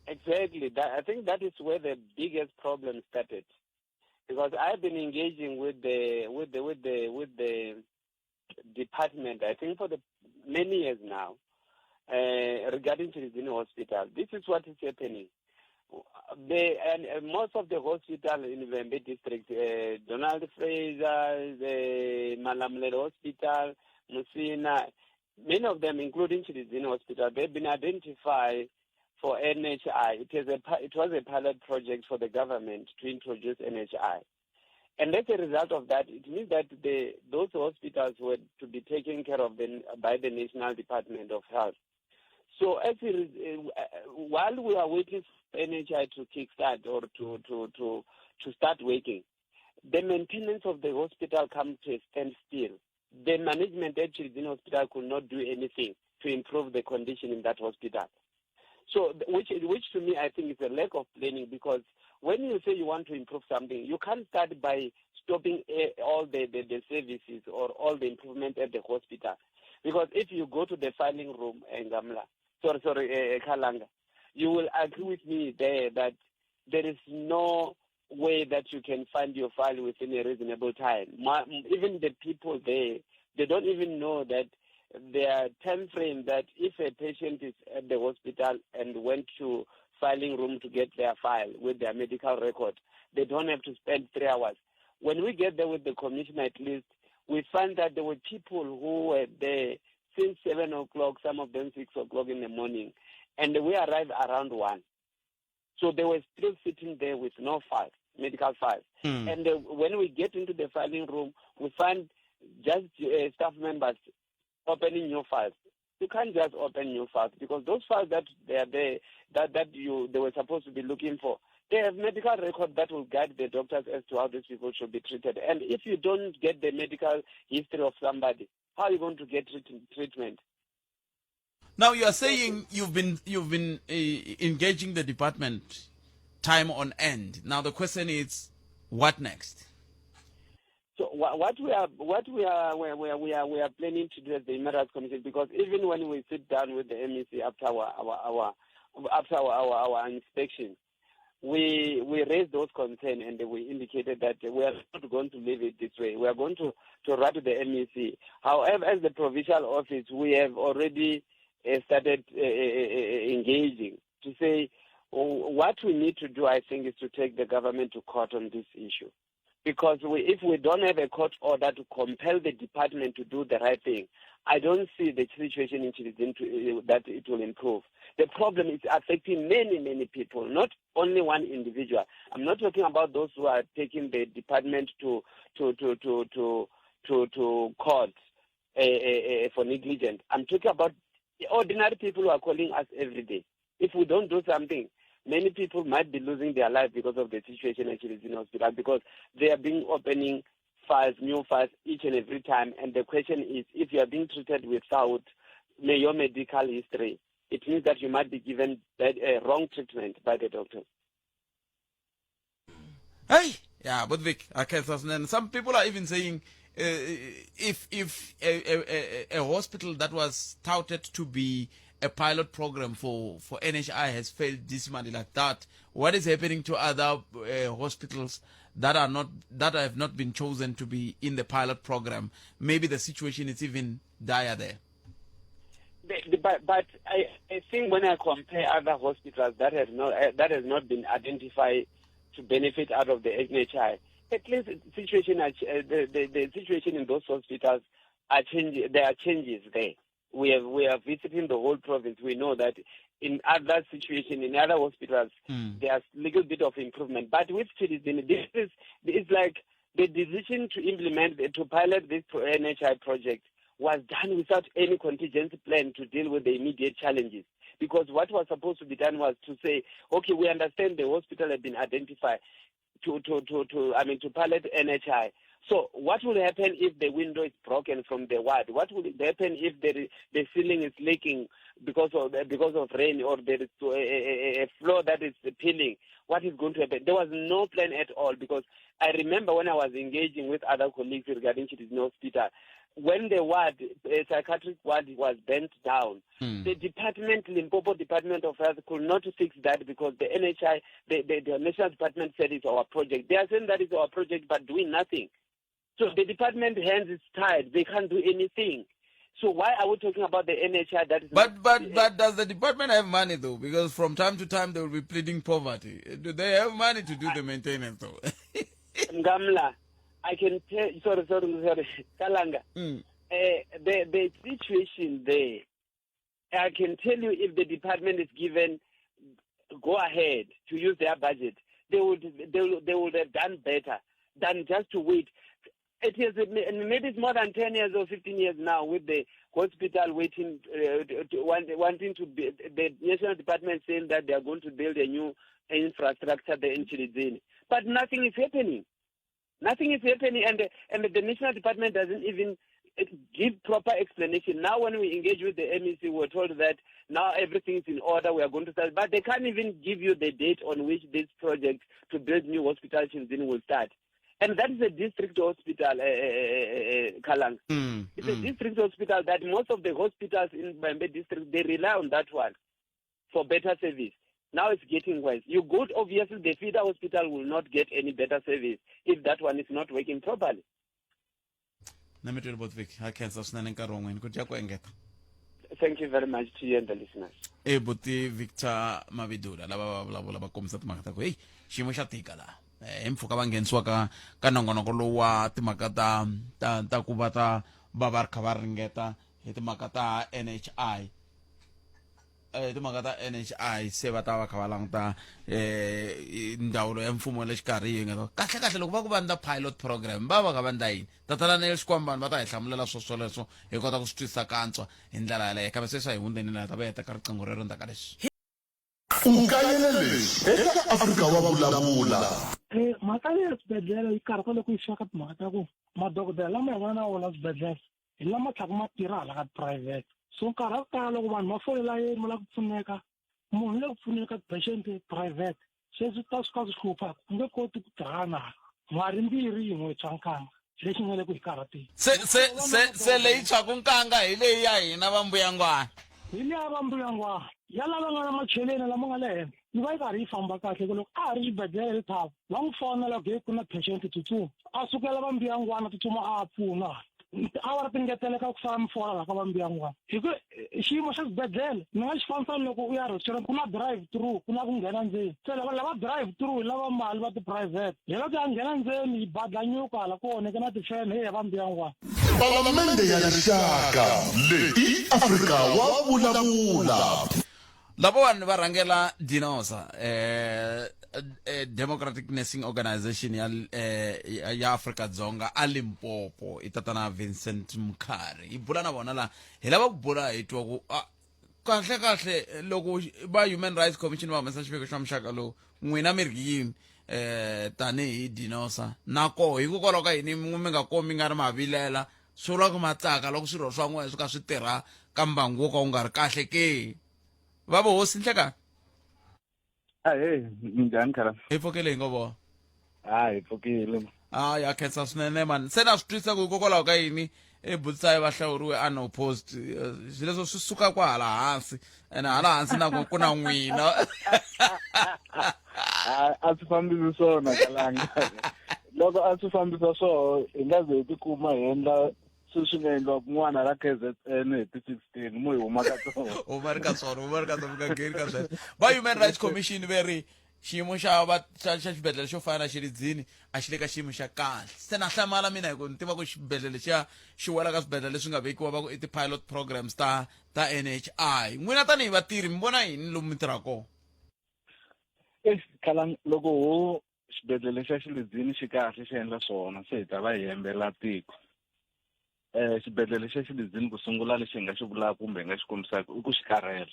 Exactly. That, I think that is where the biggest problem started, because I've been engaging with the with the with the with the department. I think for the many years now, uh, regarding Tshilidzini Hospital. This is what is happening. They, and uh, most of the hospital in Vhembe district, uh, Donald Fraser, the Malamulele Hospital, Musina, many of them, including Tshilidzini Hospital, they've been identified for NHI. It, is a, it was a pilot project for the government to introduce NHI. And as a result of that, it means that the, those hospitals were to be taken care of the, by the National Department of Health. So as it is, uh, while we are waiting for NHI to kickstart or to, to, to, to start working, the maintenance of the hospital comes to a standstill. The management at Tshilidzini Hospital could not do anything to improve the condition in that hospital. So, which, which to me, I think is a lack of planning because when you say you want to improve something, you can't start by stopping eh, all the, the, the services or all the improvement at the hospital. Because if you go to the filing room in Gamla, sorry, sorry, uh, Kalanga, you will agree with me there that there is no way that you can find your file within a reasonable time. My, even the people there, they don't even know that their time frame that if a patient is at the hospital and went to filing room to get their file with their medical record, they don't have to spend three hours. When we get there with the commissioner, at least, we find that there were people who were there since 7 o'clock, some of them 6 o'clock in the morning, and we arrived around 1. So they were still sitting there with no file, medical files. Mm. And uh, when we get into the filing room, we find just uh, staff members opening new files. You can't just open new files because those files that they are there, that, that you they were supposed to be looking for, they have medical record that will guide the doctors as to how these people should be treated. And if you don't get the medical history of somebody, how are you going to get treatment? Now you are saying you've been you've been uh, engaging the department time on end. Now the question is, what next? So what we are what we are we are we are, we are planning to do at the Human Rights Commission because even when we sit down with the MEC after our our, our after our, our, our inspection, we we raised those concerns and we indicated that we are not going to leave it this way. We are going to, to write to the MEC. However, as the provincial office, we have already uh, started uh, engaging to say what we need to do, I think, is to take the government to court on this issue because we, if we don't have a court order to compel the department to do the right thing, I don't see the situation in Tshilidzini uh, that it will improve. The problem is affecting many, many people, not only one individual. I'm not talking about those who are taking the department to to to to to to, to court uh, uh, for negligence. I'm talking about the ordinary people who are calling us every day. If we don't do something, many people might be losing their life because of the situation actually in hospital because they are being opening files, new files each and every time. And the question is, if you are being treated without your medical history, it means that you might be given bad, uh, wrong treatment by the doctor. Hey, yeah, but Vic, okay, some people are even saying uh, if if a, a, a, a hospital that was touted to be a pilot program for, for NHI has failed this money like that, what is happening to other uh, hospitals that are not that have not been chosen to be in the pilot program maybe the situation is even dire there The, the, but but I, I think when I compare other hospitals that have not uh, that has not been identified to benefit out of the NHI, at least the situation uh, the, the, the situation in those hospitals are changing. There are changes there. We have we are visiting the whole province. We know that in other situation in other hospitals mm. there's little bit of improvement. But with Chilizini, this is it's like the decision to implement to pilot this NHI project was done without any contingency plan to deal with the immediate challenges. Because what was supposed to be done was to say, okay, we understand the hospital had been identified to, to, to, to I mean, to pilot NHI. So what will happen if the window is broken from the ward? What will happen if the, the ceiling is leaking because of, because of rain or there is a, a, a floor that is peeling? What is going to happen? There was no plan at all because I remember when I was engaging with other colleagues regarding Chitizino Hospital, when the ward, a psychiatric ward was bent down, mm. the department, Limpopo Department of Health, could not fix that because the NHI, the, the, the National Department said it's our project. They are saying that it's our project, but doing nothing. So the department hands is tied. They can't do anything. So why are we talking about the NHI that is But but but does the department have money though? Because from time to time they will be pleading poverty. Do they have money to do the maintenance though? Ngamla, I can tell sorry, sorry, sorry. Kalanga. Mm. Uh, the the situation there, I can tell you if the department is given go ahead to use their budget, they would they, they would have done better than just to wait. It is maybe it's more than 10 years or 15 years now with the hospital waiting, uh, to, want, wanting to be, the national department saying that they are going to build a new infrastructure there in Chilidzini. But nothing is happening. Nothing is happening, and the, and the national department doesn't even eh, give proper explanation. Now, when we engage with the MEC, we're told that now everything is in order, we are going to start. But they can't even give you the date on which this project to build new hospital in will start. And that is a district hospital, uh, uh, Kalang. Mm, it's a district hospital that most of the hospitals in Bambe district, they rely on that one for better service. Now it's getting worse. You go, to, obviously, the feeder hospital will not get any better service if that one is not working properly. Na mi tweli botvik ha khensa swinene nkarhi wun'wini ku dya ku engeta thank you very much to you and the listeners e buti victor mavidula lava va vulavula va kombisa timhaka ta ku heyi xiyimo xa tika laha eh, hi mpfhuka va nghenisiwa ka ka nongonoko lowu wa timhaka ta ta ta ku va ta va va ri kha va ringeta hi timhaka ta nhi eh, timhaka ta nhi se va ta va kha va languta eh, ndzawulo ya mfumo ya le xikarhi yi nga kahle kahle loko va ku va ndla pilot program va va kha va ndla yini tatana nel xikwambani va ta hi hlamulela swo swoleswo hi kota ku swi twisisa kantswa hi ndlela yaleyo kambe sweswi a hi hundzeni laha ta va heta ka riqingho rero ndzhaku ka leswi U kayele leswi eka Afrika wa Vulavula. Eh, mhaka leyi ya swibedhlele yi karhata loko yi fika ka timhaka ta ku madokodela lama hi nga na wona swibedhlele hi lama tlhaka ma tirha hala ka tiphurayivhete so nkarhi wa ku tala loko vanhu va fole layeni va lava ku pfuneka munhu le ku pfuneni ka ti-patient private sweswi ta swi ka swi hlupha u nge koti ku tirhana n'hwari mbirhi yin'we tshwa nkanga lexi nga le ku hi karhateni se se se se leyi tshwaku nkanga hi leyi ya hina va mbuyangwana hi leya va mbuyangwana ya lava nga na macheleni lama nga le henhla yi va yi karhi yi famba kahle ku loko a ha ri xibedhlele le thava va n'wi fonela ku ku na patient tsutsuma a sukela va mbuyangwana tsutsuma a pfuna tiawara ti ngeteleka ku sala mi fola laha ka va mbuyangwana hi ku eh, xiyimo xa xibedhlele ni nga xi fanisa loko u ya restaurant ku na drive through ku na ku nghena ndzeni se lava lava drive through hi lava mali va ti-private hi loko ya nghena ndzeni yi badlanyuka hala ku onheke na tifene heyi ya va mbuyangwana Palamende ya Rixaka leyi i Afrika wa vulavula. Lavawani va rhangela DINOSA eh, eh, Democratic Nursing Organization ya, eh, ya Afrika Dzonga a Limpopo i tatana Vincent Mkhari hi bula na vona la hi lava ku bula hi twa ku ah, kahle kahle loko va Human Rights Commission va humesa xiviko xa muxaka lowu n'wina mi ri yini eh tanihi dinosa na koho hikokwalaho ka yini mi nga komi nga ri mavilela swi vula ku ma tsaka loko swirho swa n'wina swi ka swi tirha ka mbangu wo ka wu nga ri kahle ke va vohosi nhlekani ahee minjhani khala hi pfukile hi ngo vona ha hi pfukile a ya khensa swinene mani se na swi twisisa ku hikokwalaho ka yini ebutsayi va hlawuriwe unopposed swilo leswo swi suka kwahala hansi ene hala hansi na ku na n'wina a swi fambisi swona kalanga Loko a swi fambisa swoho hi nga ze hi tikuma hi endla swilo swi nga endliwa kun'wana la KZN hi ti-16 mo hi huma ka tona. U va ri ka swona, u va ri ka swona, mi nga ngheni ka sweswo. Va Human Rights Commission ve ri xiyimo xa va xa xa xibedhlele xo fana na Xilidzini a xi le ka xiyimo xa kahle. Se na hlamala mina hi ku ni tiva ku xibedhlele lexiya xi wela ka swibedhlele leswi nga vekiwa va ku i ti-pilot programs ta ta NHI. N'wina tanihi vatirhi mi vona yini lomu mi tirhaka kona? Eish, khalang loko ho xibedhlele xa Xilidzini xi kahle xi endla swona se hi ta va hi hembela tiko. Xibedhlele xa Xilidzini ku sungula lexi hi nga xi vulaka kumbe hi nga xi kombisaka i ku xi karhele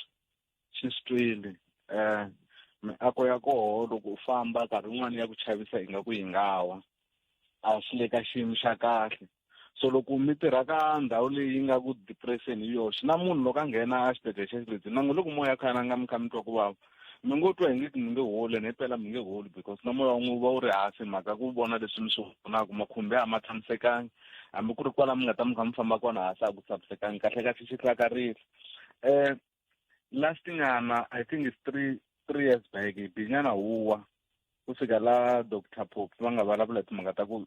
xi swi twile. Miako ya koho loko u famba nkarhi wun'wani ya ku chavisa ingaku yi nga wa, a swi le ka xiyimo xa kahle. So loko mi tirha ka ndhawu leyi nga ku depression hi yoxe, na munhu loko a nghena a xibedhlele xa Xilidzini na n'wina loko moya kha na nga mi kha mi twa ku vava mi ngo twa ingaku mi nge holi, ene himpela mi nge holi because na moya wa n'wina wu va wu ri hansi hi mhaka ku vona leswi mi swi vonaka. Makhumbi a ma tshamisekangi, hambi ku ri kwala mi nga ta mi kha mi famba kona hansi a ku tshamisekangi, kahle kahle xi hlakarile. Last nyana I think it's three years back hi binyana huwa ku fika la Doctor Pope va nga vulavula hi timhaka ta ku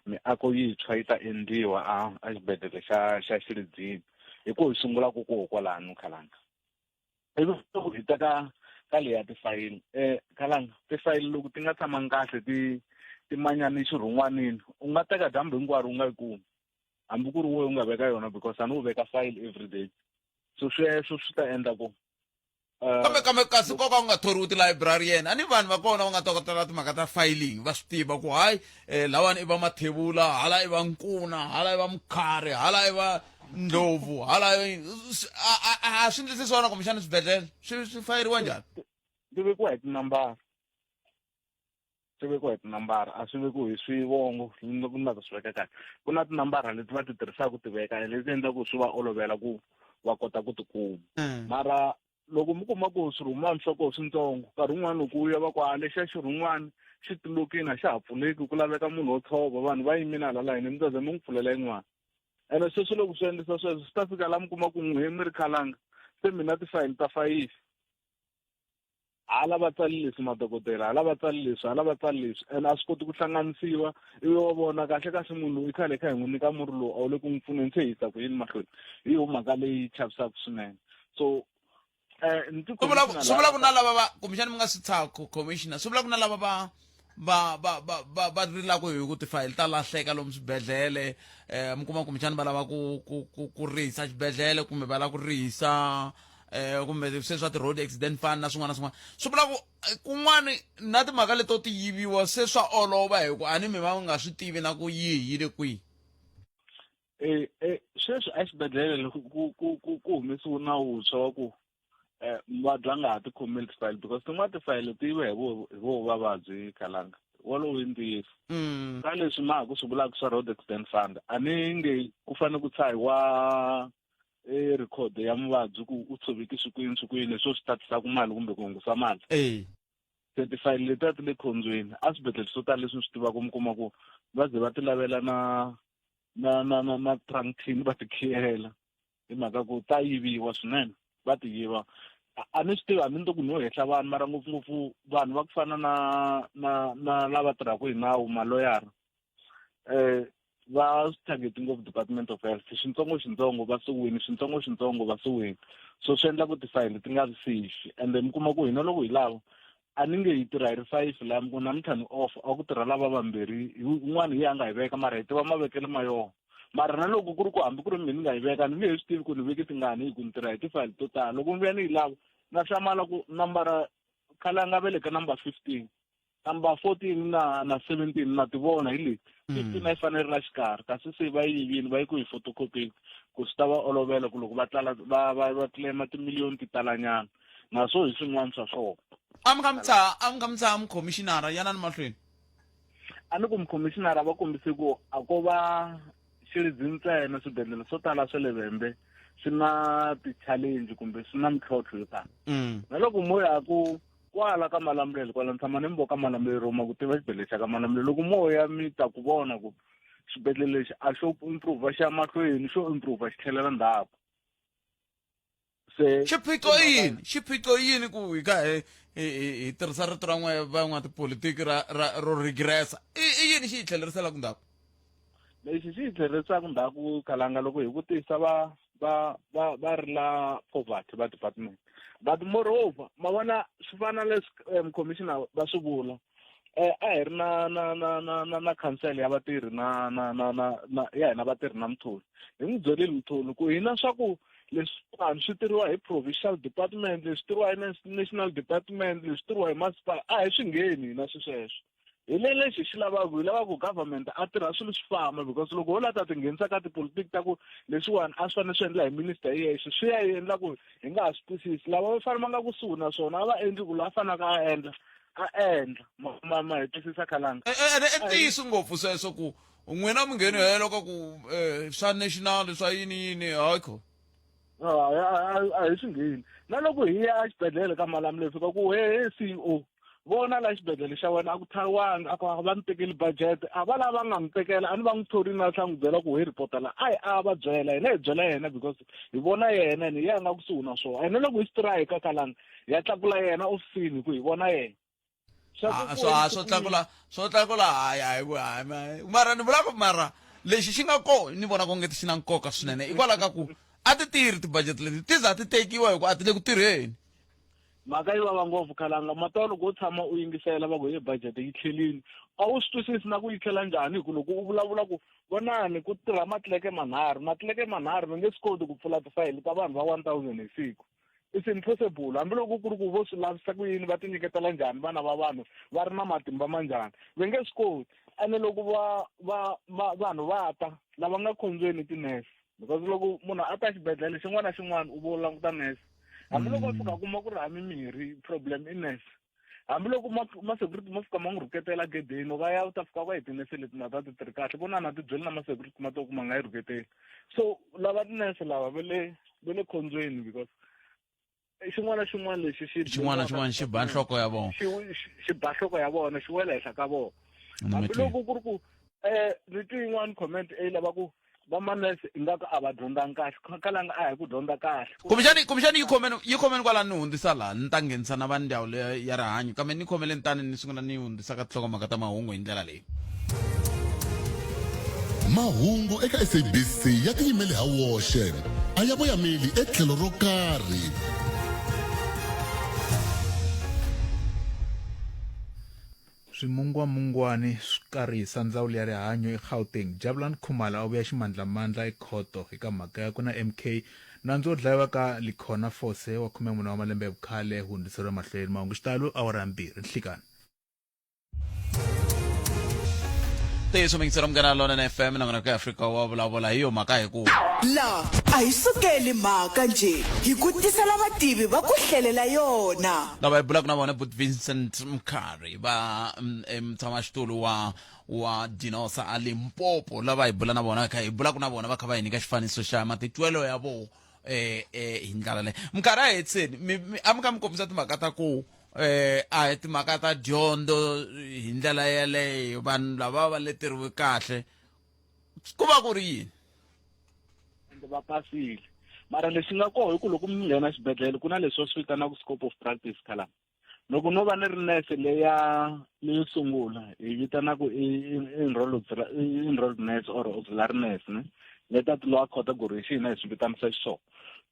miako yintshwa yi ta endliwa a xibedhlele xa Xilidzini, hi ku hi sungula ku koho kwalano Khalanga. Ivi loko hi ta ka leya tifayili, Khalanga, tifayili loko ti nga tshamangi kahle ti manyani xirhungwanini, u nga teka dyambu hinkwaro u nga yi kumi, hambi ku ri wehe u nga veka yona because a ni u veka file every day. So sweswo swi ta endla ku Kambe kasi nkoka u nga thoriwi ti-librarian, a ni vanhu va kona va nga tokotela timhaka ta filing, va swi tiva ku hayi lawani i va Mathebula, hala i va Nkuna, hala i va Mkhari, hala i va Ndlovu, hala a swi endlisi swona kumbexana swibedhlele swi fayeriwa njhani? Swi vekiwa hi tinambara, swi vekiwa hi tinambara, a swi vekiwi hi swivongo. Loko ni la ta swi veka kahle, ku na tinambara leti va ti tirhisaka ku ti veka leti endlaku swi va olovela ku va kota ku ti kuma. Mara loko mi kuma ku swirhumani swa koho swintsongo, nkarhi wun'wani loko u ya va ku a lexiya xirhumani xi tilokini a xa ha pfuleki, ku laveka munhu wo tshova, vanhu va yimile hala layini, mi ta za mi n'wi pfulela yin'wana. Ene sweswo loko swi endlisa sweswo swi ta fika la mi kuma ku n'wi mi ri khalanga se mina tifayili ta fayisi, hala va tsali leswi madokodela, hala va tsali leswi, hala va tsali leswi, ene a swi koti ku hlanganisiwa. Ivi wa vona kahle kahle munhu i khale kha hi n'wi nyika murhi lowu a wu le ku n'wi pfuneni, se hi yisa ku yini mahlweni? Hi yo mhaka leyi chavisaka swinene. So ni ti Swi vula ku na lava va kumbexana mi nga swi tshaha commissioner, swi vula ku na lava va va va va va va rilaka hi ku tifayili ta lahleka lomu swibedhlele, mi kuma kumbexana va lava ku ku ku ku rihisa xibedhlele kumbe va lava ku rihisa kumbe sweswi swa ti-road accident fund na swin'wana na swin'wana. Swi vula ku kun'wani na timhaka leto ti yiviwa se swa olova hi ku a ni mi va nga swi tivi na ku yihi yi le kwihi. Sweswi a xibedhlele loko ku humesiwe nawu wuntshwa wa ku muvabyi a nga ha ti khomeli tifayili because tin'wana tifayili ti yiva hi vo vavabyi Khalanga, wolowo i ntiyiso. Ka leswi ma ha ku swi vulaka swa road accident fund, a ni nge ku fanele ku tshahiwa e record ya muvabyi ku u tshoveke swi kwini swi kwini, leswo swi tatisaka mali kumbe ku hungusa mali. Se tifayili letiya ti le khombyeni. A swibedhlele swo tala leswi ni swi tivaka mi kuma ku va ze va ti lavela na trunk tin va ti khiyela hi mhaka ku ta yiviwa swinene, va ti yiva. A ni swi tivi hambi ni to ku no hehla vanhu, mara ngopfungopfu vanhu va ku fana na lava tirhaka hi nawu, maloyara, va swi target ngopfu Department of Health, xintsongo xintsongo va suwini, xintsongo xintsongo va suwini. So swi endla ku tifayili ti nga vi safe. Ende mi kuma ku hina loko hi lava a ni nge hi tirha hi ri 5 laha, mi ku namuntlha ni off, a ku tirha lava vambirhi, un'wana hi ya nga hi veka, mara hi tiva mavekelo ma yona. Mara na loko ku ri ku hambi ku ri mina ni nga yi veka, ni nge he swi tivi ku ni veke tingani hi ku ni tirha hi tifayili to tala. Loko ni vuya ni yi lava, na hlamala ku nambara khale a nga veleka number 15, number 14 na 17 na ti vona hi leyi. 15 a yi fanele ri la xikarhi, kasi se va yi yivile, va yi ku yi photocopyini ku swi ta va olovela ku loko va tlala va claim timiliyoni ti talanyana. Naswo hi swin'wana swa swona. A mi nga mi tshaha, a mi nga mi tshaha mukhomishinara, yanani mahlweni. A ni ku mukhomishinara va kombise ku a ko va Xilidzi ntsena, swibedhlele swo tala swa le Vhembe swi na ti-challenge kumbe swi na mintlhontlho yo tala. Na loko mo ya ku kwala ka Malamulele, kwala ni tshama ni mi voka Malamulele, Roma ku tiva xibedhlele xa ka Malamulele, loko mo ya mi ta ku vona ku xibedhlele lexi a xo improve xi ya mahlweni, xo improve xi tlhelela ndzhaku. Se Xiphiqo i yini? Xiphiqo i yini ku hi kha hi hi hi tirhisa rito ra n'we van'watipolitiki ra ra ro regressa? I i yini xi hi tlheleriselaka ndzhaku? Lexi xi hi tlhelerisaka ndzhaku Khalanga loko hi vutisa va va va va ri la poverty va department but moreover ma vona swi fana leswi um, commissioner va swi vula eh a hi ri na na na na na na council ya vatirhi na na na na na ya hina vatirhi na mutholi hi n'wi byerile mutholi ku hina swa ku leswiwani swi tirhiwa hi provincial department leswi tirhiwa hi national department leswi tirhiwa hi masipala a hi swi ngheni hina swi sweswo hi le lexi hi xi lavaka hi lava ku government a tirha swilo swi famba because loko ho la ta tinghenisa ka tipolotiki ta ku leswiwani a swi fanele swi endla hi minister hi yexe swi ya yi endla ku hi nga ha swi twisisi lava va fanele va nga kusuhi na swona a va endli ku la fanaka a endla a endla ma ma ma hi twisisa khalanga ene i ntiyiso ngopfu sweswo ku n'wina mi ngheni helo ka ku um swa national swa yini yini hayi kho a hi swi ngheni na loko hi ya exibedhlele ka Malamulele fika ku he he C_E_O vona la xibedhlele xa wena a ku thariwanga a ku a va ni tekeli budget a va lava nga n'wi tekela a ni va n'wi thorini a tlhela n'wi byela ku he report-a la a hi a va byela hina hi byela yena because hi vona yena ene hi yena a nga kusuhi na swona ene loko hi strike kalanga ya tlakula yena ofisini hi ku hi vona yena Ah, swo ah, swo tlakula swo tlakula hayi hayi ku hayi mara ni vula ku mara lexi xi nga kona ni vona ku nge xi na nkoka swinene hikwalaho ka ku a ti tirhi ti-budget leti ti za ti tekiwa hi ku a ti le ku tirheni mhaka yi vava ngopfu khalanga mata loko u tshama u yingisela va ku ye budget yi tlhelini a wu swi twisisi na ku yi tlhela njhani hi ku loko u vulavula ku vonani ku tirha matleke manharhu matleke manharhu va nge swi koti ku pfula tifayili ta vanhu va 1000 hi siku It's impossible hambiloko ku ri ku vo swi lavisa ku yini va tinyiketela njhani vana va vanhu va ri na matimba ma njhani va nge swi koti ene loko va va va vanhu va ta lava nga khombyeni tinese because loko munhu a ta xibedhlele xin'wana na xin'wana u vo languta nese hambiloko a fika a kuma ku ri hami mirhi problem i nese hambiloko ma-security ma fika ma n'wi rhuketela gedeni loko a ya u ta fika ku hi tinese leti na ta ti tirhi kahle ku na na ti byeli na ma-security ma to ku ma nga yi rhuketeli so lava tinese lava va le va le khombyeni because xin'wana na xin'wana lexi xi xin'wana na xin'wana xi ba nhloko ya vona xi ba nhloko ya vona xi wela henhla ka vona hambiloko ku ri ku um ni twi yin'wana comment eyi lava ku vamanese ingaku a va dyondzanga kahle kalanga a hi ku dyondza kahle kumbexani kumbexani yi khomeni yi khomeni kwala ni hundzisa laha ni ta nghenisa na va ndzawulo ya rihanyo kambe ni khomeleni tani ni sungula ni hundzisa ka tinhlokomhaka ta mahungu hi ndlela leyi Mahungu eka SABC ya tiyimele ha woxe, a ya voyameli etlhelo ro karhi. Swimungwamungwani swi karihisa ndzawulo ya rihanyo eGauteng. Jabulani Khumalo a vuya ximandlamandla ekhoto eka mhaka yakwe na MK. Nandzu wo dlayiwa ka Likhona Fose wa 14 wa malembe ya vukhale wu hundziseriwe emahlweni. Mahungu xitalo awara ya mbirhi nhlikani. Ntiyiso mingiselo munghana lonene FM na n'wina ku Afrika wa vulavula hi yo mhaka hi ku La a hi sukeli mhaka njhe hi ku tisela vativi va ku hlelela yona. Lava hi bulaka na vona but Vincent Mkhari va mutshamaxitulu wa wa Dinosa a Limpopo lava hi bula na vona kha hi bulaka na vona va kha va hi nyika xifaniso xa matitwelo ya vo eh eh hi ndlela leyi minkarhi a hetiseni a mi kha mi kombisa timhaka ta ku eh a hi timhaka ta dyondzo hi ndlela yeleyo vanhu lava va leteriwe kahle ku va ku ri yini ende va pasile mara lexi nga koho i ku loko mi nghena xibedhlele ku na leswi va swi vitanaka scope of practice khala loko no va ni ri nurse leya leyo sungula hi vitanaku i enrolled enrolled nurse or auxiliary nurse ne leta ti lowa category hi xihina hi swi vitanisa xiswona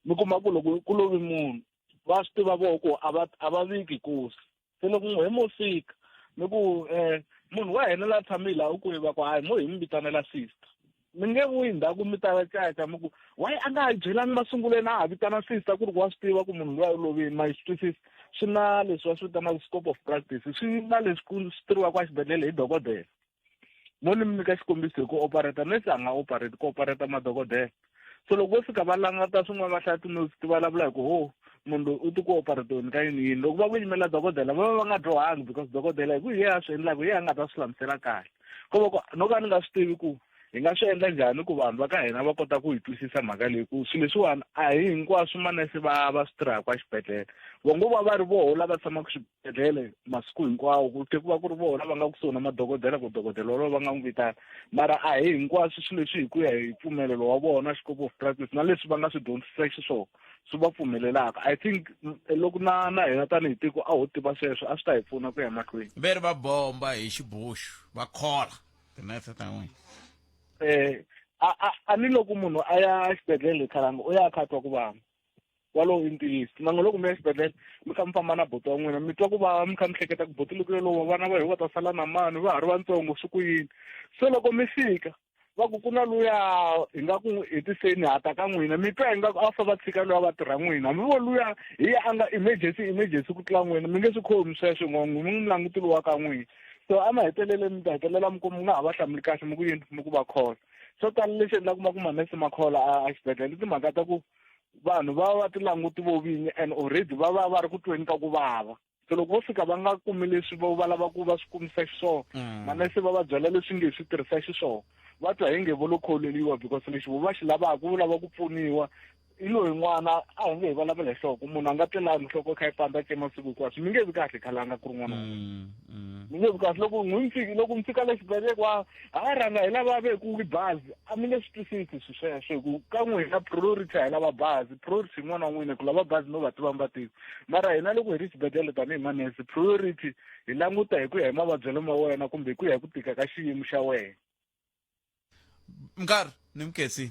mi kuma ku loko ku lovi munhu va swi tiva voho ku a va a va viki nkosi se loko n'we mo fika mi ku um munhu wa hina la tshame laha u kwihi va ku hayi mo hi mi vitanela sister mi nge vuyi ndzhaku mi ta caca mi ku why a nga ha byelangi masunguleni a ha vitana sister ku ri ku wa swi tiva ku munhu luya u lovini ma yi swi twisisa swi na leswi va swi vitanaka scope of practice swi na leswi ku swi tirhiwaka exibedhlele hi dokodela mo ni mi nyika xikombiso hi ku operate nurse a nga operate ku operate madokodela so loko vo fika va languta swin'wana va hlaya ti-notes ti vulavula hi ku ho munhu loyi u ti ku operatoni ka yini yini loko va ku yimela dokodela va va va nga dyohangi because dokodela hi ku hi yena a swi endlaka hi yena a nga ta swi hlamusela kahle ko va ku no ka ni nga swi tivi ku Hi nga swi endla njhani ku vanhu va ka hina va kota ku yi twisisa mhaka leyi ku swilo leswiwani a hi hinkwaswo manese va va swi tirhaka exibedhlele. Va ngo va va ri voho lava tshamaka xibedhlele masiku hinkwawo ku tlhe ku va ku ri voho lava nga kusuhi na madokodela ku dokodela wolowo va nga n'wi vitana mara a hi hinkwaswo swilo leswi hi ku ya hi mpfumelelo wa vona scope of practice na leswi va nga swi dyondzisa xiswona swi va pfumelelaka. I think loko na na hina tanihi tiko a ho tiva sweswo a swi ta hi pfuna ku ya mahlweni. Ve ri va bomba hi xiboxu va khola tinese ta n'wina. Eh a a a ni loko munhu a ya exibedhlele khalanga u ya a kha a twa ku vava walowo i ntiyiso na loko mi ya exibedhlele mi kha mi famba na buti wa n'wina mi twa ku vava mi kha mi hleketa ku buti loko yo lova vana va hi va ta sala na mani va ha ri vatsongo swi ku yini se loko mi fika va ku ku na luya hi nga ku n'wi hetiseni ha ta ka n'wina mi twa ingaku a fa va tshika luya va tirha n'wina hambi vo luya hi ya a nga emergency emergency ku tlula n'wina mi nge swi khomi sweswo ngo n'wi mi n'wi languti lowa ka n'wina so emaheteleleni mi ta hetelela mi ku mi nga ha va hlamuli kahle mi ku yini mi ku va khola swo tala lexi endlaka ma ku manese ma khola a xibedhlele i timhaka ta ku vanhu va va tilanguti vo vinyi and already va va va ri ku tweni ka ku vava so loko vo fika va nga kumi leswi vo va lava ku va swi kumisa xiswona mm. manese va va byela leswi nge swi tirhisa xiswona va twa hi nge vo lo kholeliwa because lexi vo va xi lavaka vo lava ku pfuniwa i loyi n'wana a hi nge hi vulavula hi nhloko munhu a nga twelani nhloko kha yi pandza cema siku hinkwaswo mi nge vi kahle khalanga ku ri n'wana mm, mm. mi nge vi kahle loko n'wi fiki loko mi fika le xibedhlele kwa ha rhanga hi lava veku bazi a mi nge swi twisisi swi sweswo hi ku ka n'wina priority a hi lava bazi priority yin'wana wa n'wina ku lava bazi no va tiva mi va tivi mara hina loko hi ri xibedhlele tanihi manese priority hi languta hi ku ya hi mavabyelo ma wena kumbe hi ku ya hi ku tika ka xiyimo xa wena nkarhi ni mukhensi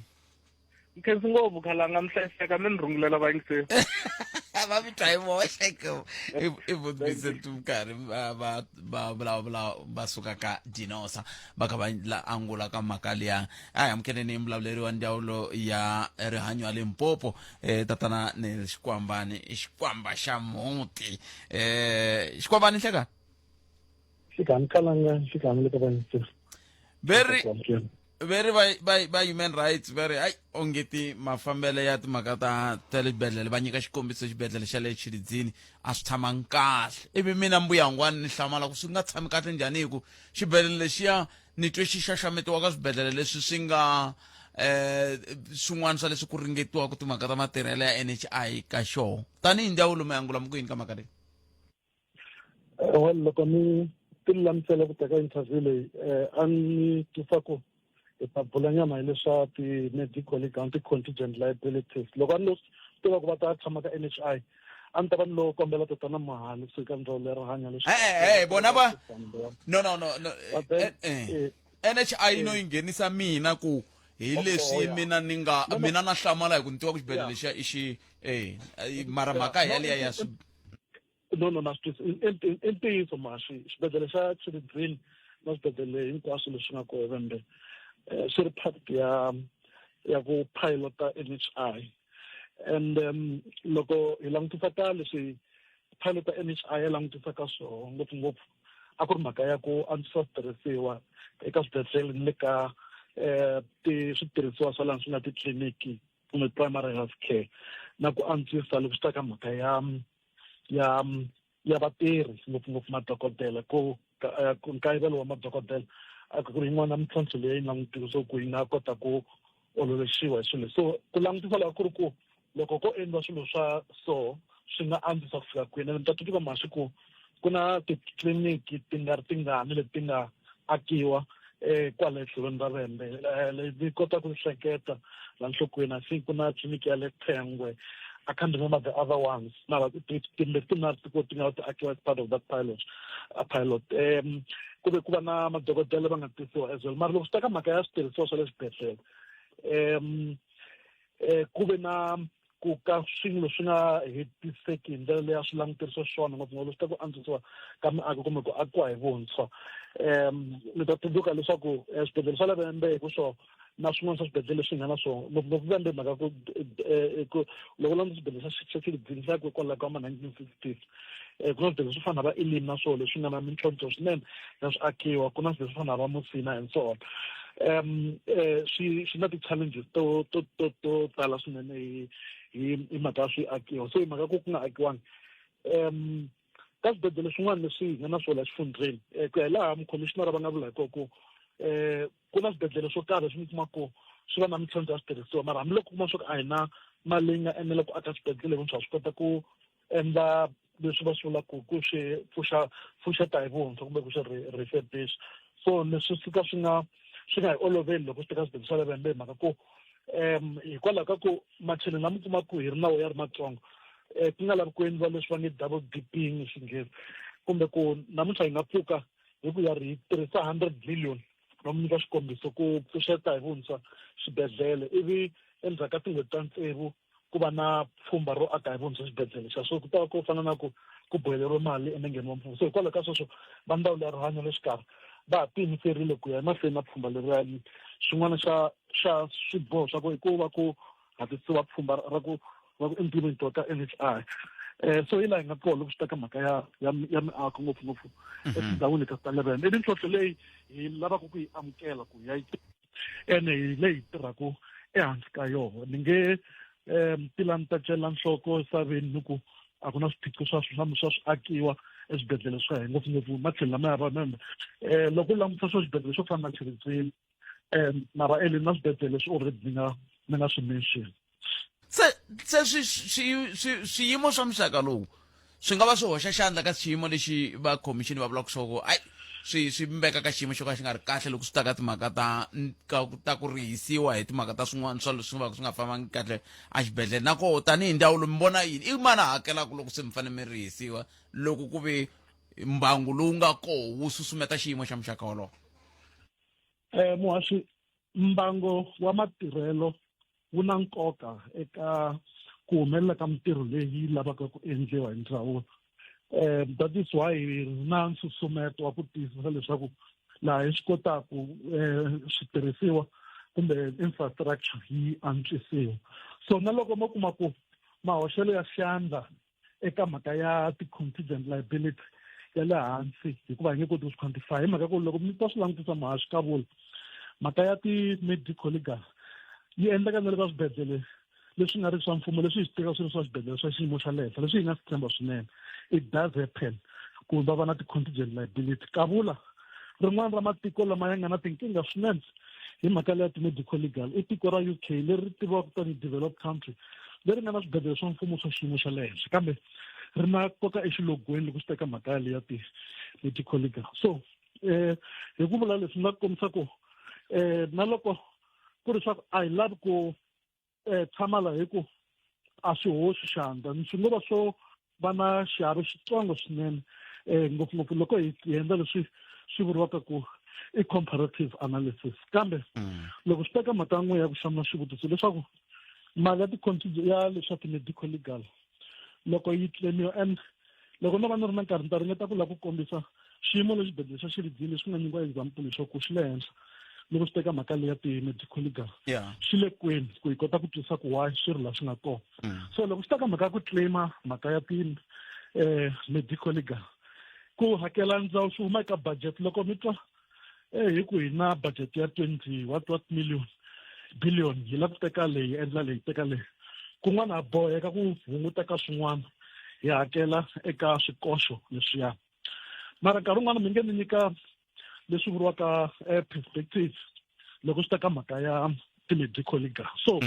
nkhensi ngopfu khalanga mi hlayiseka mi ni rungulela vayingiseri va mi twa hi voxe i vutise minkarhi va va vulavula va suka ka dinosa va kha va la angula ka mhaka liya a hi amukeleni mulavuleri wa ndzawulo ya rihanyo ya limpopo eh, tatana ni xikwambani i xikwamba xa muti eh, xikwambani hleka Xikani kalanga xikani le ka vayingiseri veri veri va va va human rights va ri hayi ongeti mafambelo ya timhaka ta ta le xibedhlele va nyika xikombiso xibedhlele xa le Tshilidzini a swi tshamangi kahle ivi mina mbuyangwani ni hlamala ku swi nga tshami kahle njhani hi ku xibedhlele lexiya ni twe xi xaxametiwa ka swibedhlele leswi swi nga eh swin'wana swa leswi ku ringetiwaka timhaka ta matirhelo ya NHI ka xona tanihi ndzawulo mi angula mi ku yini ka mhaka leyi Eh, well loko ni ti lulamisela ku teka interview leyi eh, a ni twisa ku hi ta bulanyana hi leswa ti-medical legal ti-contingent liabilities loko a ni lo tiva ku va ta tshama ka n h i a ni ta va ni lo kombela tatana mahali kusuka ka ndzawulo ya rihanyo leswi eh, eh, vona va no no no no eh, NHI no yi nghenisa mina ku hi leswi mina ni nga mina na hlamala hi ku ni tiva ku xibedhlele lexiya i xi eh mara mhaka yaliya ya swi no no na swi twisisa i ntiyiso mhaxi xibedhlele xa Tshilidzini na swibedhlele hinkwaswo leswi nga koho Vhembe eh, swi ri part ya ya ku pilota N_H_I and um, loko hi langutisa ka leswi pilot ya N_H_I ya langutisa ka swona ngopfungopfu a ku ri mhaka ya ku antswisa switirhisiwa eka swibedhlele ni le ka um switirhisiwa swa laha swi nga titliliniki kumbe primary health care na ku antswisa loko swi ta ka mhaka ya ya ya vatirhi ngopfungopfu madokodela ku eh, ku nkayivelo wa madokodela a ku ri yin'wana ya mintlhontlho leyi langutisiwa ku yi nga kota ku ololoxiwa hi swilo so ku langutisa laha ku ri ku loko ko endliwa swilo swa so swi nga antswisa ku fika kwini ni ta tsundzuka mhaxi ku ku na titliliniki ti nga ri tingani leti nga akiwa eh kwale etlhelweni ra Vhembe eh, ni kota ku hleketa la nhlokweni I think ku na tliliniki ya le Thengwe I can't remember the other ones mara timbe tinharhu ti ti nga ti akiwa as part of that pilot a pilot um ku ve ku va na madokodela va nga tisiwa as well mara loko swi ta ka mhaka ya switirhisiwa swa le swibedhlele um eh ku ve na ku ka swilo swi nga hetiseki hi ndlela leyi a swi languterisiwa xiswona ngopfungopfu swi ta ku antswisiwa ka miako kumbe ku akiwa hi vuntshwa um mi ta tsundzuka leswaku eh, swibedhlele swa le Vhembe hi ku swona na swin'wana swa swibedhlele leswi nga na swona ngopfungopfu Vhembe hi mhaka ku eh, ku loko u languta swibedhlele swa xa Tshilidzini xa kwalaho ka ma 1960s um ku na swibedhlele swo fana na va Elim na swona leswi nga na mintlhontlho swinene ya swiakiwa ku na swibedhlele swo fana na va Musina and so on um eh, swi swi na ti-challenges to to to to tala swinene hi hi hi mhaka ya swiakiwa so hi mhaka ku ku nga akiwangi um ka swibedhlele swin'wana leswi hi nga na swona exifundzheni eh, ku ya hi laha mukhomixinara va nga vula hi kona ku Ku na swibedhlele swo karhi leswi mi kuma ku swi va na mintlhontlho ya switirhisiwa, mara hambiloko u kuma swa ku a hi na mali leyi nga enela ku aka swibedhlele vuntshwa, swi kota ku endla leswi va swi vulaka ku swi pfuxa pfuxeta hi vuntshwa kumbe ku swi refurbish. So leswi fika swi nga hi oloveli loko swi teka swibedhlele swa le Vhembe, hi mhaka ku hikwalaho ka ku macheleni lama kuma ku hi ri nawu ya ri matsongo, ku nga lavi ku endliwa leswi va nge double dipping hi Xinghezi, kumbe ku namuntlha hi nga pfuka hi ku ya ri hi tirhisa 100 million, va mu nyika xikombiso, ku pfuxeta hi vuntshwa xibedhlele, ivi endzhaku ka tin'hweti ta tsevu ku va na pfhumba ro aka hi vuntshwa xibedhlele xa so ku ta va ku fana na ku boheleriwe mali enengeni wa mfumo. So hikwalaho ka sweswo va ndzawulo ya rihanyo le xikarhi va ha tiyimiserile ku ya emahlweni na pfhumba leriya. Xin'wana xa swiboho swa ku i ku va ku hatlisiwa pfhumba ra ku implementiwa ka NHI. So hi laha hi nga kona loko swi ta ka mhaka ya miako, ngopfungopfu etindhawini ta le Vhembe. I mintlhontlho leyi hi lavaka ku yi amukela ku ya yi ene hi leyi tirhaka ehansi ka yona. Ni nge tilani ta cela nhloko esaveni ni ku a ku na swiphiqo swa swi akiwa eswibedhlele swa hina, ngopfungopfu matlhelo lama ya Vhembe. Loko u langutisa swa xibedhlele xo fana na Tshilidzini, mara ele na swibedhlele swi already ni nga swi mention. Se swi swi swi swiyimo swa muxaka lowu swi nga va swi hoxa xandla ka xiyimo lexi va khomixini va vulaka swa ku ai swi veka ka xiyimo xo ka xi nga ri kahle loko swi ta ka timhaka ta ku rihisiwa hi timhaka ta swin'wana swa leswi va swi nga fambangi kahle exibedhlele. Na koho tanihi ndzawulo mi vona yini? I mani a hakelaka loko se mi fanele mi rihisiwa, loko ku ve mbangu lowu nga koho wu susumeta xiyimo xa muxaka wolowo? Muhaxi, mbango wa matirhelo wu na nkoka eka ku humelela ka mintirho leyi lavaka ku endliwa hi ndzawulo. That is why hi na nsusumeto wa ku tiyisisa leswaku laha hi swi kotaku switirhisiwa kumbe infrastructure yi antswisiwa. So na loko mo kuma ku mahoxelo ya xandla eka mhaka ya ti-contingent liability ya le hansi, hikuva hi nge koti ku swi quantify, hi mhaka ku loko mi ta swi langutisa, muhaxi, ka vula mhaka ya ti-medical legal yi endleka na le ka swibedhlele leswi nga ri swa mfumo, leswi hi swi tivaka swi ri swa xibedhlele swa xiyimo xa le henhla leswi hi nga swi tshemba swinene. It does happen ku va va na ti-contingent liability. Kavula, rin'wana ra matiko lama ya nga na tinkingha swinene hi mhaka leya ti-medical legal i tiko ra UK, leri tiviwaka tanihi developed country, leri nga na swibedhlele swa mfumo swa xiyimo xa le henhla, kambe ri na koka exilogweni loko swi teka mhaka yaleyo ya ti-medical legal. So hi ku vula leswi, ni la ku kombisa ku na loko ku ri swa ku a hi lavi ku tshama la hi ku a swi hoxi xandla, swi ngo va swo va na xiave xitsongo swinene, ngopfungopfu loko hi endla leswi swi vuriwaka ku i comparative analysis. Kambe loko swi teka mhaka n'we ya ku hlamula xivutiso leswaku mali ya ti ya leswa ti-medical legal loko yi claimiwa, and loko no va ni ri na nkarhi ni ta ringeta ku lava ku kombisa xiyimo lexi xibedhlele xa Xilidzini leswi nga nyikiwa example xo ku xi le henhla loko swi teka mhaka leya ti-medical legal, xi le kwini, ku hi kota ku twisisa ku why swi ri laha swi nga kona. So loko swi teka mhaka ya ku claima mhaka ya ti medical legal, ku hakela ndzawulo swi huma eka budget. Loko mi twa hi ku hi na budget ya 20 what million billion, hi lava ku teka leyi, endla leyi, teka leyi, kun'wana ha boheka ku hunguta ka swin'wana, hi hakela eka swikoxo leswiya. Mara nkarhi wun'wana mi nge ni nyika leswi vuriwaka perspective loko swi ta ka mhaka ya ti-medical legal. So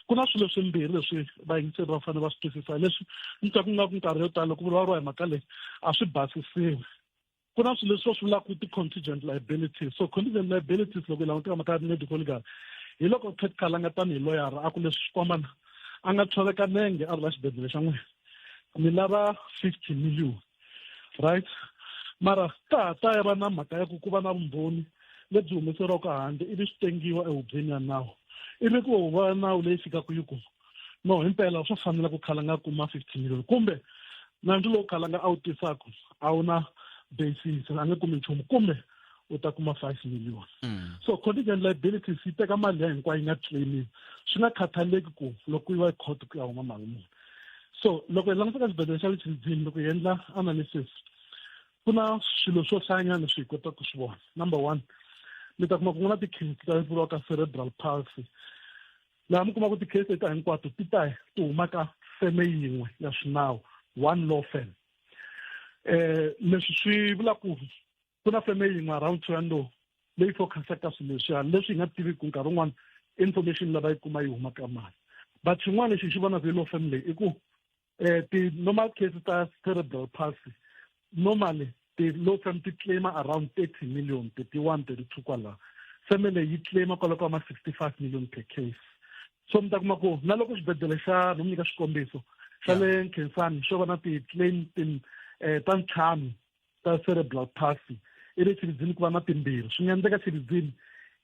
ku na swilo swimbirhi leswi vayingiseri va fanele va swi twisisa, leswi ni twa ku nga ku nkarhi yo tala loko vulavuriwa hi mhaka leyi a swi basisiwi. Ku na swilo leswi va swi vulaka ti-contingent liabilities. So contingent liabilities, loko hi languta mhaka ya medical legal, hi loko Pat Khalanga tanihi loyara a ku leswi xikwamana a nga tshoveka nenge a ri la xibedhlele xa n'wina, ni lava 50 million, right? Mara ta ha ta ya va na mhaka ya ku va na vumbhoni lebyi humeseriwaka handle, ivi swi tengiwa ehubyeni ya nawu, ivi ku huvo ya nawu leyi fikaka yi ku no, himpela swa fanela ku Khalanga kuma 50 million, kumbe nandzu lowu Khalanga a wu tisaka a wu na basis, a nge kumi nchumu, kumbe u ta kuma 5 million. So contingent liabilities yi teka mali ya hinkwayo yi nga claimiwi, swi nga khathaleki ku loko ku yiwa ekhoto ku ya huma mali muni. So loko hi languta ka xibedhlele xa le Tshilidzini, loko hi endla analysis, ku na swilo swo hlayanyana leswi hi kotaka ku swi vona. Number one, mi ta kuma ku na ti-case ta vuriwaka cerebral palsy, laha mi kuma ku ti-case leti hinkwato ti ta ti huma ka feme yin'we ya swinawu, one law firm. Leswi swi vula ku ku na feme yin'we around Thohoyandou. leyi focusaka swilo leswiya leswi hi nga tiviki nkarhi wun'wana information lava yi kuma yi huma ka mali but xin'wana lexi hi xi vonaka hi law firm leyi i ku um ti-normal cases ta cerebral palsy normally ti-law firm ti claima around 30 million 31 32 kwalaho feme leyi yi claima kwalomu ka ma 65 million per case so mi ta kuma ku na loko xibedhlele xa no mi nyika xikombiso xa le Nkhensani xo va na ti-claim ta ntlhanu ta cerebral palsy i le Tshilidzini ku va na timbirhi swi nga endleka Tshilidzini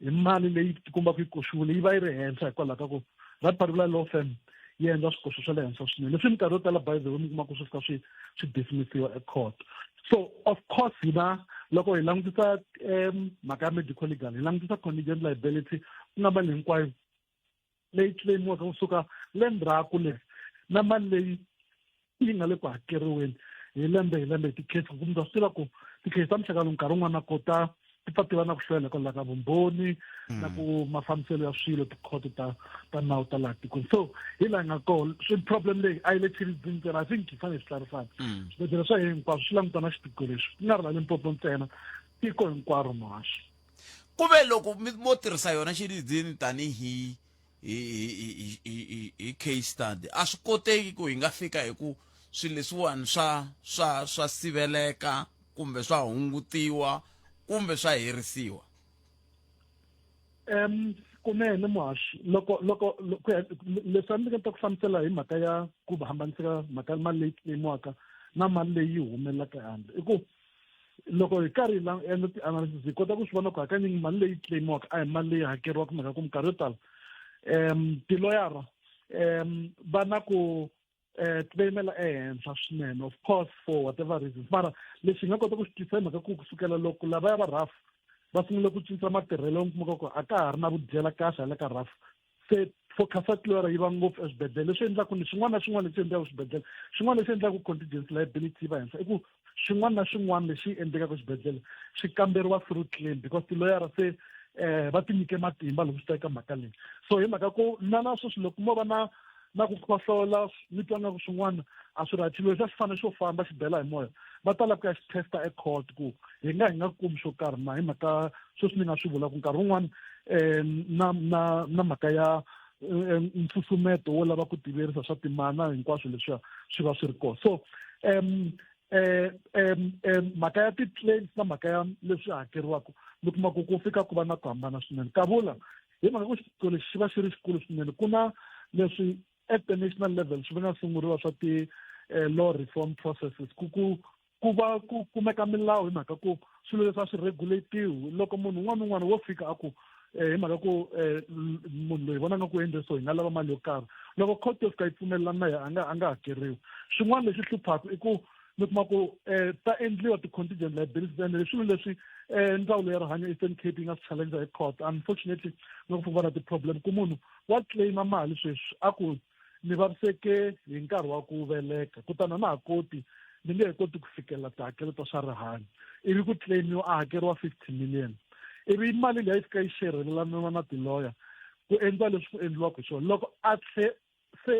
hi mali leyi tikombaka yi koxiwile yi va yi ri henhla hikwalaho ka ku that particular law firm yi endla swikoxo swa le henhla swinene leswi minkarhi yo tala by the way mi kuma ku swi fika swi swi dismissiwa ecourt. So of course hina loko hi langutisa mhaka ya medical legal hi langutisa contingent liability ku nga mali hinkwayo leyi claimiwaka kusuka le ndzhaku le na mali leyi yi nga le ku hakeriweni hi lembe hi lembe hi ti-case ku munhu wa swi tiva ku ti-case ta muxaka lowu nkarhi wun'wana na kota ti pfa ti va na ku hlwela hikwalaho ka vumbhoni na ku mafambiselo ya swilo tikhoto ta ta nawu ta laha tikweni. So hi laha hi nga kona swi problem leyi a yi le Tshilidzini ntsena. I think hi fanele hi swi hlarisana swibedhlele swa hina hinkwaswo swi langutana na xiphiqo lexi ku nga ri la Limpopo ntsena tiko hinkwaro muhaxi. Ku ve loko mi mo tirhisa yona Tshilidzini tanihi hi hi hi hi hi case study a swi koteki ku hi nga fika hi ku swilo leswiwani swa swa swa siveleka kumbe swa hungutiwa kumbe swa herisiwa? Kunene muhaxi loko loko ku ya leswi a ni ringeta ku hlamusela hi mhaka ya ku hambaniseka mhaka mali leyi claimiwaka na mali leyi humelelaka ehandle i ku loko hi karhi hi endla ti-analysis hi kota ku swi vona ku hakanyingi mali leyi claimiwaka a hi mali leyi hakeriwaka mhaka ku minkarhi yo tala tiloyara va na ku claimela ehenhla swinene of course for whatever reasons mara lexi hi nga kota ku swi twisisa hi mhaka ku kusukela loko lavaya va RAF va sungule ku cinca matirhelo mi kumaka ku a ka ha ri na vudyela kahle hala ka RAF se focus ya tiloyara yi va ngopfu eswibedhlele leswi endlaku ni xin'wana na xin'wana lexi endlaka swibedhlele xin'wana lexi endlaku contingency liability yi va henhla i ku xin'wana na xin'wana lexi endlekaka xibedhlele xi kamberiwa through claim because tiloyara se va ti nyike matimba loko swi ta eka mhaka leyi. So hi mhaka ku na na sweswi loko mo va na na ku khohlola mi twa nga ku swin'wana a swi right xilo lexi a xi fanele xo famba xi bela hi moya va tala ku ya xi testa ecourt ku hi nga hi nga kumi xo karhi na hi mhaka sweswi ni nga swi vula ku nkarhi wun'wani na na na mhaka ya nsusumeto wo lava ku tiverisa swa timana hinkwaswo leswiya swi va swi ri kona. So mhaka ya ti-claims na mhaka ya leswi hakeriwaka mi kuma ku ku fika ku va na ku hambana swinene kavula hi mhaka ku xiphiqo lexi xi va xi ri xikulu swinene ku na leswi at the national level swi nga sunguriwa swa ti-law reform processes ku ku ku va ku kumeka milawu hi mhaka ku swilo leswi a swi regulatiwi loko munhu un'wana na un'wana wo fika a ku hi mhaka ku munhu loyi vona nga ku endle so hi nga lava mali yo karhi loko court yo fika yi pfumelelana na yena a nga a nga hakeriwi. Xin'wana lexi hluphaka i ku mi kuma ku ta endliwa ti-contingent liabilities ende leswi swilo leswi ndzawulo ya rihanyo Eastern Cape yi nga swi challenge hi court unfortunately na ku va na ti-problem ku munhu wa claima mali sweswi a ku ni vaviseke hi nkarhi wa ku veleka kutani a na ha koti ni nge he koti ku fikelela tihakelo ta swa rihanyo ivi ku claimiwa a hakeriwa 50 million ivi mali leyi fika yi xerhelelaniwa na ti-lawyer ku endliwa leswi ku endliwaka hi swona loko a tlhe se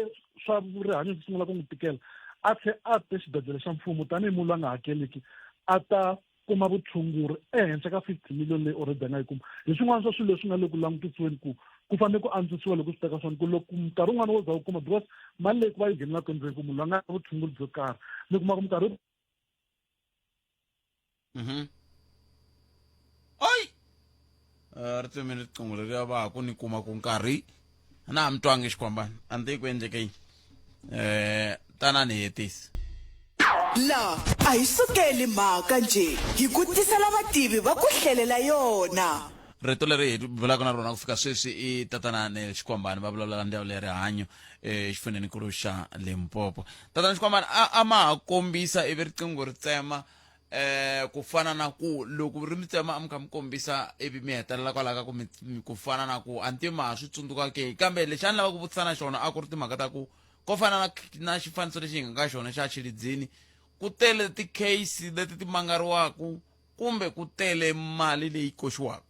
swa rihanyo swi sungula ku n'wi tikela a tlhe a te xibedhlele xa mfumo tanihi munhu loyi a nga hakeliki a ta kuma vutshunguri ehenhla ka 50 million leyi already a nga yi kuma. Hi swin'wana swa swilo leswi nga le ku langutisiweni ku ku fanele ku antswisiwa loko swi teka swona ku loko nkarhi wun'wana wo za u kuma because mali leyi ku va yi nghenelaka endzeni ku munhu a nga vutshunguri byo karhi mi kuma ku minkarhi Oi ri tsemile riqingho leriya va ha ku ni kuma ku nkarhi na ha mi twangi xikwambana a ni tivi ku endleke yini tanani hi hetisa. La a hi sukeli mhaka njhe hi ku tisela vativi va ku hlelela yona. Rito leri hi vulaka na rona ku fika sweswi i Tatana Neil Xikwambane va vulavula ndzawulo ya rihanyo exifundzhenikulu xa Limpopo. Tatana Xikwambane a a ma ha kombisa ivi riqingho ri tsema ku fana na ku loko ri mi tsema a mi kha mi kombisa ivi mi hetelela kwalaho ka ku mi ku fana na ku a ni tivi ma ha swi tsundzuka ke kambe lexi a ni lava ku vutisa na xona a ku ri timhaka ta ku ko fana na na xifaniso lexi hi nga ka xona xa Tshilidzini ku tele ti-case leti ti mangariwaku kumbe ku tele mali leyi koxiwaka.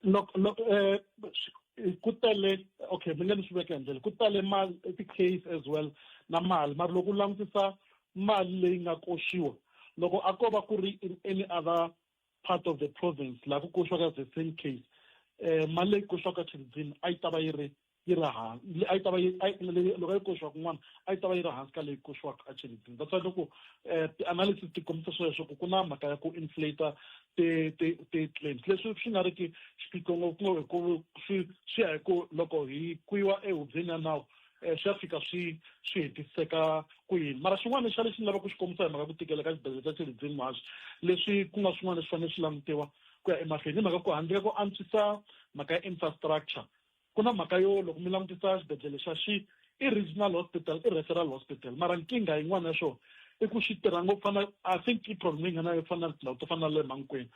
Loko loko ku tele okay mi nga ni swi veka hi ndlela ku tele mali ti-case as well na mali mara loko u langutisa mali leyi nga koxiwa Loko a ko va ku ri in any other part of the province laha ku koxiwaka the same case, mali leyi koxiwaka Tshilidzini a yi ta va yi ri yi ri hansi, a yi ta va yi loko a yi koxiwa kun'wana a yi ta va yi ri hansi ka leyi koxiwaka eTshilidzini. That's why loko ti-analysis ti kombisa sweswo ku ku na mhaka ya ku inflate ti-claims, leswi swi nga ri ki xiphiqo ngopfu hi ku swi swi ya hi ku loko hi kuyiwa ehubyeni ya nawu, swi ya fika swi swi hetiseka ku yini. Mara xin'wana xa lexi ni lavaka ku xi kombisa hi mhaka ku tikela ka xibedhlele xa Tshilidzini, muhaxi, leswi ku nga swin'wana leswi fanele swi langutiwa ku ya emahlweni, hi mhaka ku handle ka ku antswisa mhaka ya infrastructure, ku na mhaka yo loko mi langutisa xibedhlele xa xi i regional hospital, i referral hospital, mara nkingha yin'wana ya xona i ku xi tirha ngopfu fana, I think i problem leyi nga na yo fana na tindhawu to fana na le Mankweng,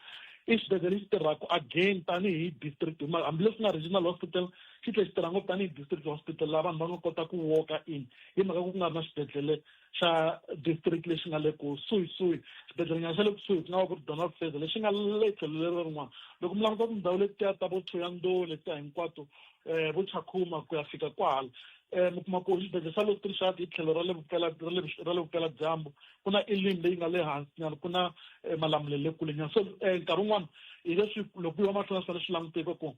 i xibedhlele lexi tirhaka again tanihi district, hambileswi nga regional hospital, xi tlhela xi tirha ngopfu tanihi district hospital, laha vanhu va nga kota ku walk-a in hi mhaka ku nga ri na xibedhlele xa district lexi nga le kusuhisuhi. Xibedhlele nyana xa le kusuhi ku nga va ku ri Donald Fraser lexi nga le tlhelo leri rin'wana. Loko mi languta tindhawu letiya ta vo Thohoyandou letiya hinkwato, vo Tshakhuma ku ya fika kwahala, mi kuma ku xibedhlele xa Louis Trichardt hi tlhelo ra le vupela ra le ra le vupeladyambu, ku na Elim leyi nga le hansi nyana, ku na Malamulele le kule nyana. So nkarhi wun'wana hi leswi loko ku yiwa mahlweni swi fanele swi languteka ku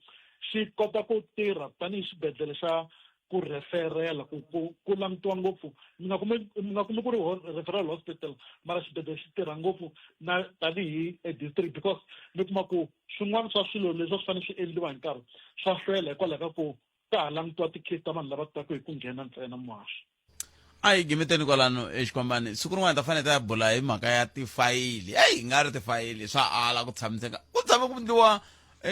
xi kota ku tirha tanihi xibedhlele xa ku referela, ku ku ku langutiwa ngopfu, mi nga kumi ku ri referral hospital, mara xibedhlele xi tirha ngopfu na tanihi a district, because mi kuma ku swin'wana swa swilo leswi a swi fanele swi endliwa hi nkarhi swa hlwela hikwalaho ka ku ka ha langutiwa ti-case ta vanhu lava taka hi ku nghena ntsena, muhaxi. A hi gimeteni kwalano exikwambani. Siku rin'wana ta fanele ta ya bula hi mhaka ya tifayili. Eyi, hi nga ri tifayili swa ala ku tshamiseka, ku tshame ku endliwa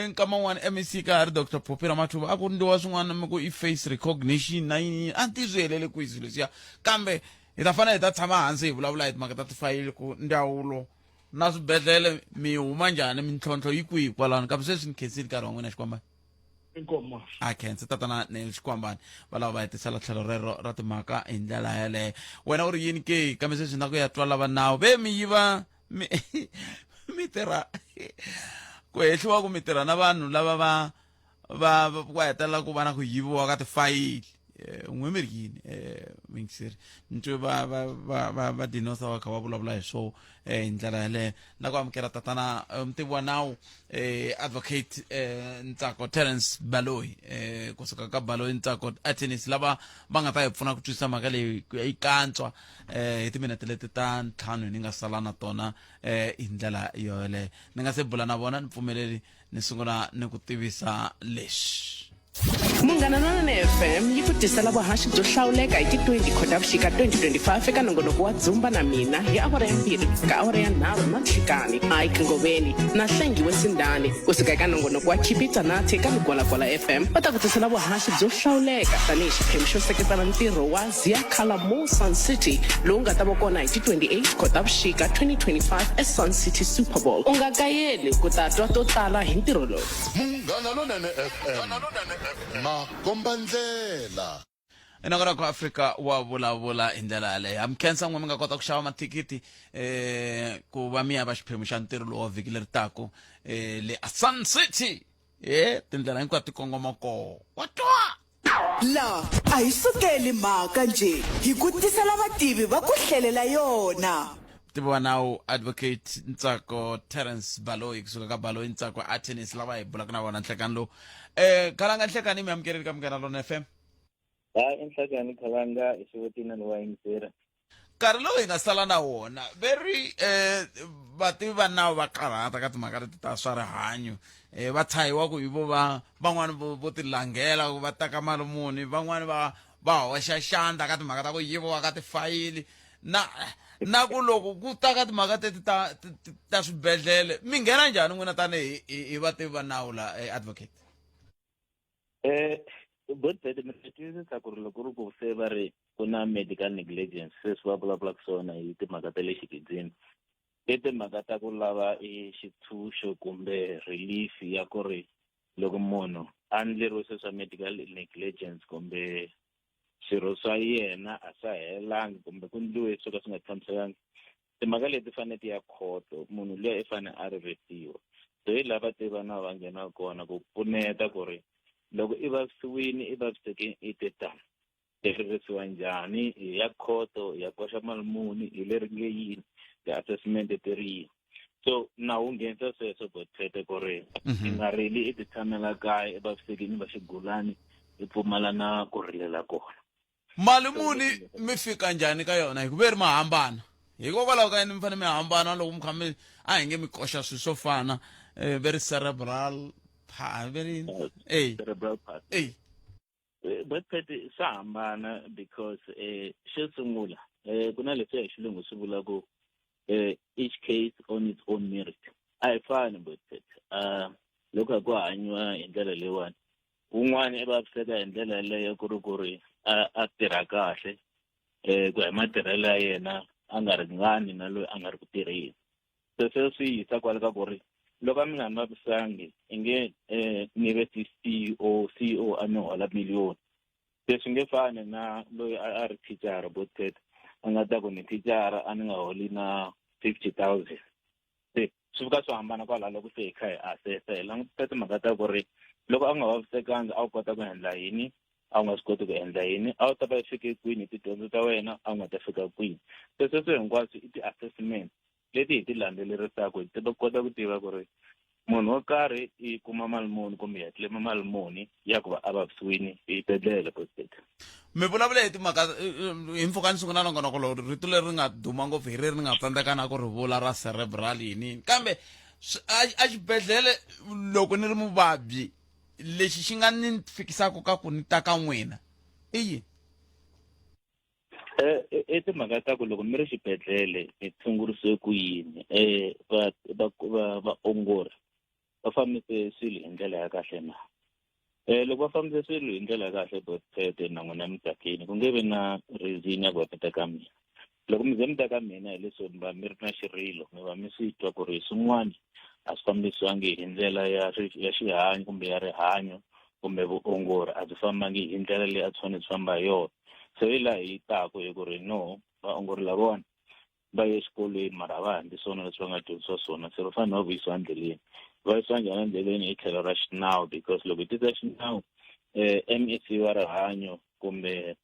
nkama wun'wana MEC ka ha ri Dr Phophi Ramathuba, a ku endliwa swin'wana mi ku i face recognition na yini, a ni swi helele kwihi swilo leswiya, kambe hi ta fanele hi ta tshama hansi hi vulavula hi timhaka ta tifayili, ku ndzawulo na swibedhlele mi huma njhani, mintlhontlho yi kwihi kwalano. Kambe sweswi ni khensile nkarhi wa n'wina, Xikwambani. Inkomu. A khensa tatana Neil Xikwambani, va lava va hetisela tlhelo rero ra timhaka hi ndlela yeleyo. Wena u ri yini ke? Kambe sweswi na ku ya twa lava nawu ve mi yiva mi mi tirha ku hehliwa ku mi tirha na vanhu lava va va va hetelela ku va na ku yiviwa ka tifayili. N'we mi ri yini, mingiseri? Ni twe va va va va va dinosa va kha va vulavula hi swo hi ndlela yaleyo. Na ku amukela tatana, mutivi wa nawu, advocate Ntsako Terence Baloyi, kusuka ka Baloyi Ntsako Attorneys, lava va nga ta hi pfuna ku twisisa mhaka leyi ku ya yi kantswa hi timinete leti ta ntlhanu ni nga sala na tona hi ndlela yoyeleyo. Ni nga se bula na vona, ni pfumeleli ni sungula ni ku tivisa leswi. Munghana Lonene FM yi ku tisela vuhaxi byo hlawuleka hi ti 20 Khotavuxika 2025 eka nongonoko wa Dzumba na Mina hi awara ya 2 ku fika awara ya 3 na nhlikani. Ike Ngoveni na Hlengiwe Sindani kusuka eka nongonoko wa Khipita Nathi eka Ligwalagwala FM va ta ku tisela vuhaxi byo hlawuleka tanihi xiphemu xo seketela ntirho wa Ziyakhala Mall Sun City lowu nga ta va kona hi ti 28 Khotavuxika 2025 eSun City Super Bowl. U nga kayeli ku ta twa to tala hi ntirho lowu. Munghana Lonene FM, makombandlela. Enongonoko wa Afrika wa vulavula hi ndlela yaleyo. Ha mi khensa n'we mi nga kota ku xava mathikithi ku va mi ya va xiphemu xa ntirho lowu wa vhiki leri taku le a Sun City. Tindlela hinkwato ti kongoma kona. Wa twa! La a hi sukeli mhaka njhe, hi ku tisela vativi va ku hlelela yona. Mutivi wa nawu Advocate Ntsako Terence Baloyi kusuka ka Baloyi Ntsako Attorneys, lava hi bulaka na vona nhlekani lowu. Khalanga, nhlekani, mi amukeleli ka Munghana Lona FM. Hayi, enhlekani Khalanga, hi xivutini ni wa yingiseri. Nkarhi lowu hi nga sala na wona ve ri vativi va nawu va karhata ka timhaka leti ta swa rihanyo, va tshahiwa ku hi vo va van'wani vo tilangela ku va teka mali muni, van'wani va va hoxa xandla ka timhaka ta ku yiviwa ka tifayili na na ku loko ku ta ka timhaka teti ta ta swibedhlele mi nghena njhani n'wina tanihi hi vativi va nawu la, advocate? Godbert, mi ta twisisa ku ri loko ri ku se va ri ku na medical negligence, sweswi va vulavulaka swona hi timhaka ta le xikidzini, i timhaka ta ku lava i xitshunxo kumbe relief ya ku ri loko munhu a endleriwe sweswi swa medical negligence kumbe swirho swa yena a swa helangi kumbe ku endliwe swo ka swi nga tshamisekangi, timhaka leti fanele ti ya khoto, munhu luya i fanele a rivetiwa. So hi laha vativi va nawu va nghenaka kona ku pfuneta ku ri loko i vavisiwile, i vavisekile, i te tani, i rivisiwa njhani, hi ya khoto, hi ya koxa mali muni, hi leri nge yini. ti-assessment ti ri yini so na wu nghenisa sweswo botete ku ri i nga rili i ti tshamela kaya i vavisekini va xigulani i pfumala na ku rilela kona mali muni mi fika njhani ka yona hi ku ve ri ma hambana hikokwalaho ka yini mi fanele mi hambana loko mi kha mi a hi nge mi koxa swilo swo fana um ve ri cerebral pa ve ri ey cerebral palsy ey but pet swa hambana because eh xo sungula eh ku na leswi hi xilungu swi vula ku eh each case on its own merit a hi fani but pet uh loko ku hanyiwa hi ndlela leyiwani wun'wana i vaviseka hi ndlela yeleyo ku ri ku ri a a tirha kahle um ku ya hi matirhelo ya yena a nga ringani na loyi a nga ri ku tirheni se sweswo swi yisa kwale ka ku ri loko a mi nga ni vavisangi i nge um ni ve C_E_O C_E_O a ni hola miliyoni se swi nge fani na loyi a a ri thicara bo a nga ta ku ni thicara a ni nga holi na 50,000 se swi fika swi hambana kwalaho loko se hi kha hi assessa hi langutisa timhaka ta ku ri loko a nga vavisekanga a wu kota ku endla yini a wu nga swi koti ku endla yini a wu ta va i fike kwini hi tidyondzo ta wena a wu nga ta fika kwini se sweswo hinkwaswo i ti-assessment leti hi ti landzelerisaka hi tiva kota ku tiva ku ri munhu wo karhi i kuma mali muni kumbe ya claim mali muni ya ku va a vavisiwini exibedhlele president mi vulavula hi timhaka hi mpfhuka ni sungula nongonoko lowu rito leri nga duma ngopfu hi ri ri nga tsandzeka na ku ri vula ra cerebral yini kambe a xibedhlele loko ni ri muvabyi lexi xi nga ni fikisaka ka ku ni ta ka n'wina i yini Eh, i timhaka ta ku loko mi ri xibedhlele mi tshungurisiwe ku yini um va va va vaongori va fambise swilo hi ndlela ya kahle na um loko va fambise swilo hi ndlela ya kahle botete na n'wina mi tsakini ku nge vi na reason ya ku va mi ta ka mina loko mi ze mi ta ka mina hi leswo mi va mi ri na xirilo mi va mi swi twa ku ri swin'wana a swi fambisiwangi hi ndlela ya ya xihanyo kumbe ya rihanyo kumbe vuongori a byi fambangi hi ndlela leyi a byi fanele byi famba hi yona se hi laha hi taku hi ku ri no vaongori lavawani va ye exikolweni mara a va handli swona leswi va nga dyondzisiwa swona se va fanele va vuyisiwa endleleni va yisiwa njhani endleleni hi tlhelo ra xinawu because loko hi tisa xinawu um MEC wa rihanyo kumbe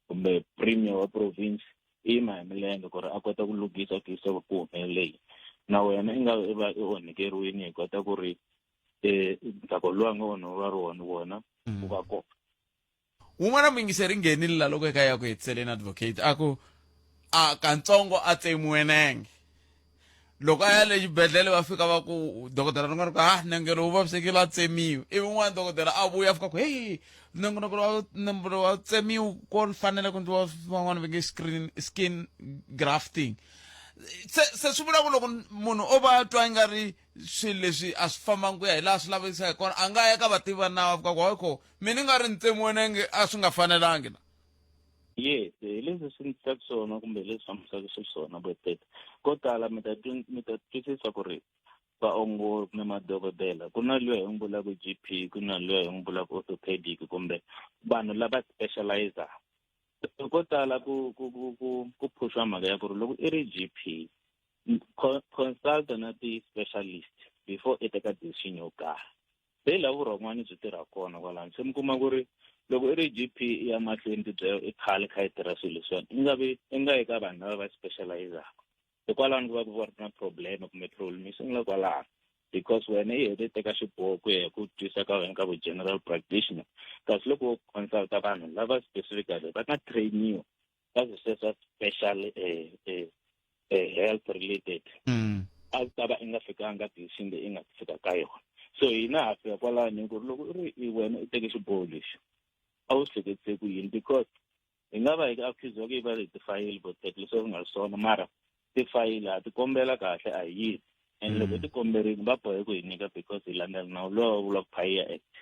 kumbe premier wa province i yima hi milenge ku ri a kota ku lunghisa ku tiyisisa ku ku humelele yini na wena i nga i va i onhekeriwini hi kota ku ri um ntsako lowu a nga onheriwa ri wona wona wu va kona Wun'wana muyingiseri nghenile la loko eka ya ku hetiseleni advocate a ku a kantsongo a tsemiwe nenge loko a ya le xibedhlele va fika va ku dokodela rin'wana ku ha nenge lowu vavisekile a tsemiwe ivi un'wana dokodela a vuya a fika ku heyi nongonoko wa nomboro wa tsemiwe ko fanele ku endliwa van'wana va nge screen skin grafting se se swi vula ku loko munhu o va twa nga ri swilo leswi a swi fambangi ku ya hi laha swi lavekisa hi kona a nga ya ka vativi va nawu a fika ku hayi kho mina nga ri ni tsemiwe nenge a swi nga fanelangi na yes hi leswi swi ndlisaka swona kumbe hi leswi fambisaka xiswona botete ko tala mi ta mi ta twisisa ku ri vaongori kumbe madokodela ku na luya hi n'wi vulaka G P ku na luya hi n'wi vulaka orthopedic kumbe vanhu lava specializer ko tala ku ku ku ku ku phuxa mhaka ya ku ri loko i ri G P consult na ti-specialist before i teka decision yo karhi se laha vurhon'wani byi tirha kona kwalano se mi kuma ku ri loko i ri G P i ya mahlweni ti byela i khale kha yi tirha swilo leswiwani i nga vi i nga yi ka vanhu lava va specializaka hikwalano ku va ku va ri na problem kumbe problem yi sungula kwalano because wena i hete teka xiboho ku ya hi ku twisa ka wena ka vu general practitioner kasi loko wo consulta vanhu lava specifically va nga trainiwa ka swilo sweswo special eh, eh, eh, health related mm. a ku ta va i nga fikanga decision leyi i nga fika ka yona so hina ha fika kwalano hi ku ri loko u ri i wena u teke xiboho lexi a wu swi hleketise ku yini because hi nga va hi accusiwa ku yiva hi tifayili but leswi swi nga ri swona mara tifayili ha ti kombela kahle a hi yivi and loko hi ti komberile va bohe ku hi nyika because hi landzela nawu lowu vulaka PAIA Act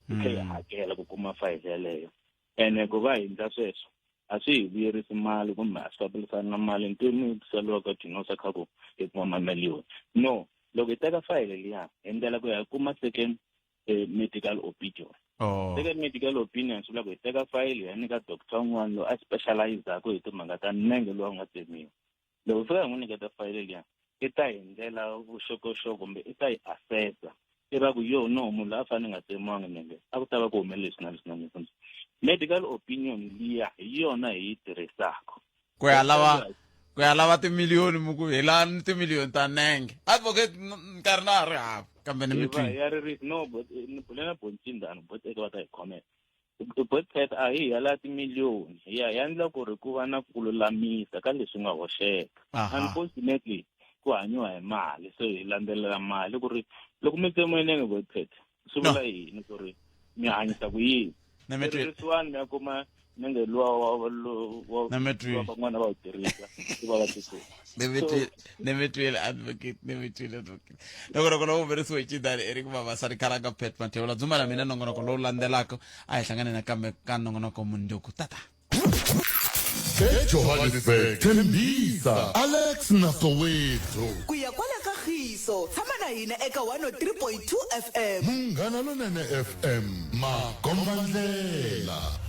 hi tlhe hi mm. hakela ku kuma fayili yeleyo ene ku va hindla sweswo a swi hi vuyerisi mali kumbe a swi fambelisani na mali ntirho saliwa ka dinosa kha ku hi kuma mamiliyoni no loko hi teka fayili liya hi ndlela ku ya hi kuma second eh, medical opinion oh. second medical opinion swi vula ku hi teka fayili ya nyika doctor un'wana loyi a specializaku hi timhaka ta nenge lowu a nga tsemiwa Loko fika hi n'wi nyiketa fayele liya i ta hi ndlela vuxokoxoko kumbe i ta yi assessa i va ku yo no munhu loyi a fanele nga tsemiwangi nenge a ku ta va ku humelele leswi na leswi na leswi medical opinion liya hi yona hi yi tirhisaka ku ya lava Ku ya lava timiliyoni mi ku hi lava ni timiliyoni ta nenge. Advocate nkarhi na ha ri hava kambe ni mi Hi va twile. ya ri ri no but ni bule na boncindani bot eka va ta hi comment. Bot pet a hi ya la timiliyoni hi ya hi ya endla ku ri ku va na ku lulamisa ka leswi nga hoxeka. Aha. Unfortunately ku hanyiwa hi mali so hi landzelela mali ku ri loko mi tsemiwe nenge bot pet swi vula yini ku ri mi hanyisa ku yini. Na mi twile. Sweswiwani mi ya kuma nenge luwa wa wa Na mi twile. van'wana va wu tirhisa ku va va tsutsuma. Ni mi twile advocate, ni mi twile advocate. Nongonoko lowu humelerisiwe hi Cindani Eric Mavasani Khalanga Pat Mathebula Dzuma na mina nongonoko lowu landzelaka a hi hlangane nakambe ka nongonoko mundzuku tata. ejohannesburg tembisa alex na soweto Ku ya kwala ka Khiso, tshama na hina eka 103.2 FM. Munghana Lonene fm makombandlela.